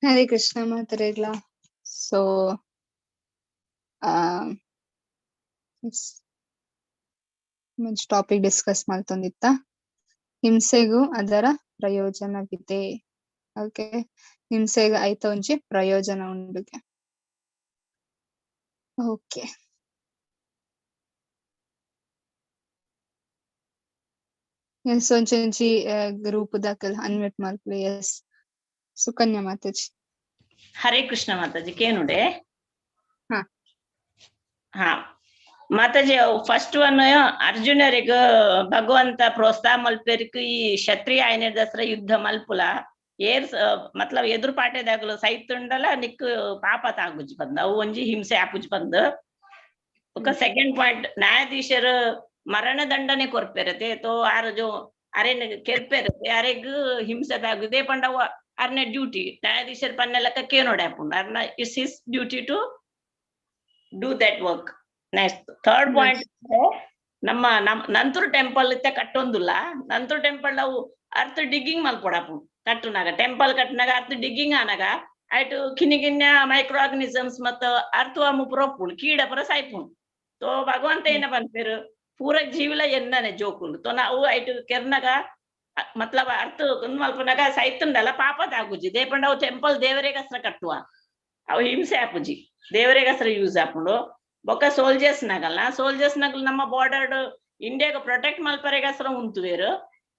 Hare Krishna ಮಾತರೆಗ್ಲ. So topic discuss ಮಲ್ತೊಂದಿತ್ತ, ಹಿಂಸೆಗೂ ಅದರ ಪ್ರಯೋಜನವಿದೆ. ಓಕೆ, ಹಿಂಸೆಗೆ ಐತ ಒಂಜಿ ಪ್ರಯೋಜನ ಉಂಡುಗೆ. ಓಕೆ, ಎಸ್, ಒಂಚೊಂಜಿ ಗ್ರೂಪ್ ದಾಕಲ್ ಅನ್ಮ್ಯೂಟ್ ಮಲ್ಪುಲೆ. ಎಸ್, ಸುಕನ್ಯಾ ಮಾತಾಜಿ. ಹರೇ ಕೃಷ್ಣ ಮಾತಾಜಿ, ಕೇನುಡೆ. ಹಾ. ಹಾ ಮಾತಾಜಿ, ಫಸ್ಟ್ ಒನ್ ಅರ್ಜುನರಿಗ ಭಗವಂತ ಪ್ರೋತ್ಸಾಹ ಮಲ್ಪೆರಿಕ್ ಈ ಕ್ಷತ್ರಿಯ ಆಯ್ನ ದಸರ ಯುದ್ಧ ಮಲ್ಪುಲ ಏರ್ ಮತ್ಲಬ್ ಎದುರು ಪಾಟೆದಾಗಲು ಸೈತುಂಡಲ ನಿಕ್ ಪಾಪ ತಾಗುಜಿ ಬಂದ ಅವು ಒಂಜಿ ಹಿಂಸೆ ಆಪುಜಿ ಬಂದ್. ಬೊಕ ಸೆಕೆಂಡ್ ಪಾಯಿಂಟ್, ನ್ಯಾಯಾಧೀಶರು ಮರಣ ದಂಡನೆ ಕೊರ್ಪೆರತೆ ತೋ ಆರು ಜೋ ಅರೆನ್ ಕೆರ್ಪೆರತೆ ಅರೆಗ್ ಹಿಂಸೆ ತಾಗುದೇ ಪಂಡ ಅವು ಅರ್ನ ಡ್ಯೂಟಿ. ನ್ಯಾಯಾಧೀಶರ್ ಪನ್ನೆಲಕ್ಕ ಕೇನೋಡೆ ಆಪುಂಡು ಅರ್ನ it's his duty to do that work. Next third point, ನಮ್ಮ ನಂತೂರು ಟೆಂಪಲ್ ಇತ್ತೆ ಕಟ್ಟೊಂದುಲ್ಲ. ನಂತೂರು ಟೆಂಪಲ್ ಅವು ಅರ್ಥ ಡಿಗ್ಗಿಂಗ್ ಮಲ್ಪೊಡಾಪುಂಡು ಕಟ್ಟುನಾಗ. ಟೆಂಪಲ್ ಕಟ್ಟನಾಗ ಅರ್ಥ ಡಿಗ್ಗಿಂಗ್ ಆನಾಗ ಆಯ್ತು ಕಿನ್ನಿ ಕಿನ್ಯ ಮೈಕ್ರೋ ಆರ್ಗನಿಸಮ್ಸ್ ಮತ್ತ ಅರ್ಥವಾಮು ಪೂರ ಉಪ್ಪುಂಡು, ಕೀಡ ಪೂರ ಸಾಯ್ಪುಂಡು. ತೋ ಭಗವಂತ ಏನ ಪನ್ಪೆರು ಪೂರ ಜೀವಿಲ ಎನ್ನನೆ ಜೋಕುಂಡು. ತೋ ನಾವು ಐಟು ಕೆರ್ನಾಗ ಮತ್ಲಬ್ ಅರ್ಥ ಮಲ್ಪನಾಗ ಸೈತುಂಡಲ್ಲ ಪಾಪ ತಾಗುಜಿ. ದೇಪಂಡ ಅವು ಟೆಂಪಲ್ ದೇವರೇಗಸ್ರ ಕಟ್ಟುವ ಅವು ಹಿಂಸೆ ಆಪುಜಿ, ದೇವರೇಗಸ್ರ ಯೂಸ್ ಆಪುಂಡು. ಬೊಕ್ಕ ಸೋಲ್ಜರ್ಸ್ ನಗಲ್ಲ, ಸೋಲ್ಜರ್ಸ್ ನಗಲ್ ನಮ್ಮ ಬಾರ್ಡರ್ ಇಂಡಿಯಾಗ ಪ್ರೊಟೆಕ್ಟ್ ಮಲ್ಪರೆಗಸ್ರ ಉಂತುವೇರು.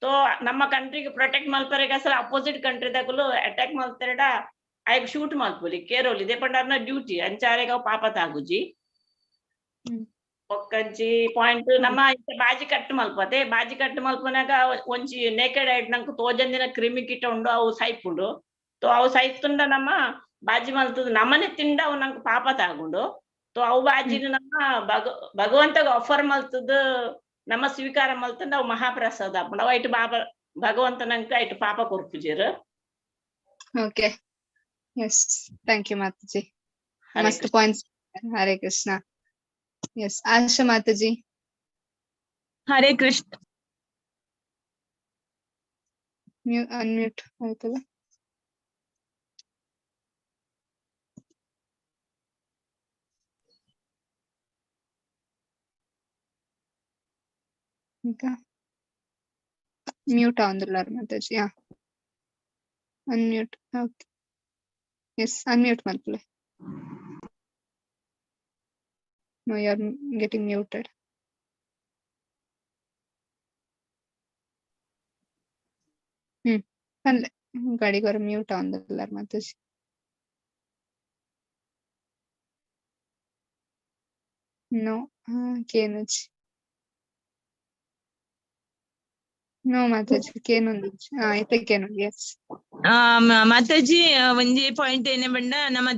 ತೋ ನಮ್ಮ ಕಂಟ್ರಿಗೆ ಪ್ರೊಟೆಕ್ಟ್ ಮಲ್ಪರೆಗಸ್ರ ಅಪೋಸಿಟ್ ಕಂಟ್ರಿ ದಗಲು ಅಟ್ಯಾಕ್ ಮಲ್ತೆರಡ ಆಯ್ಗ ಶೂಟ್ ಮಲ್ಪುಲಿ ಕೇರೋಲಿ ದೇಪಂಡ ಅರ್ನ ಡ್ಯೂಟಿ ಅಂಚಾರೆಗ ಅವು ಪಾಪ ತಾಗುಜಿ. ಒಕ್ಕಂಚಿ ಪಾಯಿಂಟ್, ನಮ್ಮ ಬಾಜಿ ಕಟ್ಟು ಮಲ್ಪತೆ. ಬಾಜಿ ಕಟ್ಟು ಮಲ್ಪನಾಗ ಒಂಜಿ ನೇಕೆಡ್ ಐಟ್ ನಂಗೆ ತೋಜಂದಿನ ಕ್ರಿಮಿ ಕೀಟ ಉಂಡು, ಅವು ಸೈಪುಂಡು. ತೋ ಅವು ಸೈತುಂಡ ನಮ್ಮ ಬಾಜಿ ಮಲ್ತದ ನಮ್ಮನೆ ತಿಂಡ ಅವು ನಂಗೆ ಪಾಪ ತಾಗುಂಡು. ತೋ ಅವು ಬಾಜಿನ ನಮ್ಮ ಭಗವಂತಗ ಆಫರ್ ಮಲ್ತದ ನಮ್ಮ ಸ್ವೀಕಾರ ಮಲ್ತಂದ ಅವು ಮಹಾಪ್ರಸಾದ ಆಪುಂಡು. ಅವು ಐಟ್ ಬಾಬ ಭಗವಂತ ನಂಗೆ ಐಟ್ ಪಾಪ ಕೊರ್ಪುಜೇರು. Okay, yes, thank you Mataji, Hare ಮಸ್ತ್ Krishna. Points. Hare Krishna. Yes, Asha Mataji. Hare Krishna. Unmute ಆಯ್ತಲ್ಲ. ಈಗ ಮ್ಯೂಟ್ ಆವಂದುಲ್ಲಾರ್ Mataji. Yeah, unmute. Okay, yes, unmute ಮಲ್ಪುಲೆ. No, you are getting muted. ಪನ್ಲೆ, ಗಡಿಗೊರ ಮ್ಯೂಟ್ ಆವೊಂದುಲ್ಲಾರ್ ಮಾತಾಜಿ. ನೋ, ಕೇನುಜಿ. ನೋ ಮಾತಾಜಿ, ಕೇನೊಂದಿಜ್ಜಿ. ಇತ್ತೆ ಕೇನುಂಡು. ಎಸ್. ಮಾತಾಜಿ, ಒಂಜಿ ಪಾಯಿಂಟ್ ಏನೇ ಪಂಡ ನಮ್ಮ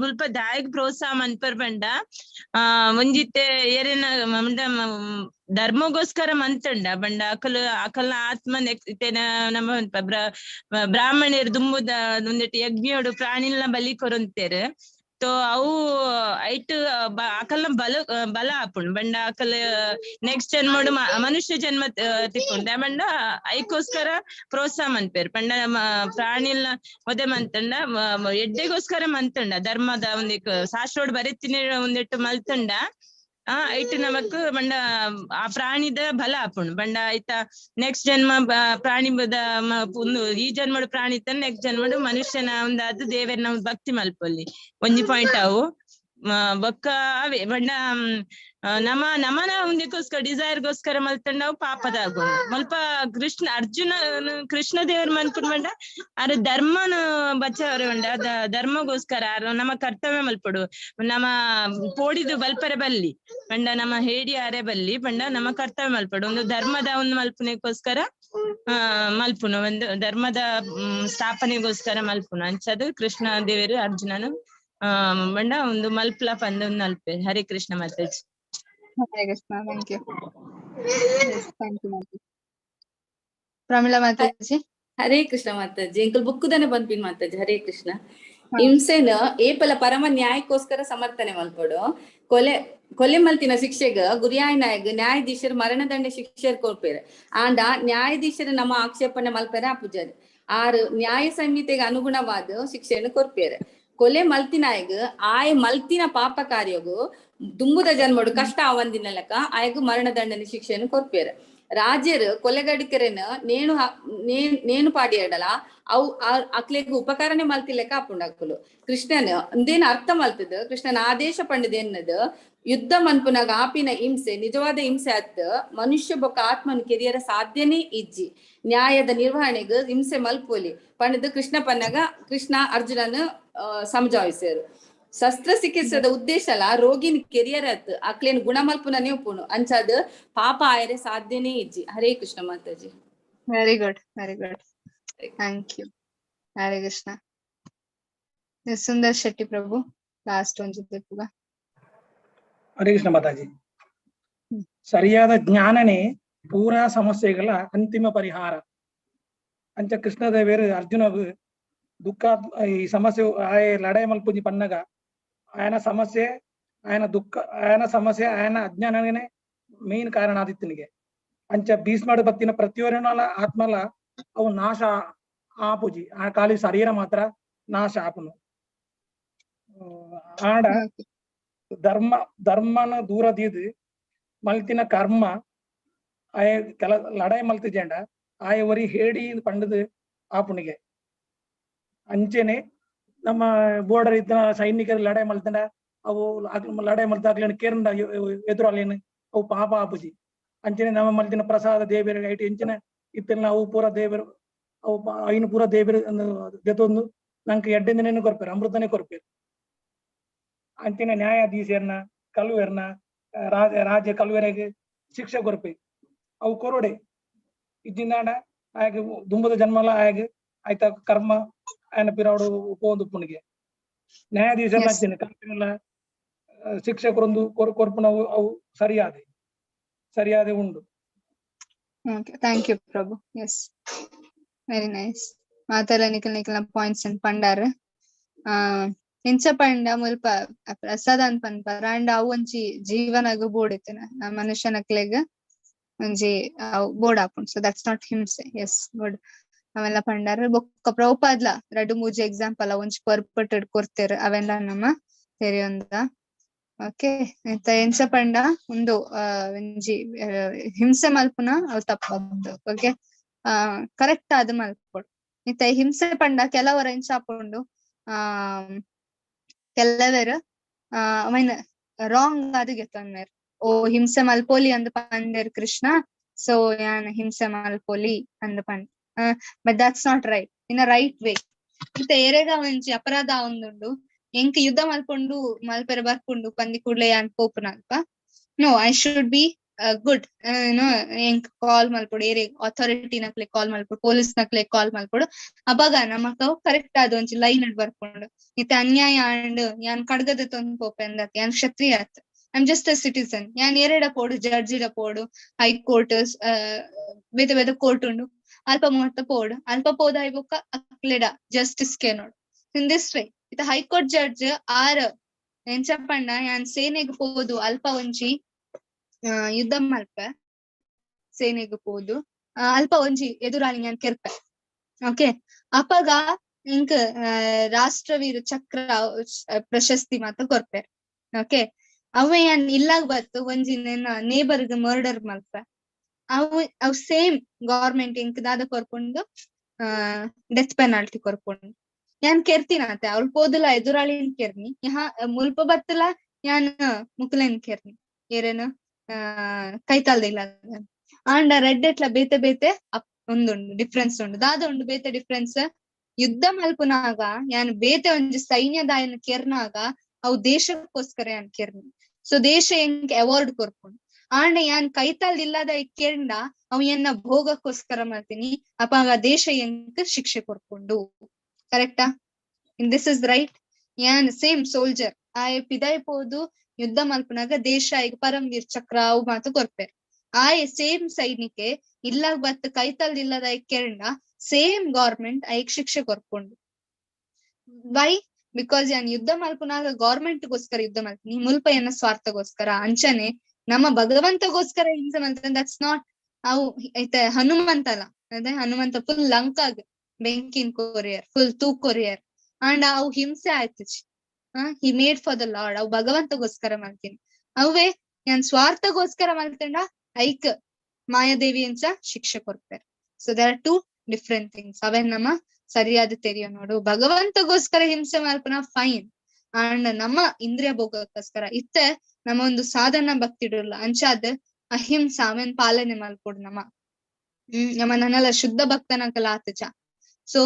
ಮುಲ್ಪ ದಾಯಗ್ ಪ್ರೋತ್ಸಾಹ ಮನ್ಪರ್ ಪಂಡ ಒಂಜಿತ್ತೆ ಏರೆನ ಮಂಡ ಧರ್ಮಗೋಸ್ಕರ ಮಂತಂಡ ಪಂಡ ಅಕಲ್ ಅಕಲ್ನ ಆತ್ಮ ಇತ್ತೆ ನಮ್ಮ ಬ್ರಾಹ್ಮಣರು ದುಂಬುದ ಒಂದೆಟ್ ಯಜ್ಞೋಡು ಪ್ರಾಣಿಲ್ನ ಬಲಿ ಕೊರೊಂತೇರ್. ತೋ ಅವು ಐಟ್ ಅಕಲ್ನ ಬಲ ಬಲ ಆಪುಂಡು ಪಂಡ ಅಕಲ್ ನೆಕ್ಸ್ಟ್ ಜನ್ಮಡು ಮನುಷ್ಯ ಜನ್ಮ ತಿಕ್ಕುಂಡು. ಪಂಡ ಐಕೋಸ್ಕರ ಪ್ರೋತ್ಸಾಹ ಮನ್ಪೇರ್ ಪಂಡ ಪ್ರಾಣಿಲ್ನ ಒದೆ ಮಂತಂಡ ಎಡ್ಡೆಗೋಸ್ಕರ ಮಂತಂಡ ಧರ್ಮದ ಒಂದಿಕ್ ಶಾಸ್ತ್ರೋಡ್ ಬರೆತಿನ ಒಂದಿಟ್ಟು ಮಲ್ತಂಡ ಐಟ್ ನಮಕ್ ಪಂಡ ಆ ಪ್ರಾಣಿದ ಬಲ ಆಪುಂಡು. ಪಂಡ ಐತ ನೆಕ್ಸ್ಟ್ ಜನ್ಮ ಪ್ರಾಣಿ ಒಂದು ಈ ಜನ್ಮಡು ಪ್ರಾಣಿ ಇತ್ತಂದ್ರೆ ನೆಕ್ಸ್ಟ್ ಜನ್ಮಡು ಮನುಷ್ಯನ ಒಂದಾದ್ ದೇವೆರ್ನ ಭಕ್ತಿ ಮಲ್ಪೊಲಿ ಒಂಜಿ ಪಾಯಿಂಟ್ ಅವು. ಬೊಕ್ಕ ಅವೇ ಪಂಡ ನಮ ನಮನ ಒಂದಕ್ಕೋಸ್ಕರ ಡಿಸೈರ್ಗೋಸ್ಕರ ಮಲ್ತಂಡ ಅವು ಪಾಪದಾಗುಂಡು. ಮಲ್ಪ ಕೃಷ್ಣ ಅರ್ಜುನ ಕೃಷ್ಣ ದೇವರ್ ಮನ್ಪುನ್ ಪಂಡ ಆರ್ ಧರ್ಮನ ಬಚಾವರೆ ಉಂಡ ಧರ್ಮಗೋಸ್ಕರ ಆರ್ ನಮ್ಮ ಕರ್ತವ್ಯ ಮಲ್ಪೊಡು. ನಮ್ಮ ಪೋಡಿದು ಬಲ್ಪರೆ ಬಲ್ಲಿ ಪಂಡ ನಮ್ಮ ಹೇಡಿ ಆರೆ ಬಲ್ಲಿ ಪಂಡ ನಮ್ಮ ಕರ್ತವ್ಯ ಮಲ್ಪೊಡು. ಒಂದು ಧರ್ಮದ ಒಂದು ಮಲ್ಪುನೆಗೋಸ್ಕರ ಮಲ್ಪುನು, ಒಂದು ಧರ್ಮದ ಸ್ಥಾಪನೆಗೋಸ್ಕರ ಮಲ್ಪುನು ಅಂಚದು ಕೃಷ್ಣ ದೇವರು ಅರ್ಜುನನು ಪಂಡ ಒಂದು ಮಲ್ಪ್ಲ ಪಂದ್ ಒಂದು ಅಲ್ಪೆ. Hare Krishna Mataji. Hare Krishna, thank you. Thank you Mataji. Pramila Mataji. Hare Krishna Mataji, ಎಂಕಲ್ ಬುಕ್ಕುದನೆ ಬಂದ್ಪಿನ್ Mataji. Hare Krishna. ಹಿಂಸೆನ ಏಪಲ ಪರಮ ನ್ಯಾಯಕ್ಕೋಸ್ಕರ ಸಮರ್ಥನೆ ಮಲ್ಪೊಡು. ಕೊಲೆ ಕೊಲೆ ಮಲ್ತಿನ ಶಿಕ್ಷೆಗ ಗುರಿಯಾಯನಾಯಗ್ ನ್ಯಾಯಾಧೀಶರು ಮರಣದಂಡ ಶಿಕ್ಷೆ ಕೊರ್ಪೇರು. ಆಂಡ ನ್ಯಾಯಾಧೀಶರು ನಮ್ಮ ಆಕ್ಷೇಪಣೆ ಮಲ್ಪೆರ ಪೂಜಾರಿ ಆರು ನ್ಯಾಯ ಸಂಹಿತೆಗೆ ಅನುಗುಣವಾದ ಶಿಕ್ಷೆಯನ್ನು ಕೊರ್ಪೇರು. ಕೊಲೆ ಮಲ್ತಿನಾಯಗ್ ಆಯ್ ಮಲ್ತಿನ ಪಾಪ ಕಾರ್ಯಗು ದುಂಬುದ ಜನ್ಮಡು ಕಷ್ಟ ಆವಂದಿನ ಲೆಕ್ಕ ಆಯಗ್ ಮರಣದಂಡನೆ ಶಿಕ್ಷೆಯನ್ನು ಕೊರ್ಪೇರು. ರಾಜ್ಯರು ಕೊಲೆಗಡಿಕರೆನ ನೇಣು ನೇಣು ಪಾಡಿಯಡಲ ಅವು ಅಕ್ಲೆಗ್ ಉಪಕಾರನೆ ಮಲ್ತಿಲೆಕ್ಕ ಅಪ್ಪುಂಡಕ್ಕಲು. ಕೃಷ್ಣನ್ ಅಂದೇನ ಅರ್ಥ ಮಲ್ತದ ಕೃಷ್ಣನ ಆದೇಶ ಪಂಡದ ಯುದ್ಧ ಮನ್ಪುನಾಗ ಆಪಿನ ಹಿಂಸೆ ನಿಜವಾದ ಹಿಂಸೆ ಅತ್ ಮನುಷ್ಯ ಬೊಕ್ಕ ಆತ್ಮನ್ ಕೆರಿಯರ ಸಾಧ್ಯನೇ ಇಜ್ಜಿ. ನ್ಯಾಯದ ನಿರ್ವಹಣೆಗ್ ಹಿಂಸೆ ಮಲ್ಪೋಲಿ ಪಂಡದು ಕೃಷ್ಣ ಪನ್ನಗ ಕೃಷ್ಣ ಅರ್ಜುನನ್ ಸಮಜಾಯಿಸ್ಯಾರು. ಶಸ್ತ್ರಚಿಕಿತ್ಸೆದ ಉದ್ದೇಶ ಅಲ್ಲ ರೋಗಿನ ಕೆರಿಯರ್ ಅತ್ ಅಕ್ಲೇನ್ ಗುಣ ಮಲ್ಪುನನೇ ಉಪ್ಪುನು ಅಂಚಾದ ಪಾಪ ಆಯರೆ ಸಾಧ್ಯನೇ ಇಜ್ಜಿ. Hare Krishna Mataji. Very good, very good, thank you. Hare Krishna. Sundar Shetty Prabhu last ಒಂಜಿ ದೆಪ್ಪುಗ. ಹರೇ ಕೃಷ್ಣ ಮಾತಾಜಿ. ಸರಿಯಾದ ಜ್ಞಾನನೇ ಪೂರಾ ಸಮಸ್ಯೆಗಳ ಅಂತಿಮ ಪರಿಹಾರ ಅಂಚ ಕೃಷ್ಣದೇವರು ಅರ್ಜುನಗ್ ದುಃಖ ಈ ಸಮಸ್ಯೆ ಆಯ ಲಡಾಯಿ ಮಲ್ಪುಂಜಿ ಪನ್ನಗ ಆಯನ ಸಮಸ್ಯೆ ಆಯನ ದುಃಖ ಆಯನ ಸಮಸ್ಯೆ ಆಯನ ಅಜ್ಞಾನನೇ ಮೇನ್ ಕಾರಣ ಆದಿತ್ತನಿಗೆ. ಅಂಚ ಭೀಷ್ಮಡು ಬತ್ತಿನ ಪ್ರತಿಯೊರನಲ ಆತ್ಮಲ ಅವು ನಾಶ ಆಪುಜಿ, ಆ ಖಾಲಿ ಶರೀರ ಮಾತ್ರ ನಾಶ ಆಪುನು. ಆಡ ಧರ್ಮ ಧರ್ಮನ ದೂರ ದೀದು ಮಲ್ತಿನ ಕರ್ಮ ಆಯ ಕೆಲ ಲಡಾಯಿ ಮಲ್ತಿಜೆಂಡ ಆಯ ಒರಿ ಹೇಡಿ ಪಂಡದು ಆಪುನಿಗೆ. ಅಂಚೆನೆ ನಮ್ಮ ಬೋರ್ಡರ್ ಇದ್ದ ಸೈನಿಕರು ಲಡಾಯಿ ಮಲ್ತಂಡ ಅವು ಲಡಾಯಿ ಮಲ್ತ ಅಕ್ಲೇನು ಕೇರಂಡ ಎದುರಲ್ಲೇನು ಅವು ಪಾಪ ಆಪುಜಿ. ಅಂಚೆನೆ ನಮ್ಮ ಮಲ್ತಿನ ಪ್ರಸಾದ ದೇವರು ಐಟ್ ಎಂಚಿನ ಇತ್ತೆಲ್ಲ ಅವು ಪೂರ ದೇವರು ಅವು ಐನು ಪೂರ ದೇವರು ದೆತೊಂದು ನಂಗೆ ಎಡ್ಡೆಂದನೇನು ಕೊರ್ಪೇರು, ಅಮೃತನೇ ಕೊರ್ಪೇರು. ಅಂಚಿನ ನ್ಯಾಯಾಧೀಶರ್ನ ಕಲ್ವೆರ್ನ ರಾಜ ರಾಜ್ಯ ಕಲ್ವೆರೆಗೆ ಶಿಕ್ಷೆ ಕೊರ್ಪೆ ಅವು ಕೊರೊಡೆ ಇದ್ದಿಂದಾಂಡ ಆಯಗ ದುಂಬದ ಜನ್ಮಲ ಆಯಗ ಆಯ್ತ ಕರ್ಮ ಆಯನ ಪಿರಾಡು ಪೋಂದು ಪುಣಿಗೆ ನ್ಯಾಯಾಧೀಶರ್ನ ಅಂಚಿನ ಕಲ್ವೆರೆಲ್ಲ ಶಿಕ್ಷೆ ಕೊರೊಂದು ಕೊರ್ಪುನವು ಅವು ಸರಿಯಾದೆ ಸರಿಯಾದೆ ಉಂಡು. Okay, thank you Prabhu. Yes, very nice. ಮಾತೆಲ್ಲ ನಿಕಲ್ ನಿಕಲ್ನ ಪಾಯಿಂಟ್ಸ್ ಅನ್ ಪಂಡಾರ್. ಇಂಚ ಪಂಡ ಮುಲ್ಪ ಪ್ರಸಾದ ಅನ್ ಪನ್ಪರ ಅಂಡ್ ಅವು ಒಂಜಿ ಜೀವನಗ್ ಬೋಡಿತ್ತನ ಮನುಷ್ಯನಕ್ಲೆಗ್. ಒಂಜಿ ಬೋರ್ಡ್ ಆಪುಂಡು. ಸೊ that's not ಹಿಂಸೆ. Yes, good. ಅವೆಲ್ಲ ಪಂಡಾರ. ಬೊಕ್ಕ ಪ್ರಭುಪಾದ್ಲ ರಡ್ಡ್ ಮೂಜಿ ಎಕ್ಸಾಂಪಲ್ ಒಂಜಿ ಪರ್ಪಟೆಡ್ ಕೊರ್ತೆರ್, ಅವೆಲ್ಲ ನಮ್ಮ ತೆರಿಯೊಂದ. ಓಕೆ, ಇತ್ತ ಎಂಚ ಪಂಡ ಉಂದು ಒಂಜಿ ಹಿಂಸೆ ಮಲ್ಪುನ ಅವು ತಪ್ಪತ್ತು. ಓಕೆ, ಕರೆಕ್ಟ್ ಆದ್ ಮಲ್ಪೊಡು. ಇತ್ತ ಹಿಂಸೆ ಪಂಡ ಕೆಲವರ ಎಂಚ ಆಪುಂಡು, ಆ ಕೆಲವೆರ್ ಐನ್ ರಾಂಗ್ ಆದ್ ಗೆತ್ತೊನ್ನೆರ್. ಓ ಹಿಂಸೆ ಮಲ್ಪೊಲಿ ಅಂದ್ ಪಂಡೆರ್ ಕೃಷ್ಣ, ಸೊ ಯಾನ್ ಹಿಂಸೆ ಮಲ್ಪೊಲಿ ಅಂದ್ ಪಂಡ್. But that's not right in a right way. ಇತ್ತ ಎರೆಗ ಒಂಜಿ ಅಪರಾಧ ಆವೊಂದುಂಡು, ಎಂಕ್ ಯುದ್ಧ ಮಲ್ಪೊಂಡು ಮಲ್ಪೆರೆ ಬರ್ಪುಂಡು ಪಂದಿ ಕೂಡ್ಲೆ ಯಾನ್ ಪೋಪುನಲ್ಪ no, I should be good. ಎಂಕ್ ಕಾಲ್ ಮಲ್ಪೊಡು, ಏರೆ ಅಥಾರಿಟಿ ನಕ್ಲೆ ಕಾಲ್ ಮಲ್ಪೊಡು, ಪೊಲೀಸ್ ನಕ್ಲೆ ಕಾಲ್ ಮಲ್ಪೊಡು. ಅಪಗ ನಮಕ್ ಕರೆಕ್ಟ್ ಆದ್ ಒಂಜಿ ಲೈನ್ ಬರ್ಪುಂಡು. ಇತ್ತೆ ಅನ್ಯಾಯ ಆಂಡ್ ಯಾನ್ ಖಡ್ಗದ ತೊಂದ್ ಪೋಪೆ ಅಂದತ್, ಯಾನ್ ಕ್ಷತ್ರಿಯ ಆತ್, I am just a citizen. ಯಾನ್ ಏರೆಡ ಪೋಡು, ಜಡ್ಜಿಡ ಪೋಡು, ಹೈಕೋರ್ಟ್ ಬೇತೆ ಬೇತೆ ಕೋರ್ಟ್ ಉಂಡು, ಅಲ್ಪ ಮಾತ ಪೋಡು. ಅಲ್ಪ ಪೋದಾಯಿ ಬೊಕ್ಕ ಅಕ್ಲೆಡ ಜಸ್ಟಿಸ್ ಕೇನೋಡು. ಇನ್ this way ಇತ್ತೆ ಹೈಕೋರ್ಟ್ ಜಡ್ಜ್ ಆರ್ ಎಂಚ ಪಂಡ ಯಾನ್ ಸೇನೆಗ್ ಪೋದು ಅಲ್ಪ ಒಂಜಿ ಯುದ್ಧ ಮಲ್ಪೆ, ಸೇನೆಗ್ ಪೋದು ಅಲ್ಪ ಒಂಜಿ ಎದುರಾಳಿ ಯಾನ್ ಕೆರ್ಪೆ. ಓಕೆ, ಅಪಗ ಇಂಕ್ ರಾಷ್ಟ್ರವೀರ ಚಕ್ರ ಪ್ರಶಸ್ತಿ ಮಾತ ಕೊರ್ಪೆರ್. ಓಕೆ, ಅವೆ ಯಾನ್ ಇಲ್ಲಾಗ್ ಬತ್ತು ಒಂಜಿ ನೆನ್ನ ನೇಬರ್ಗ್ ಮರ್ಡರ್ ಮಲ್ಪೆ, ಅವು ಅವು ಸೇಮ್ ಗವರ್ಮೆಂಟ್ ಇಂಕ್ ದಾದ ಕೊರ್ಪುಂಡು, ಡೆತ್ ಪೆನಾಲ್ಟಿ ಕೊರ್ಪುಂಡು. ಯಾನ್ ಕೆರ್ತಿನತೆ ಅವ್ಳು ಪೋದುಲ ಎದುರಾಳಿನ್ ಕೆರ್ನಿ, ಯಹ ಮುಲ್ಪ ಬತ್ತಲ ಯಾನ್ ಮುಕ್ಲೆನ್ ಕೆರ್ನಿ, ಏರೇನು ಕೈತಾಲ್ದ ಇಲ್ಲ. ಆಂಡ ರೆಡ್ ಎಟ್ಲ ಬೇತೆ ಬೇತೆ ಉಂದುಂಡು ಡಿಫ್ರೆನ್ಸ್ ಉಂಡು. ದಾದ ಉಂಡು ಬೇತೆ ಡಿಫ್ರೆನ್ಸ್? ಯುದ್ಧ ಮಲ್ಪುನಾಗ ಯಾನ್ ಬೇತೆ ಒಂಜಿ ಸೈನ್ಯದಾಯನ ಕೆರ್ನಾಗ ಅವು ದೇಶಕ್ಕೋಸ್ಕರ ಯಾನ್ ಕೆರ್ನಿ, ಸೊ ದೇಶ ಎಂಕ್ ಅವಾರ್ಡ್ ಕೊರ್ಪುಂಡು. ಆಂಡ ಯಾನ್ ಕೈತಾಲ್ದ ಇಲ್ಲದ ಕೆರ್ಂಡ ಅವು ಎನ್ನ ಭೋಗಕ್ಕೋಸ್ಕರ ಮಾಡ್ತೀನಿ, ಅಪಾಗ ದೇಶ ಎಂಕ್ ಶಿಕ್ಷೆ ಕೊರ್ಪುಂಡು. ಕರೆಕ್ಟಾ? This is right. ಯಾನ್ ಸೇಮ್ ಸೋಲ್ಜರ್ ಆಯೆ ಪಿದಾಯ್ ಪೋದು ಯುದ್ಧ ಮಲ್ಪುನಾಗ ದೇಶ ಈಗ ಪರಮ್ವೀರ್ ಚಕ್ರ ಅವು ಮಾತು ಕೊರ್ಪೆರ್. ಆಯೆ ಸೇಮ್ ಸೈನಿಕೆ ಇಲ್ಲಾಗ ಬತ್ ಕೈತಲ್ ಇಲ್ಲದ ಕೆರಂಡ ಸೇಮ್ ಗವರ್ಮೆಂಟ್ ಐಕ್ ಶಿಕ್ಷೆ ಕೊರ್ಪುಂಡು. ವೈ? Because ಯಾನ್ ಯುದ್ಧ ಮಲ್ಪುನಾಗ ಗವರ್ಮೆಂಟ್ ಗೋಸ್ಕರ ಯುದ್ಧ ಮಲ್ಪನಿ, ಮುಲ್ಪ ಎನ್ನ ಸ್ವಾರ್ಥಗೋಸ್ಕರ. ಅಂಚನೆ ನಮ್ಮ ಭಗವಂತಗೋಸ್ಕರ ಹಿಂಸೆ ಮಲ್ತ, that's not. ಅವು ಐತೆ ಹನುಮಂತ ಅಲ್ಲ, ಅದೇ ಹನುಮಂತ ಫುಲ್ ಲಂಕಾಗ್ ಬೆಂಕಿನ್ ಕೊರಿಯರ್, ಫುಲ್ ತೂ ಕೊರಿಯರ್, ಅಂಡ್ ಅವು ಹಿಂಸೆ ಆಯ್ತು. He made for the lord, ಅವು ಭಗವಂತಗೋಸ್ಕರ ಮಾಡ್ತೀನಿ. ಅವೇ ಯಾನ್ ಸ್ವಾರ್ಥಗೋಸ್ಕರ ಮಲ್ತಂಡ ಐಕ್ ಮಾಯಾದೇವಿ ಅಂಚ ಶಿಕ್ಷೆ ಕೊರ್ಪೆರ್. So there are two different things. ಅವೇ ನಮ್ಮ ಸರಿಯಾದ ತೆರಿಯೋ ನೋಡು. ಭಗವಂತಗೋಸ್ಕರ ಹಿಂಸೆ ಮಲ್ಪನ ಫೈನ್, ಅಂಡ್ ನಮ್ಮ ಇಂದ್ರಿಯ ಭೋಗಕ್ಕೋಸ್ಕರ ಇತ್ತೆ ನಮ್ಮ ಒಂದು ಸಾಧನ ಭಕ್ತಿ ಇಡಲ್ಲ ಅಂಚಾದ ಅಹಿಂಸಾ ಅವೇನ್ ಪಾಲನೆ ಮಲ್ಪೊಡು ನಮ್ಮ. ನಮ್ಮ ನನ್ನಲ್ಲ ಶುದ್ಧ ಭಕ್ತನಕಲ ಆತಚ. ಸೊ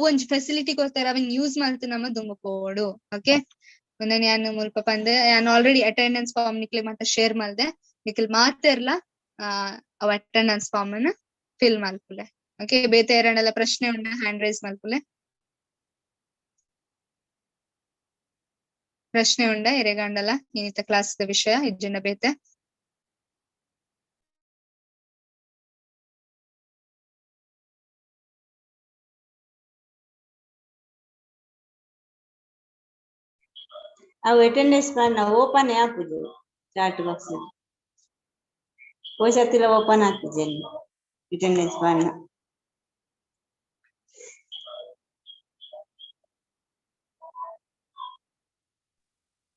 ಒಂಜಿ ಫೆಸಿಲಿಟಿ ಕೊರ್ತಾರೆ ಅವೆನ್ ಯೂಸ್ ಮಲ್ತ್ ನಮ್ಮ ದುಂಬು ಪೋವೊಡು. ಓಕೆ, ಒಂದನೆ ಯಾನ್ ಮುಲ್ಪ ಪಂದೆ, ಯಾನ್ ಆಲ್ರೆಡಿ ಅಟೆಂಡೆನ್ಸ್ ಫಾರ್ಮ್ ನಿಕ್ಲೆ ಮಾತ ಶೇರ್ ಮಲ್ದೆ, ನಿಕ್ಲ್ ಮಾತೆರ್ಲ ಅವ್ ಅಟೆಂಡೆನ್ಸ್ ಫಾರ್ಮ್ ಅನ್ನು ಫಿಲ್ ಮಲ್ಪುಲೆ. ಓಕೆ, ಬೇತೆ ಏರೆಂಡಲ ಪ್ರಶ್ನೆ ಉಂಡ ಹ್ಯಾಂಡ್ ರೈಸ್ ಮಲ್ಪುಲೆ. ಪ್ರಶ್ನೆ ಉಂಡ ಎರೆಗಂಡಲ ಇನ್ನಿತ ಕ್ಲಾಸ್ the ವಿಷಯ ಇಜ್ಜಿಂಡ ಬೇತೆ? ಅವು ಅಟೆಂಡೆನ್ಸ್ ಕಾರ್ಡ್ ಓಪನ್ ಆಪುಜಿ ಚಾಟ್ ಬಾಕ್ಸ್ ಪೋಸತಿಲ ಓಪನ್ ಆಪುಜಿ attendance card.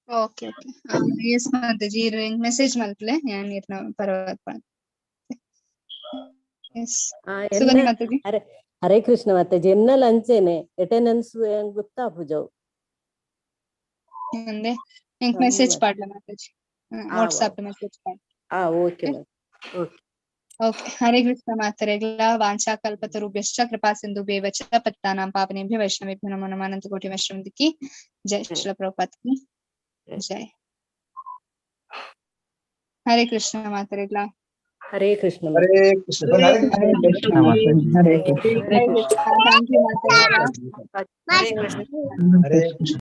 Okay okay, yes Mataji, ಇರ್ ಮೆಸೇಜ್ ಮಲ್ಪಲೆ, ಯಾನ್ ಇರ್ನ ಪರವಾದ್. ಎಸ್ ಸುಗಂಧಿ ಮಾತಾಜಿ. ಹರೇ ಹರೇ ಕೃಷ್ಣ ಮಾತಾಜಿ, ಎನ್ನಲ ಅಂಚೆನೆ ಅಟೆಂಡೆನ್ಸ್ ಗೊತ್ತಾಪುಜವು. ಅಂದೆ ಎಂಕ್ ಮೆಸೇಜ್ ಪಾಡ್ಲ ಮಾತಾಜಿ, ವಾಟ್ಸ್ಆಪ್ ಮೆಸೇಜ್ ಪಾಡ್ಲ. Okay okay okay. Hare Krishna ಮಾತರೆಗ್ಲ ವಾಂಛಾ ಕಲ್ಪತರುಭ್ಯಶ್ಚ ಕೃಪಾ ಸಿಂಧುಭ್ಯೇವ ಚ ಪತಿತಾನಾಂ ಪಾವನೇಭ್ಯ ವೈಷ್ಣವೇಭ್ಯೋ ನಮೋ ನಮಃ. ಅನಂತ ಕೋಟಿ ವೈಷ್ಣವ ಕಿ ಜೈ, ಶ್ರೀಲ ಪ್ರಭುಪಾದ ಕಿ ಜೈ. ಹರೇ ಕೃಷ್ಣ ಮಾತರೆಗ್ಲ. ಹರೇ ಕೃಷ್ಣ. ಹರೇ ಕೃಷ್ಣ. ಹರೇ ಕೃಷ್ಣ. Thank you ಮಾತರೆಗ್ಲ. ಹರೇ ಕೃಷ್ಣ.